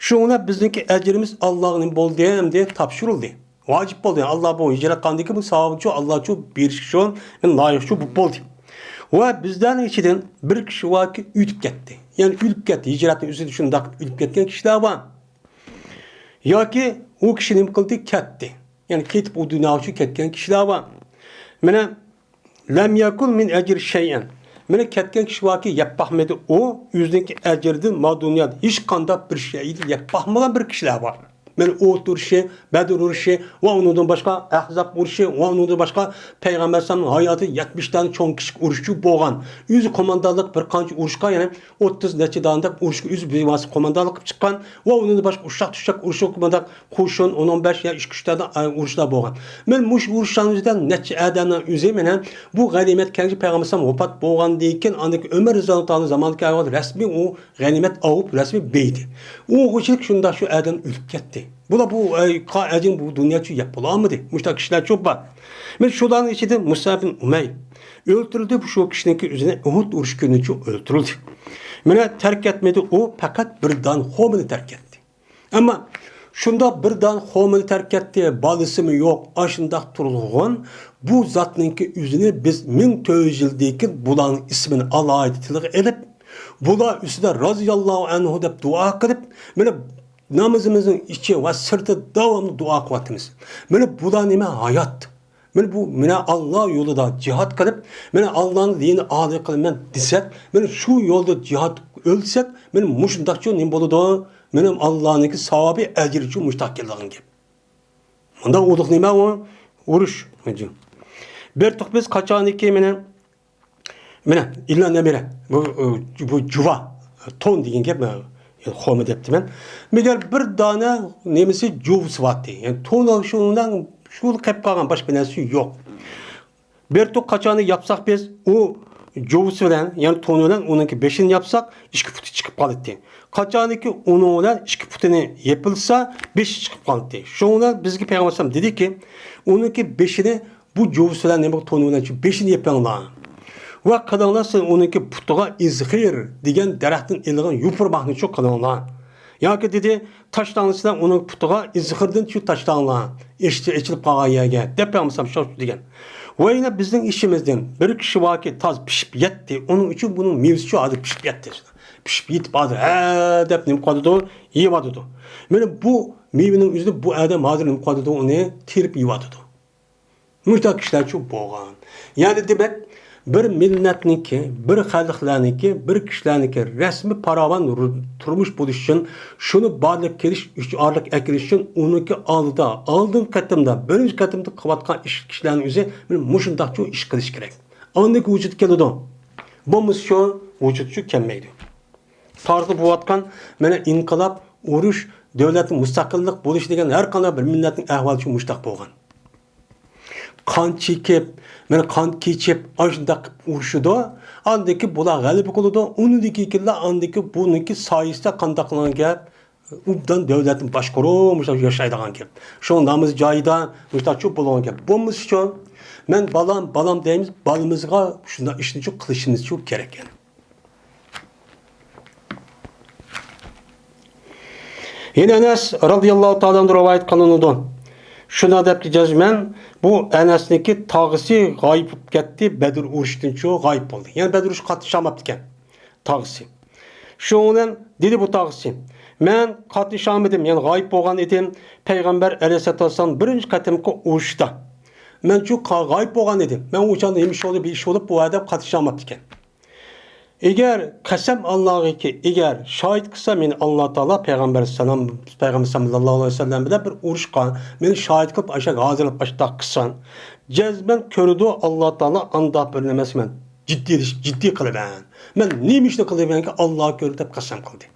شۇڭا بىزنىڭكى ئەجرىمىز ئاللاغا نېمە بولدى؟ ئەمدى تاپشۇرۇلدى. ۋاجىپ بولدى. يەنى ئاللا بۇ ھىجرەت قىلغاندىن كېيىن بۇ ساۋابىچۇ ئاللاچۇ بېرىشكە شۇ، يەنى لايىقچۇ بولۇپ بولدى. ۋە بىزلەرنىڭ ئىچىدىن بىر كىشى باركى ئۆتۈپ كەتتى. يەنى ئۆلۈپ كەتتى. ھىجرەتنىڭ ئۆزىدە شۇنداق ئۆلۈپ كەتكەن كىشىلەر بار. ياكى ئۇ كىشى نېمە قىلدى؟ كەتتى. يەنى كېتىپ ئۇ دۇنيا ئۈچۈن كەتكەن كىشىلەر بار. مانا لەم يەكۇل مىن ئەجرى شەيئەن. مانا كەتكەن كىشى باركى، يەپ باقمىدى ئۇ، ئۆزىنىڭكى ئەجرىدىن ما دۇنيادا ھېچقانداق بىر شەينى يەپ باقمىغان بىر كىشىلەر بار. مانا ئۇھۇد ئۇرۇشى، بەدر ئۇرۇشى ۋە ئۇنىڭدىن باشقا ئەھزاب ئۇرۇشى ۋە ئۇنىڭدىن باشقا پەيغەمبەر ئەلەيھىسسالامنىڭ ھاياتىدا يەتمىش دانە چوڭ كىچىك ئۇرۇشچۇ بولغان. ئۆزى قوماندانلىق بىر قانچە ئۇرۇشقا، يەنى ئوتتۇز نەچچە دانە دەپ ئۇرۇشقا ئۆزى بىۋاسىتە قوماندانلىق قىلىپ چىققان ۋە ئۇنىڭدىن باشقا ئۇششاق-چۈششەك ئۇرۇشقا قوماندانلىق قوشۇن، ئون ئون بەش يا ئىككى ئۈچ دانە، ئە، ئۇرۇشلار بولغان. مانا مۇشۇ ئۇرۇشلارنىڭ ئۆزىدە نەچچە ئادەمنىڭ ئۆزى مانا بۇ غەنىيمەت كەلگۈچە پەيغەمبەر ئەلەيھىسسالام ۋاپات بولغاندىن كېيىن، ئاندىن كېيىن ئۆمەر رەزىياللاھۇ تائالا زامانىدا كەلگەن رەسمىي ئۇ غەنىيمەت ئاۋۇپ رەسمىي بېيىدى. ئۇ ئوخشاش شۇنداق شۇ ئادەم ئۆلۈپ كەتتى. بۇلار بۇ، ئەي، قا-، ئەجىن بۇ دۇنياچۇ يەپ بولالمىدى. مۇشۇنداق كىشىلەرچۇ بار. مانا شۇلارنىڭ ئىچىدە مۇسئەب بىن ئۇمەير ئۆلتۈرۈلدى. بۇ شۇ كىشىنىڭكى ئۆزىنى ئۇھۇد ئۇرۇشى كۈنىچۇ ئۆلتۈرۈلدى. مېنى تەرك ئەتمىدى، ئۇ پەقەت بىر دانە خورمىنى تەرك ئەتتى. ئەمما شۇنداق بىر دانە خورمىنى تەرك ئەتتى، بالىسىمۇ يوق، ئاشۇنداق تۇرغۇن، بۇ زاتنىڭكى ئۆزىنى بىز مىڭ تۆت يۈز يىلدىن كېيىن بۇلارنىڭ ئىسمىنى ئالاھىدە تىلغا ئېلىپ، بۇلار ئۈستىدە رازىياللاھۇ ئەنھۇ دەپ دۇئا قىلىپ، مېنى نامىزىمىزنىڭ ئىچى ۋە سىرتىدا داۋاملىق دۇئا قىلىۋاتىمىز. مېنى بۇلار نېمە ھايات؟ مېنى بۇ، مېنى ئاللا يولىدا جىھاد قىلىپ، مېنى ئاللانىڭ دىنىنى ئالىي قىلىمەن دېسەك، مېنى شۇ يولدا جىھاد ئۆلسەك، مېنى مۇشۇنداقچۇ نېمە بولىدۇ؟ مېنىڭ ئاللانىڭكى ساۋابى، ئەجرىچۇ مۇشۇنداق كېلىدىغان گەپ. مۇنداق ئۇدۇق نېمە ئۇ؟ ئۇرۇش. بىر تۇق بىز قاچانكى مېنى، مېنى ئىللا نەمىرە، بۇ، بۇ جۇۋا، تون دېگەن گەپ، خورما دەپتىمەن. مەگەر بىر دانە نېمىسى جۇۋىسى بارتى. يەنى تون شۇنىڭ شۇ قېپ قالغان باشقا بىر نەرسە يوق. بىر تۇق قاچانى ياپساق بىز، ئۇ جۇۋىسى بىلەن، يەنى تونى بىلەن ئۇنىڭكى بېشىنى ياپساق، ئىككى پۇتى چىقىپ قالاتتى. قاچانكى ئۇنىڭ بىلەن ئىككى پۇتىنى يېپىلسا، بېشى چىقىپ قالاتتى. شۇنىڭ بىلەن بىزگە پەيغەمبەر ئەلەيھىسسالام دېدىكى، ئۇنىڭكى بېشىنى بۇ جۇۋىسى بىلەن، نېمە، تونى بىلەن شۇ بېشىنى يېپىڭلار. ۋە قىلىڭلار، سىز ئۇنىڭكى پۇتىغا ئىزخىر دېگەن دەرەختىن ئېلىنغان يوپۇرماقنى شۇ قىلىڭلار. ياكى دېدى، تاشلاڭلار سىلەر ئۇنىڭ پۇتىغا ئىزخىردىن شۇ تاشلاڭلار، ئېشىكى ئېچىلىپ قالغان يەرگە، دەپ پەيغەمبەر شۇ دېگەن. ۋە يەنە بىزنىڭ ئىچىمىزدىن بىر كىشى باركى، تازا پىشىپ يەتتى، ئۇنىڭ ئۈچۈن بۇنىڭ مېۋىسى شۇ ھازىر پىشىپ يەتتى. پىشىپ يېتىپ ھازىر ھە دەپ نېمە قىلىۋاتىدۇ، يەۋاتىدۇ. مانا بۇ مېۋىنىڭ ئۆزىنى بۇ ئادەم ھازىر نېمە قىلىۋاتىدۇ، ئۇنى تېرىپ يەۋاتىدۇ. مۇشۇنداق كىشىلەرچۇ بولغان. يەنى دېمەك، بىر مىللەتنىڭكى، بىر خەلقلەرنىڭكى، بىر كىشىلەرنىڭكى رەسمىي پاراۋان رۇ-، تۇرمۇش بولۇش ئۈچۈن، شۇنى بارلىققا كېلىش، ئۈچ ئارىلىق ئەكېلىش ئۈچۈن ئۇنىڭكى ئالدىدا، ئالدىنقى قېتىمدا، بىرىنچى قېتىمدا قىلىۋاتقان ئىش، كىشىلەرنىڭ ئۆزى مانا مۇشۇنداقچۇ ئىش قىلىش كېرەك. ئاندىن كېيىن ۋۇجۇدقا كېلىدۇ. بولمىسىچۇ ۋۇجۇدقا كەلمەيدۇ. تارىختا بولۇۋاتقان مانا ئىنقىلاب، ئۇرۇش، دۆلەتنىڭ مۇستەقىللىق بولۇشى دېگەن ھەر قانداق بىر مىللەتنىڭ ئەھۋالى شۇ مۇشۇنداق بولغان. قان چېكىپ، مانا قان كېچىپ، ئاشۇنداق قىلىپ ئۇرۇشىدۇ. ئاندىن كېيىن بۇلار غەلىبە قىلىدۇ. ئۇنىڭدىن كېيىن بۇنىڭكى سايىسىدا قانداق قىلغان گەپ؟ ئوبدان دۆلەتنى باشقۇرۇپ، مۇشۇنداق ياشايدىغان گەپ. شۇ نامىزى جايىدا، مۇشۇنداقچۇ بولغان گەپ. بولمىسىچۇ، مەن بالام، بالام دەيمىز، بالىمىزغا شۇنداق ئىشنىچۇ قىلىشىمىزچۇ كېرەك يەنى. يەنە ئەنەس رازىياللاھۇ تائالا ئەنھۇ رىۋايەت قىلىنىدۇ. شۇنداق دەپتۇ جەزمەن، بۇ ئەنەسنىڭكى تاغىسى غايىب بولۇپ كەتتى، بەدر ئۇرۇشىدىنچۇ غايىب بولدى. يەنى بەدر ئۇرۇشقا قاتنىشالماپتىكەن تاغىسى. شۇنىڭ بىلەن دېدى بۇ تاغىسى، مەن قاتنىشالمىدىم، يەنى غايىب بولغان ئىدىم، پەيغەمبەر ئەلەيھىسسالاتۇ ۋەسسالام بىرىنچى قېتىمقى ئۇرۇشتا. مەنچۇ قا-، غايىب بولغان ئىدىم. مەن ئۇ چاغدا نېمە ئىش بولدى، بىر ئىش بولۇپ، بۇ ئادەم قاتنىشالماپتىكەن. ئېگەر قەسەم ئاللاغىكى، ئېگەر شاھىت قىلسا مېنى ئاللا تائالا پەيغەمبەر سالام، پەيغەمبەر ساللاللاھۇ ئەلەيھى ۋەسەللەم بىلەن بىر ئۇرۇشقا مېنى شاھىت قىلىپ، ئاشۇ ھازىرلاپ ئاشۇنداق قىلسا، جەزمەن كۆرىدۇ ئاللا تائالا ئانداق بىر نېمىسى مەن جىددىيلىشىپ، جىددىي قىلىمەن. مەن نېمە ئىشنى قىلىمەنكى، ئاللا كۆرىدۇ دەپ قەسەم قىلدى.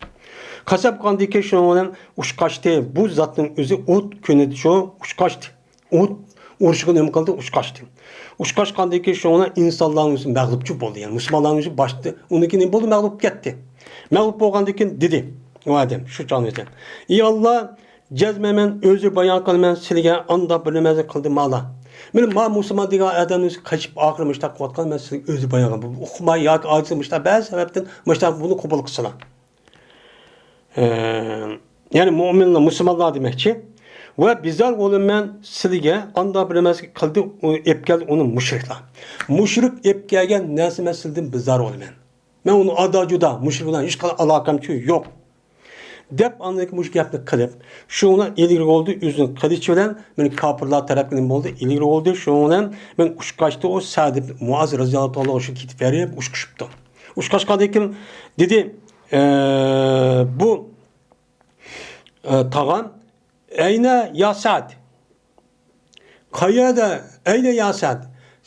قەسەم قىلغاندىن كېيىن شۇنىڭ بىلەن ئۇچقاچتى. بۇ زاتنىڭ ئۆزى ئوت كۈنىدى شۇ ئۇچقاچتى. ئوت ئۇرۇشىغا نېمە قىلدى؟ ئۇچقاچتى. ئۇچقاچقاندىن كېيىن شۇنىڭ بىلەن ئىنسانلارنىڭ ئۆزى مەغلۇپچۇ بولدى. يەنى مۇسۇلمانلارنىڭ ئۆزى باشتا ئۇنىڭ كېيىن نېمە بولدى؟ مەغلۇپ كەتتى. مەغلۇپ بولغاندىن كېيىن دېدى ئۇ ئادەم شۇ چاغنىڭ ئۆزىدە، ئى ئاللا، جەزمەن مەن ئۆزى بايان قىلىمەن سىلىگە ئانداق بىر نېمە قىلدى مالا. مېنى ما مۇسۇلمان دېگەن ئادەمنى قېچىپ ئاخىرى مۇشۇنداق قىلىۋاتقان، مەن سىزگە ئۆزى بايان قىلىمەن. ئۇقماي ياكى ئاجىز مۇشۇنداق بەزى سەۋەبتىن مۇشۇنداق بۇنى قوبۇل قىلسىلا. ئە، يەنى مۇئمىنلار، مۇسۇلمانلار دېمەكچى. ۋە بىزار بولىمەن سىلىگە، ئانداق بىر نېمە قىلدى، ئۇ ئېلىپ كەلدى ئۇنى مۇشرىكلار. مۇشرىك ئېلىپ كەلگەن نەرسە مەن سىلدىن بىزار بولىمەن. مەن ئۇنى ئادا جۇدا، مۇشرىك بىلەن ھېچقانداق ئالاقەمچۇ يوق. دەپ ئاندىن كېيىن مۇشۇ گەپنى قىلىپ، شۇنىڭ بىلەن ئىلگىرى بولدى، ئۆزىنىڭ قىلىچى بىلەن مېنى كاپىرلار تەرەپكە نېمە بولدى، ئىلگىرى بولدى، شۇنىڭ بىلەن مەن ئۇچقاچتى، ئۇ سەئد ئىبن مۇئاز رازىياللاھۇ تائالا شۇ كېتىپ بېرىپ ئۇچقۇچۇپتۇ. ئۇچقاچقاندىن كېيىن دېدى، ئە، بۇ، ئە، تاغام، ئەينە يا سەئد؟ قەيەردە؟ ئەينە يا سەئد؟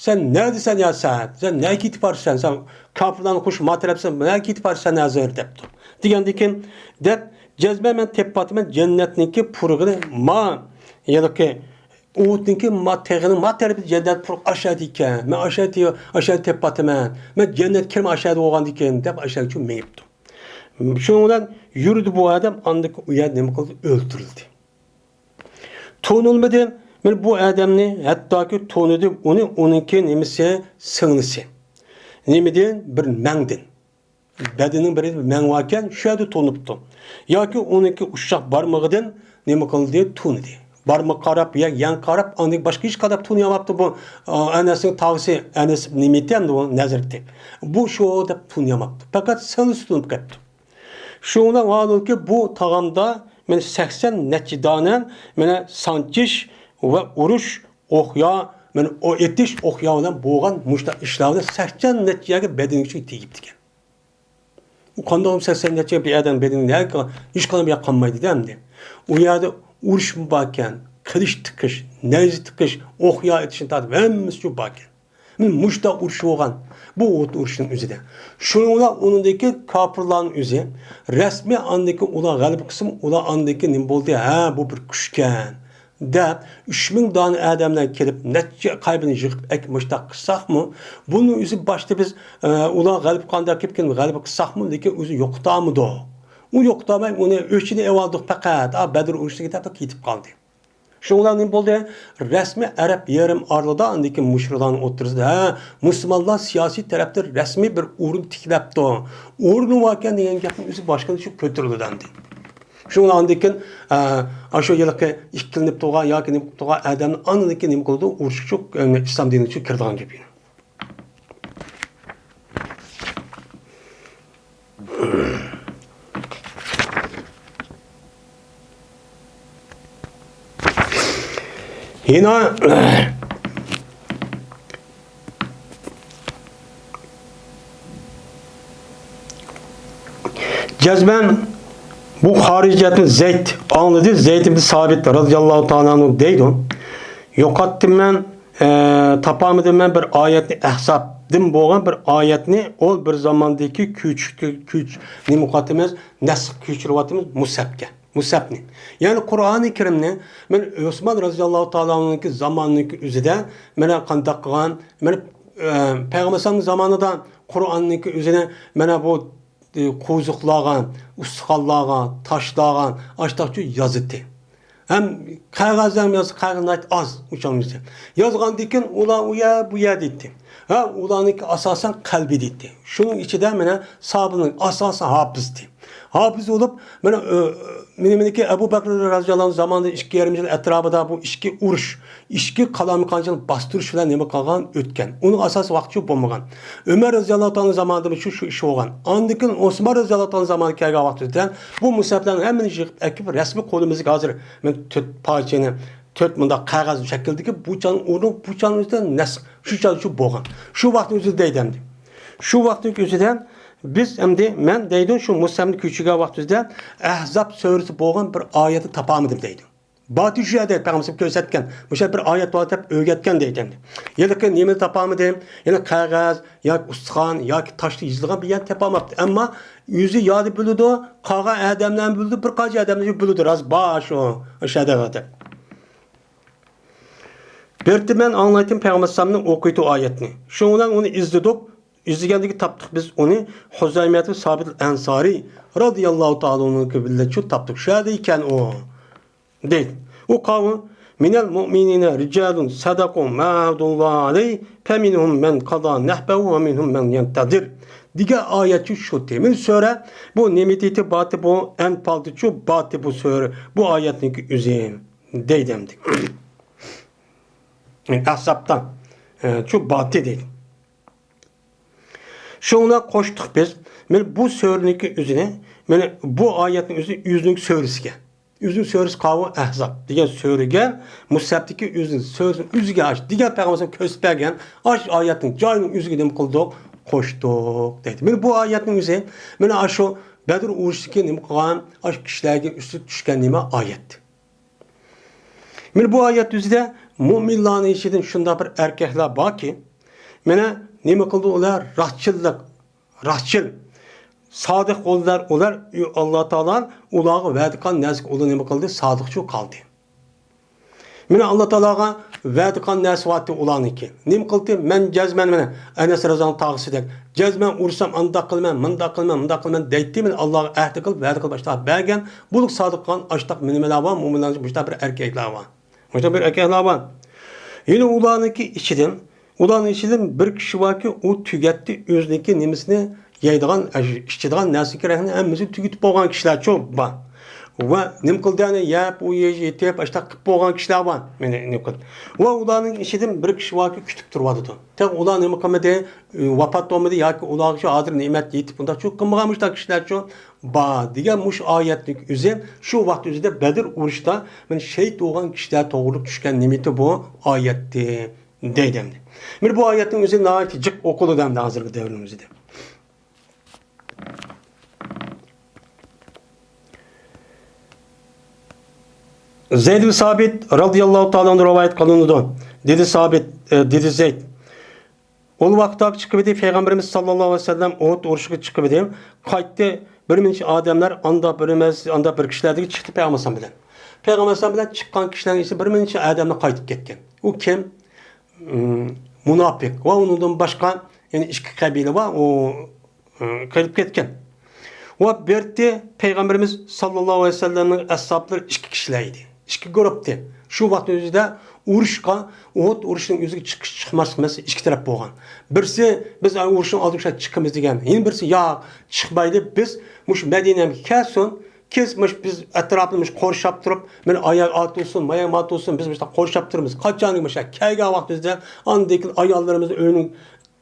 سەن نەدىسەن يا سەئد؟ سەن نەگە كېتىپ بارىسەن؟ سەن كاپىرلارنى قوشۇپ ما تەرەپسەن، نەگە كېتىپ بارىسەن ھازىر؟ دەپتۇ. دېگەندىن كېيىن دەپ، جەزمەن مەن تېپىپ بارىمەن جەننەتنىڭكى پۇرىقىنى ما، ھېلىقى ئوتنىڭكى ما تېغىنىڭ ما تەرىپىدە جەننەت پۇرىقى ئاشۇ يەردە ئىكەن. مەن ئاشۇ يەردە، ئاشۇ يەردە تېپىپ بارىمەن. مەن جەننەتكە كىرىمەن ئاشۇ يەردە بولغاندىن كېيىن دەپ ئاشۇ يەرگە مېڭىپتۇ. شۇنىڭ بىلەن يۈردى بۇ ئادەم، ئاندىن كېيىن ئۇ يەردە نېمە قىلدى؟ ئۆلتۈرۈلدى. تونۇلمىدى. مانا بۇ ئادەمنى ھەتتاكى تونۇدى، ئۇنى، ئۇنىڭكى نېمىسى، سىڭلىسى. نېمىدىن؟ بىر مەڭدىن. بەدىنىنىڭ بىرى مەڭ باركەن، شۇ يەردە تونۇپتۇ. ياكى ئۇنىڭكى ئۇششاق بارمىقىدىن نېمە قىلدى؟ تونىدى. بارمىقى قاراپ، يا يەڭ قاراپ، ئاندىن باشقا ھېچ قاراپ تونۇيالماپتۇ بۇ، ئا، ئەنەسنىڭ تاغىسى، ئەنەس نېمىتى ئەمدى ئۇ نەزىرىتى. بۇ شۇ دەپ تونۇيالماپتۇ. پەقەت سىڭلىسى تونۇپ كەپتۇ. شۇنىڭ ۋاھالىنكى بۇ تائامدا مەن سەكسەن نەچچە دانە مەنە سانچىش ۋە ئۇرۇش، ئوقيا، مەنە ئو-، ئېتىش، ئوقيا بىلەن بولغان مۇشۇنداق ئىشلار بىلەن سەكسەن نەچچە يەرگە بەدىنى ئۈچۈن تېگىپتىكەن. ئۇ قانداق سەكسەن نەچچە بىر ئادەم بەدىنى نەگە، ھېچقانداق بىر يەر قالمايدۇ-دە ئەمدى. ئۇ يەردە ئۇرۇشمۇ باركەن، قىلىچ تىقىش، نەيزە تىقىش، ئوقيا ئېتىشنى تارتىپ ھەممىسى شۇ باركەن. مەن مۇشتا ئۇرۇش بولغان، بۇ ئوت ئۇرۇشنىڭ ئۆزىدە. شۇنىڭ بىلەن ئۇنىڭدىكى كاپىرلارنىڭ ئۆزى رەسمىي ئاندىكى ئۇلار غەلىبە قىلسىمۇ، ئۇلار ئاندىكى نېمە بولدى؟ ھە، بۇ بىر كۈچكەن. دەپ، ئۈچ مىڭ دانە ئادەملەر كېلىپ، نەچچە قەبىلىنى يىغىپ ئەكىپ مۇشتاق قىلساقمۇ، بۇنىڭ ئۆزى باشتا بىز، ئە، ئۇلار غەلىبە قانداق كېلىپ كېلىپ غەلىبە قىلساقمۇ، لېكىن ئۆزى يوقىتامىدۇ؟ ئۇ يوقىتالماي، ئۇنى ئۆچىنى ئېۋالدۇق پەقەت، ئا، بەدر ئۇرۇشىدىكى دەپ كېتىپ قالدى. شۇنىڭ بىلەن نېمە بولدى؟ رەسمىي ئەرەب يېرىم ئارىلىدا ئاندىكىن مۇشرىكلارنىڭ ئوتتۇرىسىدا، ھە، مۇسۇلمانلار سىياسىي تەرەپتىن رەسمىي بىر ئورۇن تىكلەپتۇ. ئورنى باركەن دېگەن گەپنىڭ ئۆزى باشقىدىن شۇ كۆتۈرۈلىدۇ ئەمدى. شۇڭا ئاندىن كېيىن، ئە، ئاشۇ ھېلىقى ئىككىلىنىپ تۇرغان ياكى نېمە قىلىپ تۇرغان ئادەمنى ئاندىن كېيىن نېمە قىلىدۇ؟ ئۇرۇشقا، ئە، ئىسلام دىنىغا كىرىدىغان گەپ. يەنە جەزمەن بۇ خارىجىيەتنى زەيد ئاڭلىدى. زەيد ئىبن سابىت رازىياللاھۇ تائالا ئەنھۇ دەيدۇ، يوقاتتىم مەن، ئە، تاپالمىدىم مەن بىر ئايەتنى، ئەھزابتىن بولغان بىر ئايەتنى، ئۇ بىر زاماندىكى كۆچۈرۈۋاتىمىز، نېمە قىلىۋاتىمىز، نەسخ كۆچۈرۈۋاتىمىز مۇسھەپكە. مۇسھەپنى. يەنى قۇرئانى كەرىمنى مەن ئوسمان رازىياللاھۇ تائالا ئەنھۇنىڭكى زامانىنىڭكى ئۆزىدە مانا قانداق قىلغان، مانا، ئە، پەيغەمبەر ئەلەيھىسسالام زامانىدا قۇرئاننىڭكى ئۆزىنى مانا بۇ، ئە، قوزۇقلارغا، ئۇستىخانلارغا، تاشلارغا، ئاشتاقچۇ يازىتتى. ھەم قەغەزدە ھەم يازسا، قەغەز ناھايىتى ئاز ئۇچامىزدى. يازغاندىن كېيىن ئۇلار ئۇ يەر، بۇ يەر دەيتتى. ھە، ئۇلارنىڭكى ئاساسەن قەلبى دەيتتى. شۇنىڭ ئىچىدە مانا ساھابىنىڭ ئاساسى ھاپىزدى. ھاپىز بولۇپ، مانا، ئۆ، مېنىڭ، مېنىڭكى ئەبۇ بەكرى رازىياللاھۇ ئەنھۇ زامانىدا ئىككى يېرىم يىل ئەتراپىدا بۇ ئىچكى ئۇرۇش، ئىچكى قالايمىقانچىلىق باستۇرۇش بىلەن نېمە قىلغان؟ ئۆتكەن. ئۇنىڭ ئاساسىي ۋاقتى شۇ بولمىغان. ئۆمەر رازىياللاھۇ تائالا زامانىدا شۇ، شۇ ئىش بولغان. ئاندىن كېيىن ئوسمان رازىياللاھۇ تائالا زامانىغا كەلگەن ۋاقتىدا بۇ مۇسھەپلەرنىڭ ھەممىنى يىغىپ ئەكىپ، رەسمىي قولىمىزدىكى ھازىر مەن تۆت پارچىنى، تۆت مۇنداق قەغەز شەكلىدىكى بۇ چانىڭ ئورنى، بۇ چانىڭ ئۆزىدە نەسخ، شۇ چان شۇ بولغان. شۇ ۋاقىتنىڭ ئۆزىدە دەيدۇ ئەمدى. شۇ ۋاقىتنىڭ ئۆزىدە بىز ئەمدى، مەن دەيدۇ، شۇ مۇسھەفنى كۆچۈرگەن ۋاقتىمىزدا ئەھزاب سۈرىسى بولغان بىر ئايەتنى تاپالمىدىم دەيدۇ. باتى شۇ يەردە پەيغەمبەر كۆرسەتكەن، مۇشۇ بىر ئايەت بار دەپ ئۆگەتكەن دەيدۇ ئەمدى. ھېلىقى نېمىنى تاپالمىدىم، يەنە قەغەز ياكى ئۇستىخان ياكى تاشتا يېزىلغان بىر يەرنى تاپالماپتۇ. ئەمما ئۆزى يا دە بىلىدۇ، قالغان ئادەملەرمۇ بىلىدۇ، بىر قانچە ئادەملەر بىلىدۇ، راست بار شۇ، ئاشۇ يەردە دەپ. بىرتى مەن ئاڭلايتتىم پەيغەمبەر ئەلەيھىسسالامنى ئوقۇيتتى ئايەتنى. شۇنىڭ بىلەن ئۇنى ئىزدىدۇق. ئىزدىگەندىكى تاپتۇق بىز ئۇنى. خۇزەيمەت سابىت ئەنسارى رازىياللاھۇ تائالا ئەنھۇنىڭكى بىلەن شۇ تاپتۇق. شۇ يەردە ئىكەن ئۇ. دەيدۇ. ئۇ قاۋۇ، مىنەل مۇئمىنىنە رىجالۇن سەدەقۇ ما ئاھەدۇللاھە ئەلەيھ، فەمىنھۇم مەن قازا نەھبەھۇ ۋە مىنھۇم مەن يەنتەزىر. دېگەن ئايەتچۇ شۇ. مەن سۆرە، بۇ نېمە دەيتتى باتى بۇ، ئەنپالدىچۇ باتى بۇ سۆرە، بۇ ئايەتنىڭكى ئۆزى. دەيدۇ ئەمدى. ئەھزابتا، ئە، شۇ باتى دەيدۇ. شۇڭا قوشتۇق بىز. مانا بۇ سۈرىنىڭكى ئۆزىنى، مانا بۇ ئايەتنىڭ ئۆزىنى ئۆزىنىڭ سۈرىسىگە. ئۆزىنىڭ سۈرىسى قاۋۇ ئەھزاب دېگەن سۈرىگە، مۇسھەپتىكى ئۆزىنىڭ سۈرىسىنى ئۆزىگە ئاچ دېگەن پەيغەمبەر كۆرسىتىپ بەرگەن ئاش ئايەتنىڭ جايىنىڭ ئۆزىگە نېمە قىلدۇق؟ قوشتۇق دەيدۇ. مانا بۇ ئايەتنىڭ ئۆزى، مانا ئاشۇ بەدر ئۇرۇشىدىكى نېمە قىلغان، ئاشۇ كىشىلەرگە ئۈستىگە چۈشكەن نېمە ئايەت. مانا بۇ ئايەت يۈزىدە مۇئمىنلارنىڭ ئىچىدىن شۇنداق بىر ئەركەكلەر باركى، مانا نېمە قىلدى ئۇلار؟ راستچىللىق، راستچىل، سادىق بولدىلار ئۇلار، ئاللا تائالا ئۇلارغا ۋەدە قىلغان نەرسىگە ئۇلار نېمە قىلدى؟ سادىقچۇ قالدى. مانا ئاللا تائالاغا ۋەدە قىلغان نەرسە بارتى ئۇلارنىڭكى. نېمە قىلدى؟ مەن جەزمەن مانا ئەنەس رازىنىڭ تاغىسىدەك. جەزمەن ئۇرسام ئانداق قىلىمەن، مۇنداق قىلىمەن، مۇنداق قىلىمەن دەيتتى. مانا ئاللاغا ئەھدى قىلىپ، ۋەدە قىلىپ ئاشتاق بەرگەن. بولۇپ سادىق قىلغان ئاشتاق نېمىلەر بار؟ مۇئمىنلارنىڭ مۇشۇنداق بىر ئەركەكلەر بار. مۇشۇنداق بىر ئەركەكلەر بار. يەنە ئۇلارنىڭكى ئىچىدىن، ئۇلارنىڭ ئىچىدىن بىر كىشى باركى، ئۇ تۈگەتتى ئۆزىنىڭكى نېمىسىنى، يەيدىغان، ئىچىدىغان نەرسە كېرەكنى ھەممىسىنى تۈگىتىپ بولغان كىشىلەرچۇ بار. ۋە نېمە قىلدى، يەنە يەپ، ئۇ يېتىپ، ئاشۇنداق قىلىپ بولغان كىشىلەر بار. مېنى نېمە قىلدى. ۋە ئۇلارنىڭ ئىچىدىن بىر كىشى باركى، كۈتۈپ تۇرۇۋاتىدۇ. تېخى ئۇلار نېمە قىلمىدى، ۋاپات بولمىدى ياكى ئۇلارغىچۇ ھازىر نېمەت يېتىپ، ئۇنداق چۇ قىلمىغان مۇشۇنداق كىشىلەرچۇ بار دېگەن مۇشۇ ئايەتنىڭ ئۆزى شۇ ۋاقىت ئۆزىدە بەدر ئۇرۇشتا مانا شېھىت بولغان كىشىلەر توغرۇلۇق چۈشكەن نېمىتى بۇ ئايەتتى دەيدۇ ئەمدى. مانا بۇ ئايەتنىڭ ئۆزى ناھايىتى جىق ئوقۇلىدۇ ئەمدى ھازىرقى دەۋرنىڭ ئۆزىدە. زەيد بىن سابىت رەزىياللاھۇ تائالا ئەنھۇ رىۋايەت قىلىنىدۇ. دېدى سابىت، ئە، دېدى زەيد. ئۇ ۋاقىتتا چىقىپ ئىدى، پەيغەمبىرىمىز ساللاللاھۇ ئەلەيھى ۋەسەللەم ئۇھۇد ئۇرۇشىغا چىقىپ ئىدى. قايتتى، بىر مۇنچە ئادەملەر ئاندا بىر ئەمەس، ئاندا بىر كىشىلەردىكى چىقتى پەيغەمبەر ئەلەيھىسسالام بىلەن. پەيغەمبەر ئەلەيھىسسالام بىلەن چىققان كىشىلەرنىڭ ئىچىدە بىر مۇنچە ئادەملەر قايتىپ كەتكەن. ئۇ كىم؟ مۇناپىق ۋە ئۇنىڭدىن باشقا يەنە ئىككى قەبىلە بار، ئۇ، ئۇ، قېلىپ كەتكەن. ۋە بېرىتى پەيغەمبىرىمىز ساللاللاھۇ ئەلەيھى ۋەسەللەمنىڭ ئەسھابلىرى ئىككى كىشىلەر ئىدى. ئىككى گۇرۇپتى. شۇ ۋاقىت ئۆزىدە ئۇرۇشقا، ئۇھۇد ئۇرۇشىنىڭ ئۆزىگە چىقىش، چىقماسلىق مەسىلىسى ئىككى تەرەپ بولغان. بىرسى، بىز ئۇرۇشنىڭ ئالدىغا چىقىمىز دېگەن. يەنە بىرسى، ياق، چىقمايلى، بىز مۇشۇ مەدىنەگە كەلسۇن، كېلىپ مۇشۇ بىز ئەتراپنى مۇشۇ قورشاپ تۇرۇپ، مانا ئاياغ ئاتۇلسۇن، ماياغ ماتۇلسۇن، بىز مۇشۇنداق قورشاپ تۇرىمىز. قاچانكى مۇشۇ كەلگەن ۋاقتىمىزدا ئاندىن كېيىن ئاياللىرىمىزنى ئۆينىڭ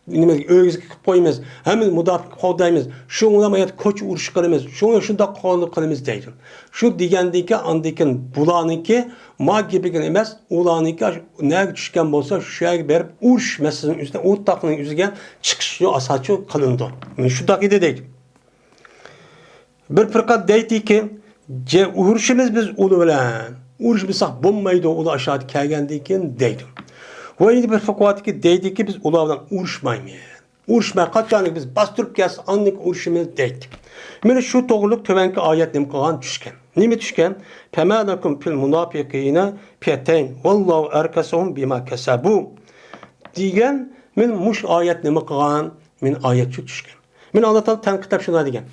نېمە، ئۆيىگە قىلىپ قويىمىز، ھەممىمىز مۇداپىئە قوغدايمىز، شۇڭا مانا كوچا ئۇرۇشى قىلىمىز، شۇڭا شۇنداق قىلىمىز دەيدۇ. شۇ دېگەندىكى ئاندىن كېيىن بۇلارنىڭكى ما گېپىگە ئەمەس، ئۇلارنىڭكى نەگە چۈشكەن بولسا شۇ يەرگە بېرىپ ئۇرۇش مەسىلىسىنىڭ ئۈستىدە، ئوتاقنىڭ ئۆزىگە چىقىش يول ئاساسى قىلىنىدۇ. مانا شۇنداق ئىدى دەيدۇ. بىر پىرقەت دەيدىكى، جە-، ئۇرۇشىمىز بىز ئۇلار بىلەن. ئۇرۇشمىساق بولمايدۇ، ئۇلار ئاشۇ يەردە كەلگەندىن كېيىن دەيدۇ. ۋە يەنە بىر پىرقەت دەيدىكى، بىز ئۇلار بىلەن ئۇرۇشمايمىز. ئۇرۇشماي قاچانكى بىز باستۇرۇپ كەلسە ئاندىن كېيىن ئۇرۇشىمىز دەيدۇ. مانا شۇ توغرۇلۇق تۆۋەنكى ئايەت نېمە قىلغان چۈشكەن. نېمە چۈشكەن؟ فما لكم في المنافقين فئتين والله أركسهم بما كسبوا دېگەن، مانا مۇشۇ ئايەت نېمە قىلغان؟ مانا ئايەت شۇ چۈشكەن. مانا ئاللا تائالا تەنقىدلەپ شۇنداق دېگەن.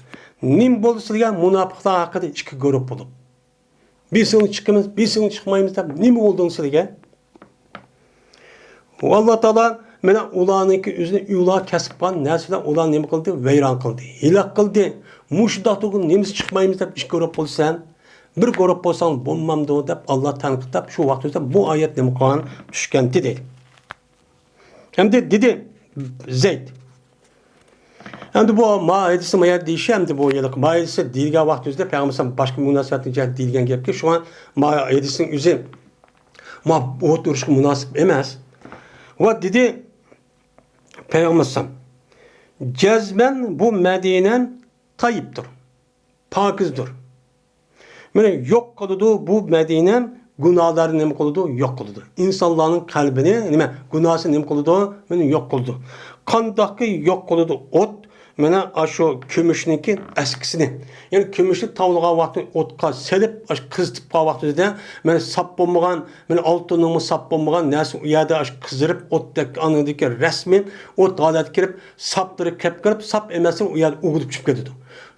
نېمە بولدى سىلەرگە مۇناپىقلار ھەققىدە ئىككى گۇرۇپ بولۇپ؟ بىرسىنى چىقىمىز، بىرسىنى چىقمايمىز دەپ نېمە بولدى سىلەرگە؟ ئۇ ئاللا تائالا مانا ئۇلارنىڭكى ئۆزىنى ئۇلار كەسىپ قىلغان نەرسە بىلەن ئۇلارنى نېمە قىلدى؟ ۋەيران قىلدى، ھىلاك قىلدى. مۇشۇنداق تۇرغۇن نېمىسى چىقمايمىز دەپ ئىككى گۇرۇپ بولىسەن. بىر گۇرۇپ بولساڭ بولمامدۇ دەپ ئاللا تەنقىدلەپ شۇ ۋاقىت ئۆزىدە بۇ ئايەت نېمە قىلغان؟ چۈشكەنتى دەيدۇ. ئەمدى دېدى زەيد. ئەمدى بۇ ما ھەدىسى ما يەردە دېيىشى، ئەمدى بۇ ھېلىقى ما ھەدىسى دېيىلگەن ۋاقتىمىزدا پەيغەمبەر باشقا مۇناسىۋەتنىڭ جەھەتتە دېيىلگەن گەپكە، شۇڭا ما ھەدىسنىڭ ئۆزى ما ئوت ئۇرۇشقا مۇناسىپ ئەمەس. ۋە دېدى پەيغەمبەر، جەزمەن بۇ مەدىنەم تايىپتۇر. پاكىزدۇر. مانا يوق قىلىدۇ بۇ مەدىنە، گۇناھلارنى نېمە قىلىدۇ؟ يوق قىلىدۇ. ئىنسانلارنىڭ قەلبىنى نېمە؟ گۇناھسى نېمە قىلىدۇ؟ مانا يوق قىلىدۇ. قانداقكى يوق قىلىدۇ ئوت؟ مانا ئاشۇ كۈمۈشنىڭكى ئەسكىسىنى. يەنى كۈمۈشنى تاۋلىغان ۋاقتى ئوتقا سېلىپ، ئاشۇ قىزىتىپ قالغان ۋاقتىدا مانا ساپ بولمىغان، مانا ئالتۇننىڭمۇ ساپ بولمىغان نەرسە ئۇ يەردە ئاشۇ قىزىرىپ، ئوتتەك ئاندىكى رەسمى ئوت ھالەتكە كىرىپ، ساپلىرى كەپ كىرىپ، ساپ ئەمەسلا ئۇ يەردە ئۇۋىلىپ چۈشۈپ كېتىدۇ.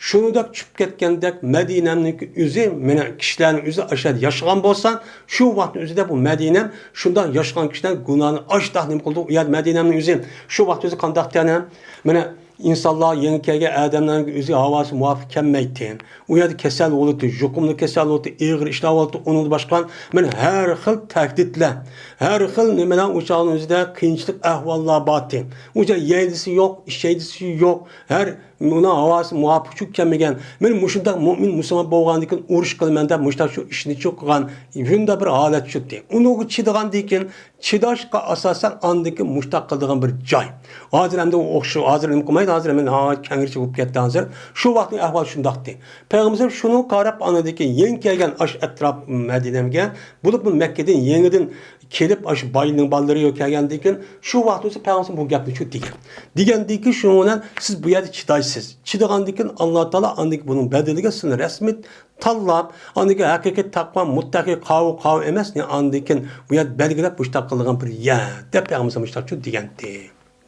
شۇنىڭدەك چۈشۈپ كەتكەندەك مەدىنەمنىڭكى ئۆزى، مانا كىشىلەرنىڭ ئۆزى ئاشۇ يەردە ياشىغان بولسا، شۇ ۋاقىتنىڭ ئۆزىدە بۇ مەدىنەم شۇنداق ياشىغان كىشىلەر گۇناھنى ئاشتاق نېمە قىلىدۇ؟ ئۇ يەردە مەدىنەمنىڭ ئۆزى شۇ ۋاقىت ئۆزى قانداق تەنە؟ مانا ئىنسانلار يېڭى كەلگەن ئادەملەرنىڭ ئۆزىگە ھاۋاسى مۇۋاپىق كەلمەيتتى. ئۇ يەردە كېسەل بولىدۇ، يۇقۇملۇق كېسەل بولىدۇ، ئېغىر ئىشلار بولىدۇ، ئۇنىڭدىن باشقا مانا ھەر خىل تەھدىتلەر، ھەر خىل نېمىلەر ئۇ چاغنىڭ ئۆزىدە قىيىنچىلىق ئەھۋاللار بارتى. ئۇ يەردە يەيدىسى يوق، ئىچەيدىسى يوق، ھەر ئۇنىڭ ھاۋاسى مۇۋاپىق چۈشۈپ كەلمىگەن. مانا مۇشۇنداق مۆمىن مۇسۇلمان بولغاندىن كېيىن ئۇرۇش قىلىمەن دەپ مۇشۇنداق شۇ ئىشنى چۇ قىلغان، شۇنداق بىر ھالەت چۈشتى. ئۇنىڭغا چىدىغاندىن كېيىن، چىداشقا ئاساسەن ئاندىكى مۇشتاق قىلىدىغان بىر جاي. ھازىر ئەمدى ئۇ ئوخشىشى، ھازىر نېمە قىلمايدۇ، ھازىر مەن ناھايىتى كەڭرىچە بولۇپ كەتتى ھازىر. شۇ ۋاقىتنىڭ ئەھۋالى شۇنداقتى. پەيغەمبەر شۇنىڭغا قاراپ ئاندىكى يېڭى كەلگەن ئاشۇ ئەتراپ مەدىنەمگە، بولۇپمۇ مەككىدىن يېڭىدىن كېلىپ ئاشۇ باينىڭ بالىلىرى يوق كەلگەندىن كېيىن، شۇ ۋاقىت بولسا پەيغەمبەر بۇ گەپنى شۇ دېگەن. دېگەندىكى شۇنىڭ بىلەن سىز بۇ يەردە چىدايسىز. چىدىغاندىن كېيىن ئاللا تائالا ئاندىكى بۇنىڭ بەدىلىگە سىزنى رەسمىي تاللاپ، ئاندىن كېيىن ھەقىقىي تەقۋا، مۇتتەقى، قاۋۇ، قاۋۇ ئەمەس، ئاندىن كېيىن بۇ يەردە بەلگىلەپ مۇشۇنداق قىلىدىغان بىر يەر دەپ پەيغەمبەر مۇشۇنداق دېگەنتى،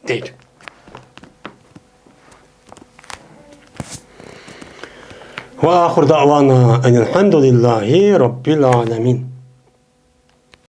دەيدۇ. وآخر دعوانا أن الحمد لله رب العالمين.